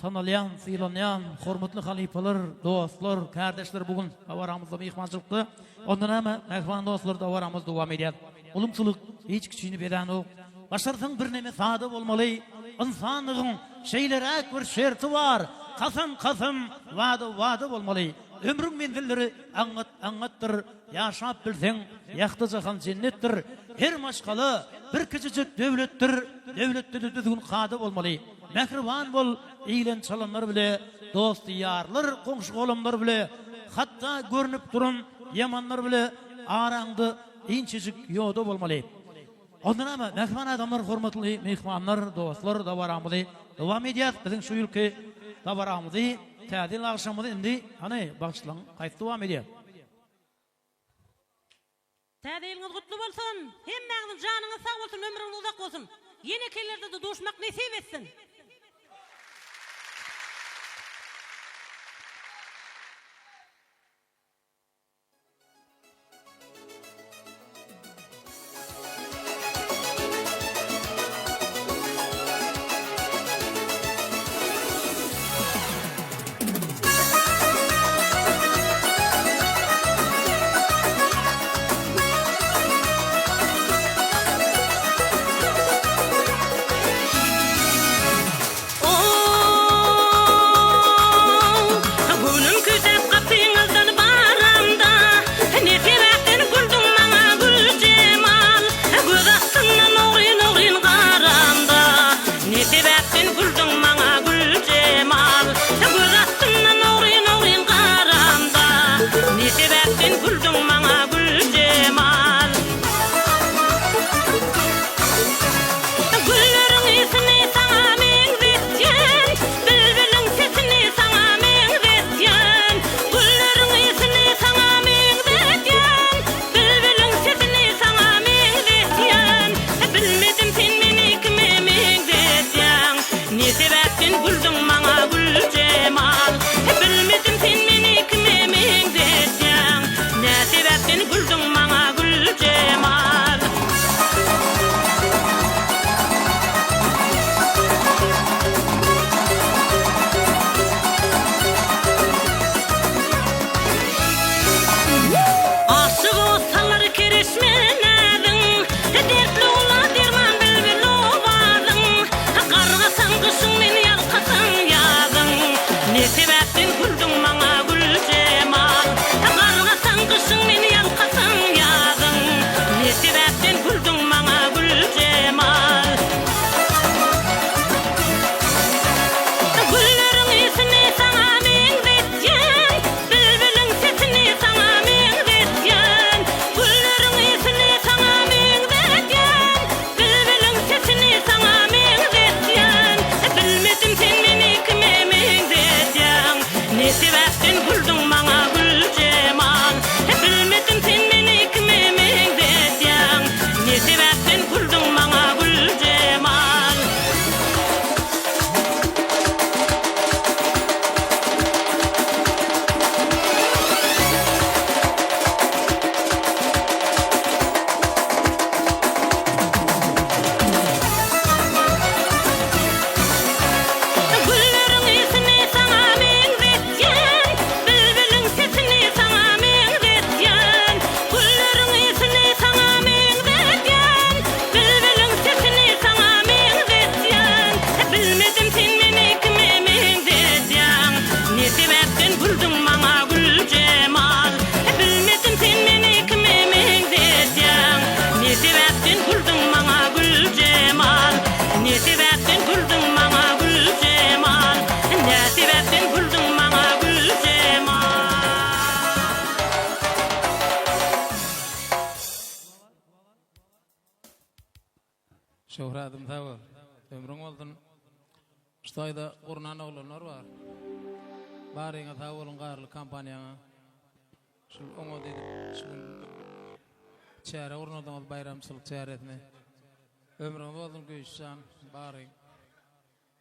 S14: tanalýan, sylanýan hormatly halypalar, dostlar, kärdeşler bu gün dabaramyzda myhmançylykda. Onda näme, mähriban dostlar, dabaramyz dowam edýär. Ulumsylyk hiç kiçini bezänok. Başarsaň birneme sada bolmaly. Ynsanlygyň şeýleräk bir şerti bar. Kasam kasam, wada wada bolmaly. Ömrüň menzilleri aňňat aňňatdyr. Ýaşap bilseň, ýagty jahan jennetdir. Her maşgala bir kiçijik döwletdir. Döwletde-de düzgün kada bolmaly. Mähriban bol iýlen-çalanlar bile, dost-ýarlar, goňşy-golamlar bile, hatda görnüp duran ýamanlar bile araňda inçejik ýoda bolmaly. Onda näme, mähriban adamlar, hormatly myhmanlar, dostlar, dabaramyzy dowam edýäs. Biziň şu ýylky dabaramyzy, Täze ýyl agşamymyzy indi, hany, bagyşlaň, haýsy dowam edýär?
S9: Täze ýylyňyz gutly bolsun! Hemmäňiziň janyňyz sag bolsun, ömrüňiz uzak bolsun! Ýeneki ýyllarda-da duşmak nesip etsin!
S5: Şöhratym sag bol. Ömrüň bolsun. Şu taýda gurnan oglanlar bar. Baryňa sag boluň Garly kompaniýaňa. Şul oňat edip şu gün çäre gurnadyňyz baýramçylyk çäresini. Ömrüňiz bolsun Güýçjan baryň.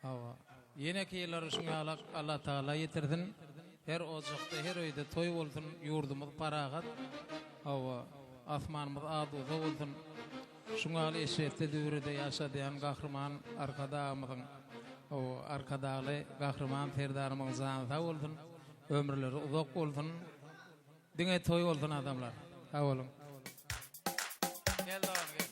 S5: Hawa. Ýeneki ýyllary şuň ýalak Allatagala ýetirsin. Her ojakda, her öýde toý bolsun, ýurdumyz parahat. Hawa. Asmanymyz aduza bolsun. Şuň ýaly eşretli döwrede ýaşadýan Gahryman Arkadagymyzyň, hawa, Arkadagly Gahryman Serdarymyzyň jany sag bolsun, ömürleri uzak bolsun. Diňe toý bolsun adamlar. Sag boluň.
S3: Gel dogan gel.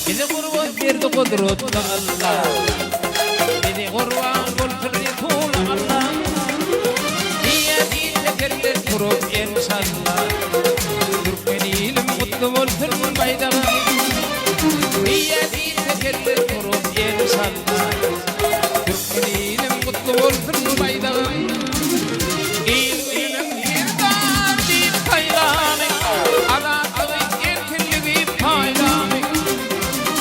S3: Bize gurban berdi gudratly Alla. Bize gurban bolsun Resul Alla. Diýe diýse kelle turup enşalla. Türkmen ilim gutly bolsun baýdagym. Diýe diýse kelle turup enşalla. Türkmen ilim gutly bolsun baýdagym. Il-günümiň serdar diýip saýlany, Azatlygy, erkinligi paýlany.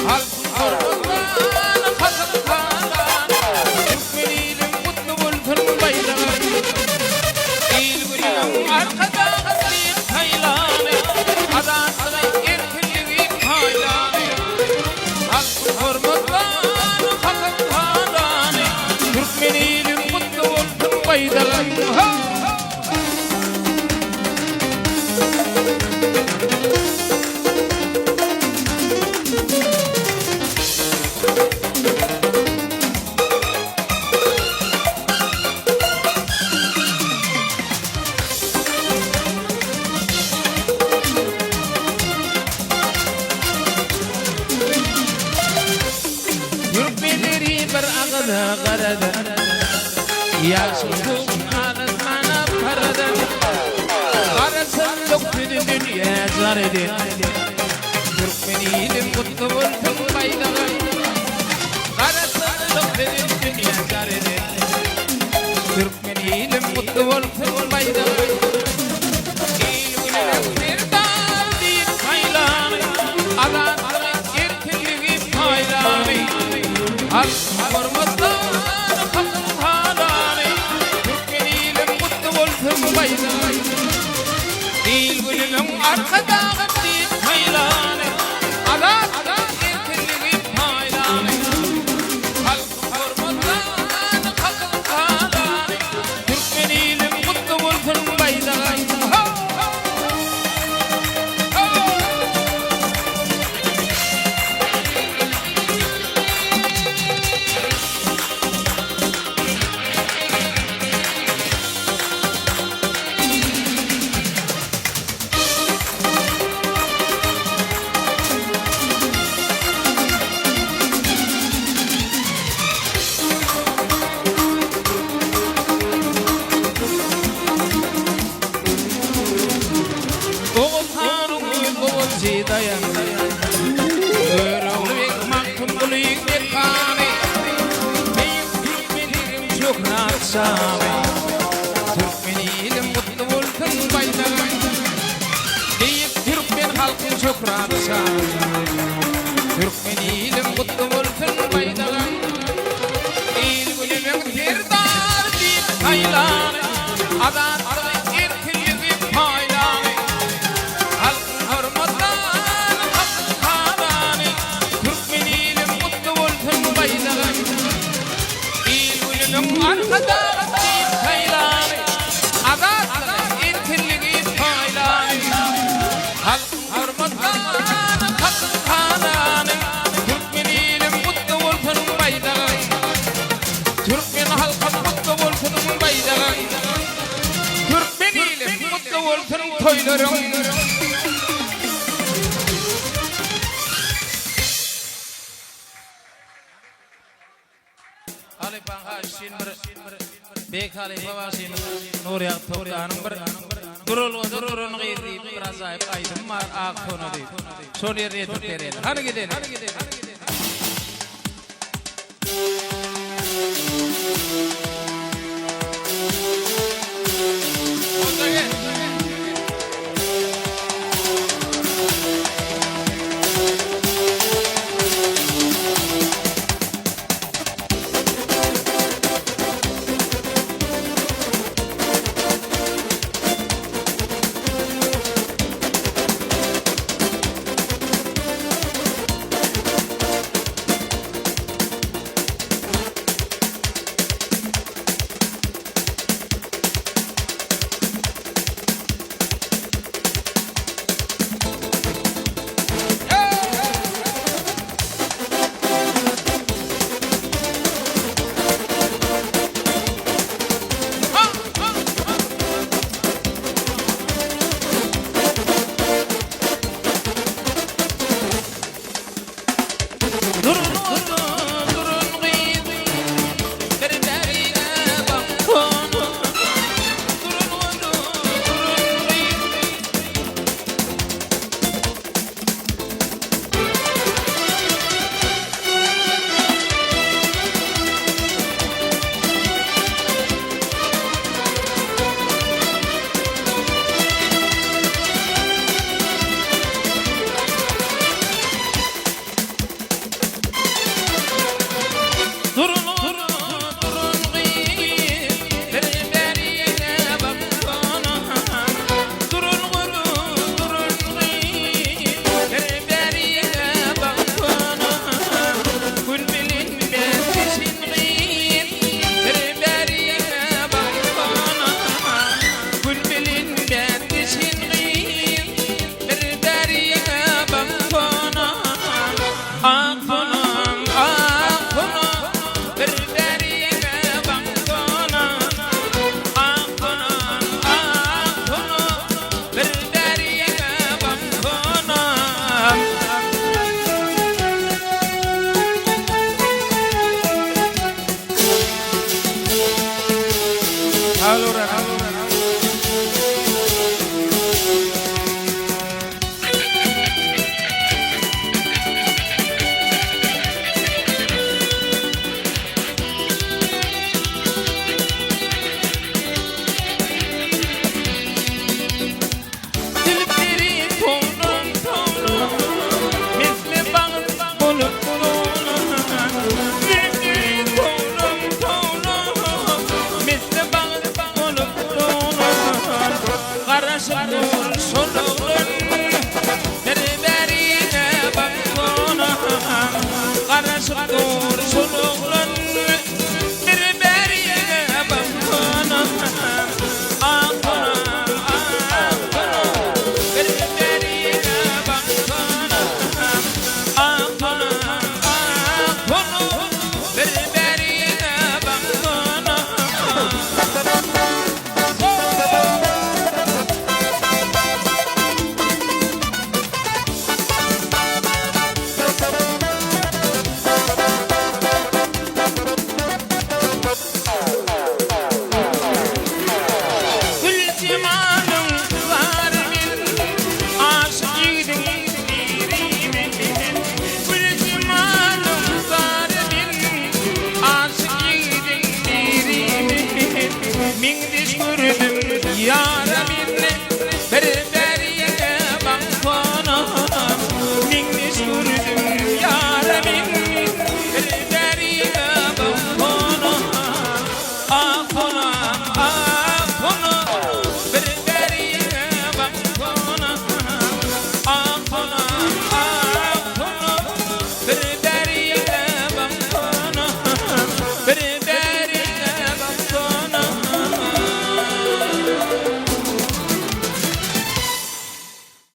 S3: Halkyň hormatlany, hakyň halany. Türkmen ilim gutly bolsun baýdagym. Il-günümiň Arkadagy diýip saýlany, Azatlygy, erkinligi paýlany. Halkyň hormatlany, hakyň halany. Türkmen ilim gutly bolsun baýdagym. Türkmenleri bir agyza garadan, Ýaşyl tugun al-asmana paradan, Garaşsyzlyk sizi dünýä jar eden. Türkmen ilim gutly bolsun baýdagym, Garaşsyzlyk sizi dünýä jar eden. Türkmen ilim gutly bolsun baýdagym, Il-gününiň serdary diýip saýlany, Azatlygy, erkinligi paýlany. Halkyň hormatlany, hakyň halany, Türkmen ilim gutly bolsun baýdagym. Il-günümiň Arkadagy diýip saýlany, Azatlygy, erkinligi paýlany. Halkyň hormatlany, hakyň halany, Türkmen ilim gutly bolsun baýdagym. Oguz hanyň gowusy daýandy. Görogly beg Magtymgulyň mekany. Beýik türkmenligiň şöhrat şany. Türkmen ilim gutly bolsun baýdagym. Beýik türkmen halkyň şöhrat şany. Türkmen ilim gutly bolsun baýdagym. Il-günümiň serdary diýip saýlany. Azatlygy, erkinligi paýlany. Halkyň hormatlany, hakyň halany. Türkmen ilim gutly bolsun baýdagym. Arkadag diýip saýlany, Azatlygy, erkinligi paýlany. Halkyň hormatlany, hakyň halany, Türkmen ilim gutly bolsun baýdagyň. Türkmen halkym gutly bolsun baýdagyň. Türkmen ilim gutly bolsun toýlaryň. Halypaň haýyşy üçin bir beýik halypa bagşymyz Nurýagdy Togtanyň bir Duralgada duran gyz diýip bir ajaýyp aýdymy bar Ak sona diýip. Şony ýerine ýetirip bereli. Hany gideli. Onda gel. Durun durun gyz bir bärine baksana Durun durun gyz. Durun durun gyz bir bärine baksana Durun durun gyz bir bärine baksana Gün bilinmez peşin gyz bir bärine baksana Gün bilinmez peşin gyz bir bärine baksana Ak sonam, ak sonam, bir bärine baksana Ak sonam, ak sonam, bir bärine baksana. Sag bol.